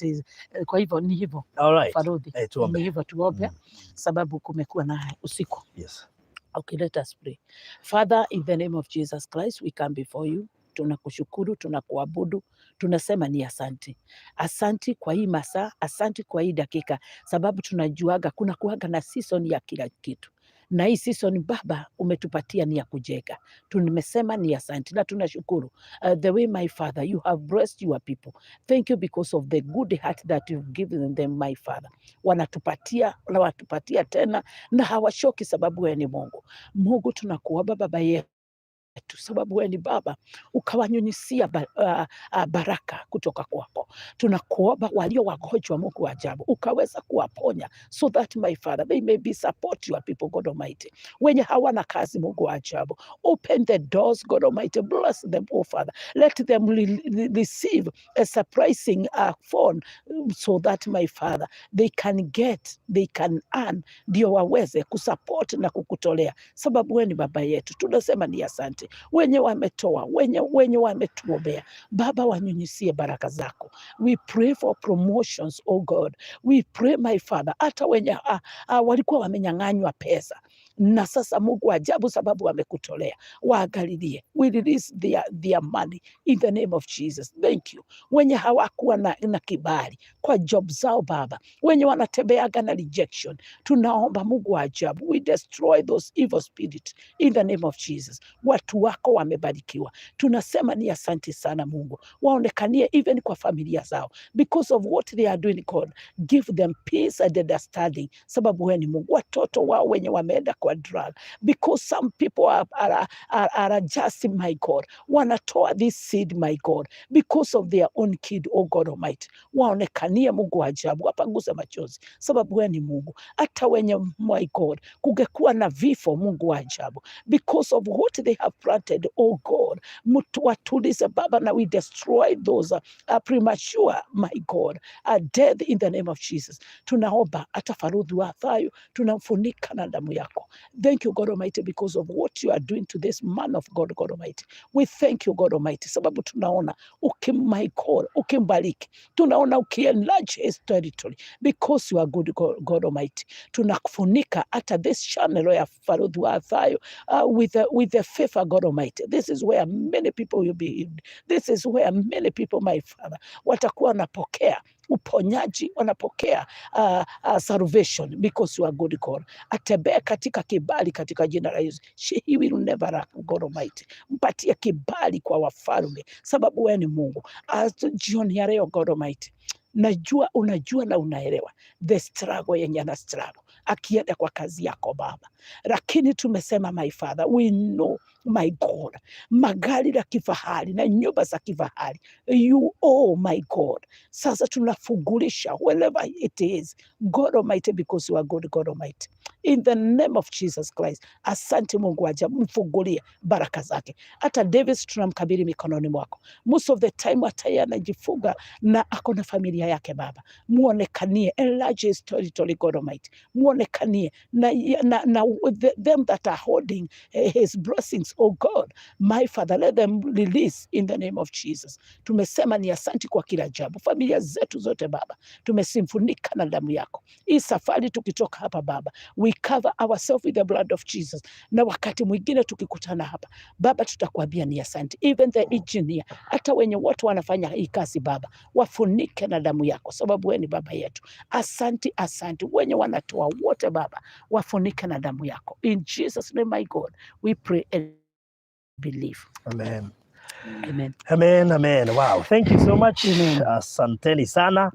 is kwa hivyo ni hivyo. All right. Farodhi. Eh, tuombe. Ni hivyo, tuombe sababu kumekuwa na usiku. Okay, let us pray. Father, in the name of Jesus Christ, we come before you. Tunakushukuru, tunakuabudu, tunasema ni asanti. Asanti kwa hii masaa, asanti kwa hii dakika, sababu tunajuaga kuna kuaga na season ya kila kitu, na hii season, Baba, umetupatia ni ya kujenga. Tumesema ni asanti na tunashukuru the way, my Father, you have blessed your people. Thank you because of the good heart that you've given them, my Father. Wanatupatia na watupatia tena na hawachoki, sababu wewe ni Mungu. Mungu, tunakuomba, Baba yetu, sababu wewe ni Baba, ukawanyunyisia baraka kutoka kwako. Tunakuomba walio wagonjwa, Mungu wa ajabu, ukaweza kuwaponya so that, my Father, they may be support your people, God Almighty. Wenye hawana kazi, Mungu wa ajabu, open the doors, God Almighty, bless them, oh Father. Let them receive a surprising phone so that, my Father, they can get, they can earn, ndio waweze kusupport na kukutolea, sababu wewe ni Baba yetu. Tunasema ni asante. Wenye wametoa, wenye wametuombea, Baba, wanyunyisie baraka zako. We pray for promotions, oh God. We pray, my Father, hata wenye walikuwa wamenyang'anywa pesa na sasa, Mungu wa ajabu, sababu wamekutolea, waangalilie. We release their money in the name of Jesus. Thank you. Wenye hawakuwa na kibali kwa job zao, Baba, wenye wanatembeaga na rejection, tunaomba, Mungu wa ajabu, we destroy those evil spirit in the name of Jesus. Watu wako wamebarikiwa, tunasema ni asante sana Mungu, waonekanie even kwa familia zao because of what they are doing. God, give them peace and understanding, sababu wewe ni Mungu. Watoto wao wenye wameenda kwa drug, because some people are just, my God, wanatoa this seed, my God, because of their own kid, oh God Almighty, waonekanie, Mungu wa ajabu, wapanguze machozi, sababu wewe ni Mungu. Hata wenye, my God, kungekuwa na vifo, Mungu wa ajabu, because of what they have planted, oh God, mtu watulize, Baba, na we destroy those premature, my God, death in the name of Jesus. Tunaomba hata Farodhi wa Thayo, tunamfunika na damu yako. Thank you, God Almighty, because of what you are doing to this man of God, God Almighty. We thank you, God Almighty, sababu tunaona my God, ukimbariki, tunaona ukienlarge his territory because you are good, God, God Almighty. Tunakufunika hata this channel ya Farodhi wa Thayo with the favor, God Almighty. This is where many people will be healed. This is where many people, my Father, watakuwa wanapokea uponyaji, wanapokea salvation because you are good God. Atembee katika kibali katika jina la Yesu. He will never lack, God Almighty. Mpatie kibali kwa wafalme, sababu wewe ni Mungu. As jioni ya leo, God Almighty, najua unajua na unaelewa the struggle yenye ana struggle akienda kwa kazi yako, Baba, lakini tumesema, my Father, we know, my God, magari la kifahari na nyumba za kifahari you, oh my God, sasa tunafungulisha wherever it is, God Almighty, because you are good, God Almighty, in the name of Jesus Christ. Asante Mungu wa ajabu, mfungulie baraka zake. Hata Davis tunamkabidhi mikononi mwako. Most of the time hata yeye anajifunga na ako na familia. Familia yake Baba, muonekanie, enlarge his territory, God Almighty, muonekanie na them that are holding his blessings, oh God, my Father, let them release in the name of Jesus. Tumesema ni asanti kwa kila jambo. Familia zetu zote Baba, tumezifunika na damu yako. Hii safari tukitoka hapa Baba, we cover ourselves with the blood of Jesus. Na wakati mwingine tukikutana hapa Baba, tutakwambia ni asante. Even the engineer, hata wenye wote wanafanya hii kazi Baba, wafunike na damu yako, sababu wewe ni baba yetu. Asanti, asanti. Wenye wanatoa wote Baba, wafunike na damu yako. In Jesus name, my God, we pray and believe. Amen. Amen. Amen, amen. Wow. Thank you so much. Amen. Asanteni sana.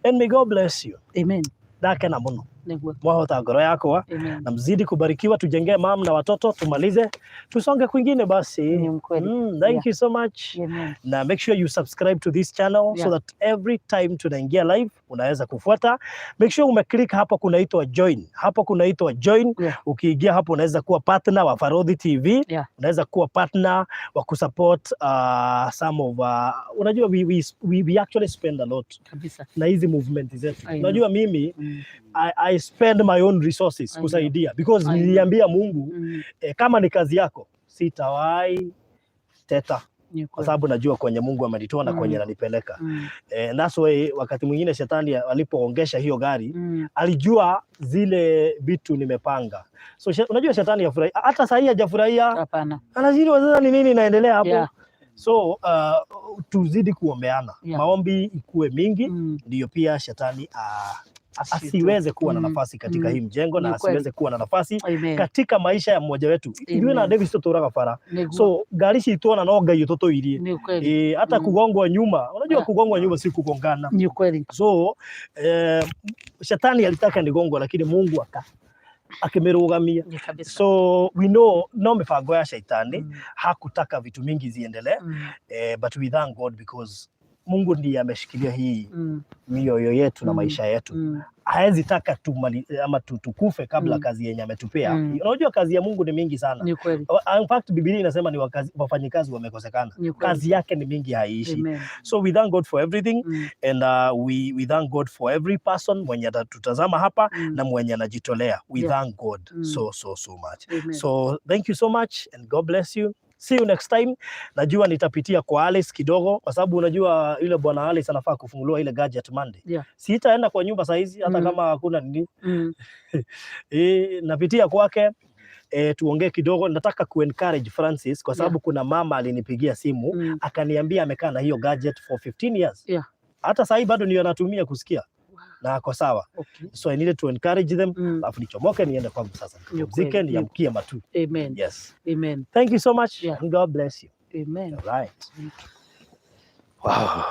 And may God bless you. Amen. Ndakena muno. Nĩguo. Mwahota ngoro yakwa Amen. Na mzidi kubarikiwa, tujengee mam na watoto, tumalize tusonge kwingine basi. Ni mkweli. Thank you so much. Amen. Na make sure you subscribe to this channel so that every time tunaingia live unaweza kufuata. Make sure umeclick hapo kunaitwa join. Hapo kunaitwa join. Ukiingia hapo unaweza kuwa partner wa Farodhi TV. Unaweza kuwa partner wa kusupport some of unajua we actually spend a lot Kabisa. Na hizi movement zetu. I know. Unajua mimi I spend my own resources I know. kusaidia because I know. niliambia Mungu, kama ni kazi yako, sitawahi teta Ni kwa kweli. sababu najua kwenye Mungu amenitoa na kwenye ananipeleka. And that's why wakati mwingine shetani alipoongesha hiyo gari, alijua zile vitu nimepanga. So unajua shetani hafurahi, hata sahii hajafurahia, Hapana. anashindwa sasa ni nini inaendelea hapo. So tuzidi kuombeana, maombi ikuwe mingi, ndiyo pia shetani asiweze kuwa na nafasi katika hii mjengo na Ni kweli. asiweze kuwa na nafasi Amen. katika maisha ya mmoja wetu. Ithuĩ na Amen. Davis tũtũraga bara, Nĩguo. so ngari citũ ona no Ngai ũtũtũirie. Ni kweli. Hata kugongwa nyuma, unajua kugongwa nyuma si kugongana. Ni kweli. So shetani alitaka nigongwe, lakini Mungu akĩmĩrũgamia. Ni kabisa. So we know no mibango ya shaitani, hakutaka vitu mingi ziendelee, but we thank God because Mungu ndiye ameshikilia hii mioyo yetu na maisha yetu. Haezi taka tumali, ama tukufe kabla kazi yenye ametupea. Unajua kazi ya Mungu ni mingi sana. Ni kweli. In fact, Biblia inasema ni wafanyikazi wamekosekana. Ni kweli. Kazi yake ni mingi, haiishi. Amen. So we thank God for everything and we thank God for every person mwenye atatutazama hapa na mwenye anajitolea. We thank God so so so much. Amen. So thank you so much and God bless you. See you next time. Najua nitapitia kwa Alice kidogo kwa sababu unajua yule bwana Alice anafaa kufunguliwa ile gadget Monday. Sitaenda kwa nyumba saizi hata kama hakuna nini. Napitia kwake, tuongee kidogo. Nataka kuencourage Francis kwa sababu kuna mama alinipigia simu akaniambia amekaa na hiyo gadget for 15 years. Hata sahii bado ndio anatumia kusikia na ako sawa. So I needed to encourage them. Alafu nichomoke niende kwangu sasa, Ni nipumzike, kweli. niamkie matu. Amen. Yes. Amen. Thank you so much and God bless you. Amen. All right. Wow.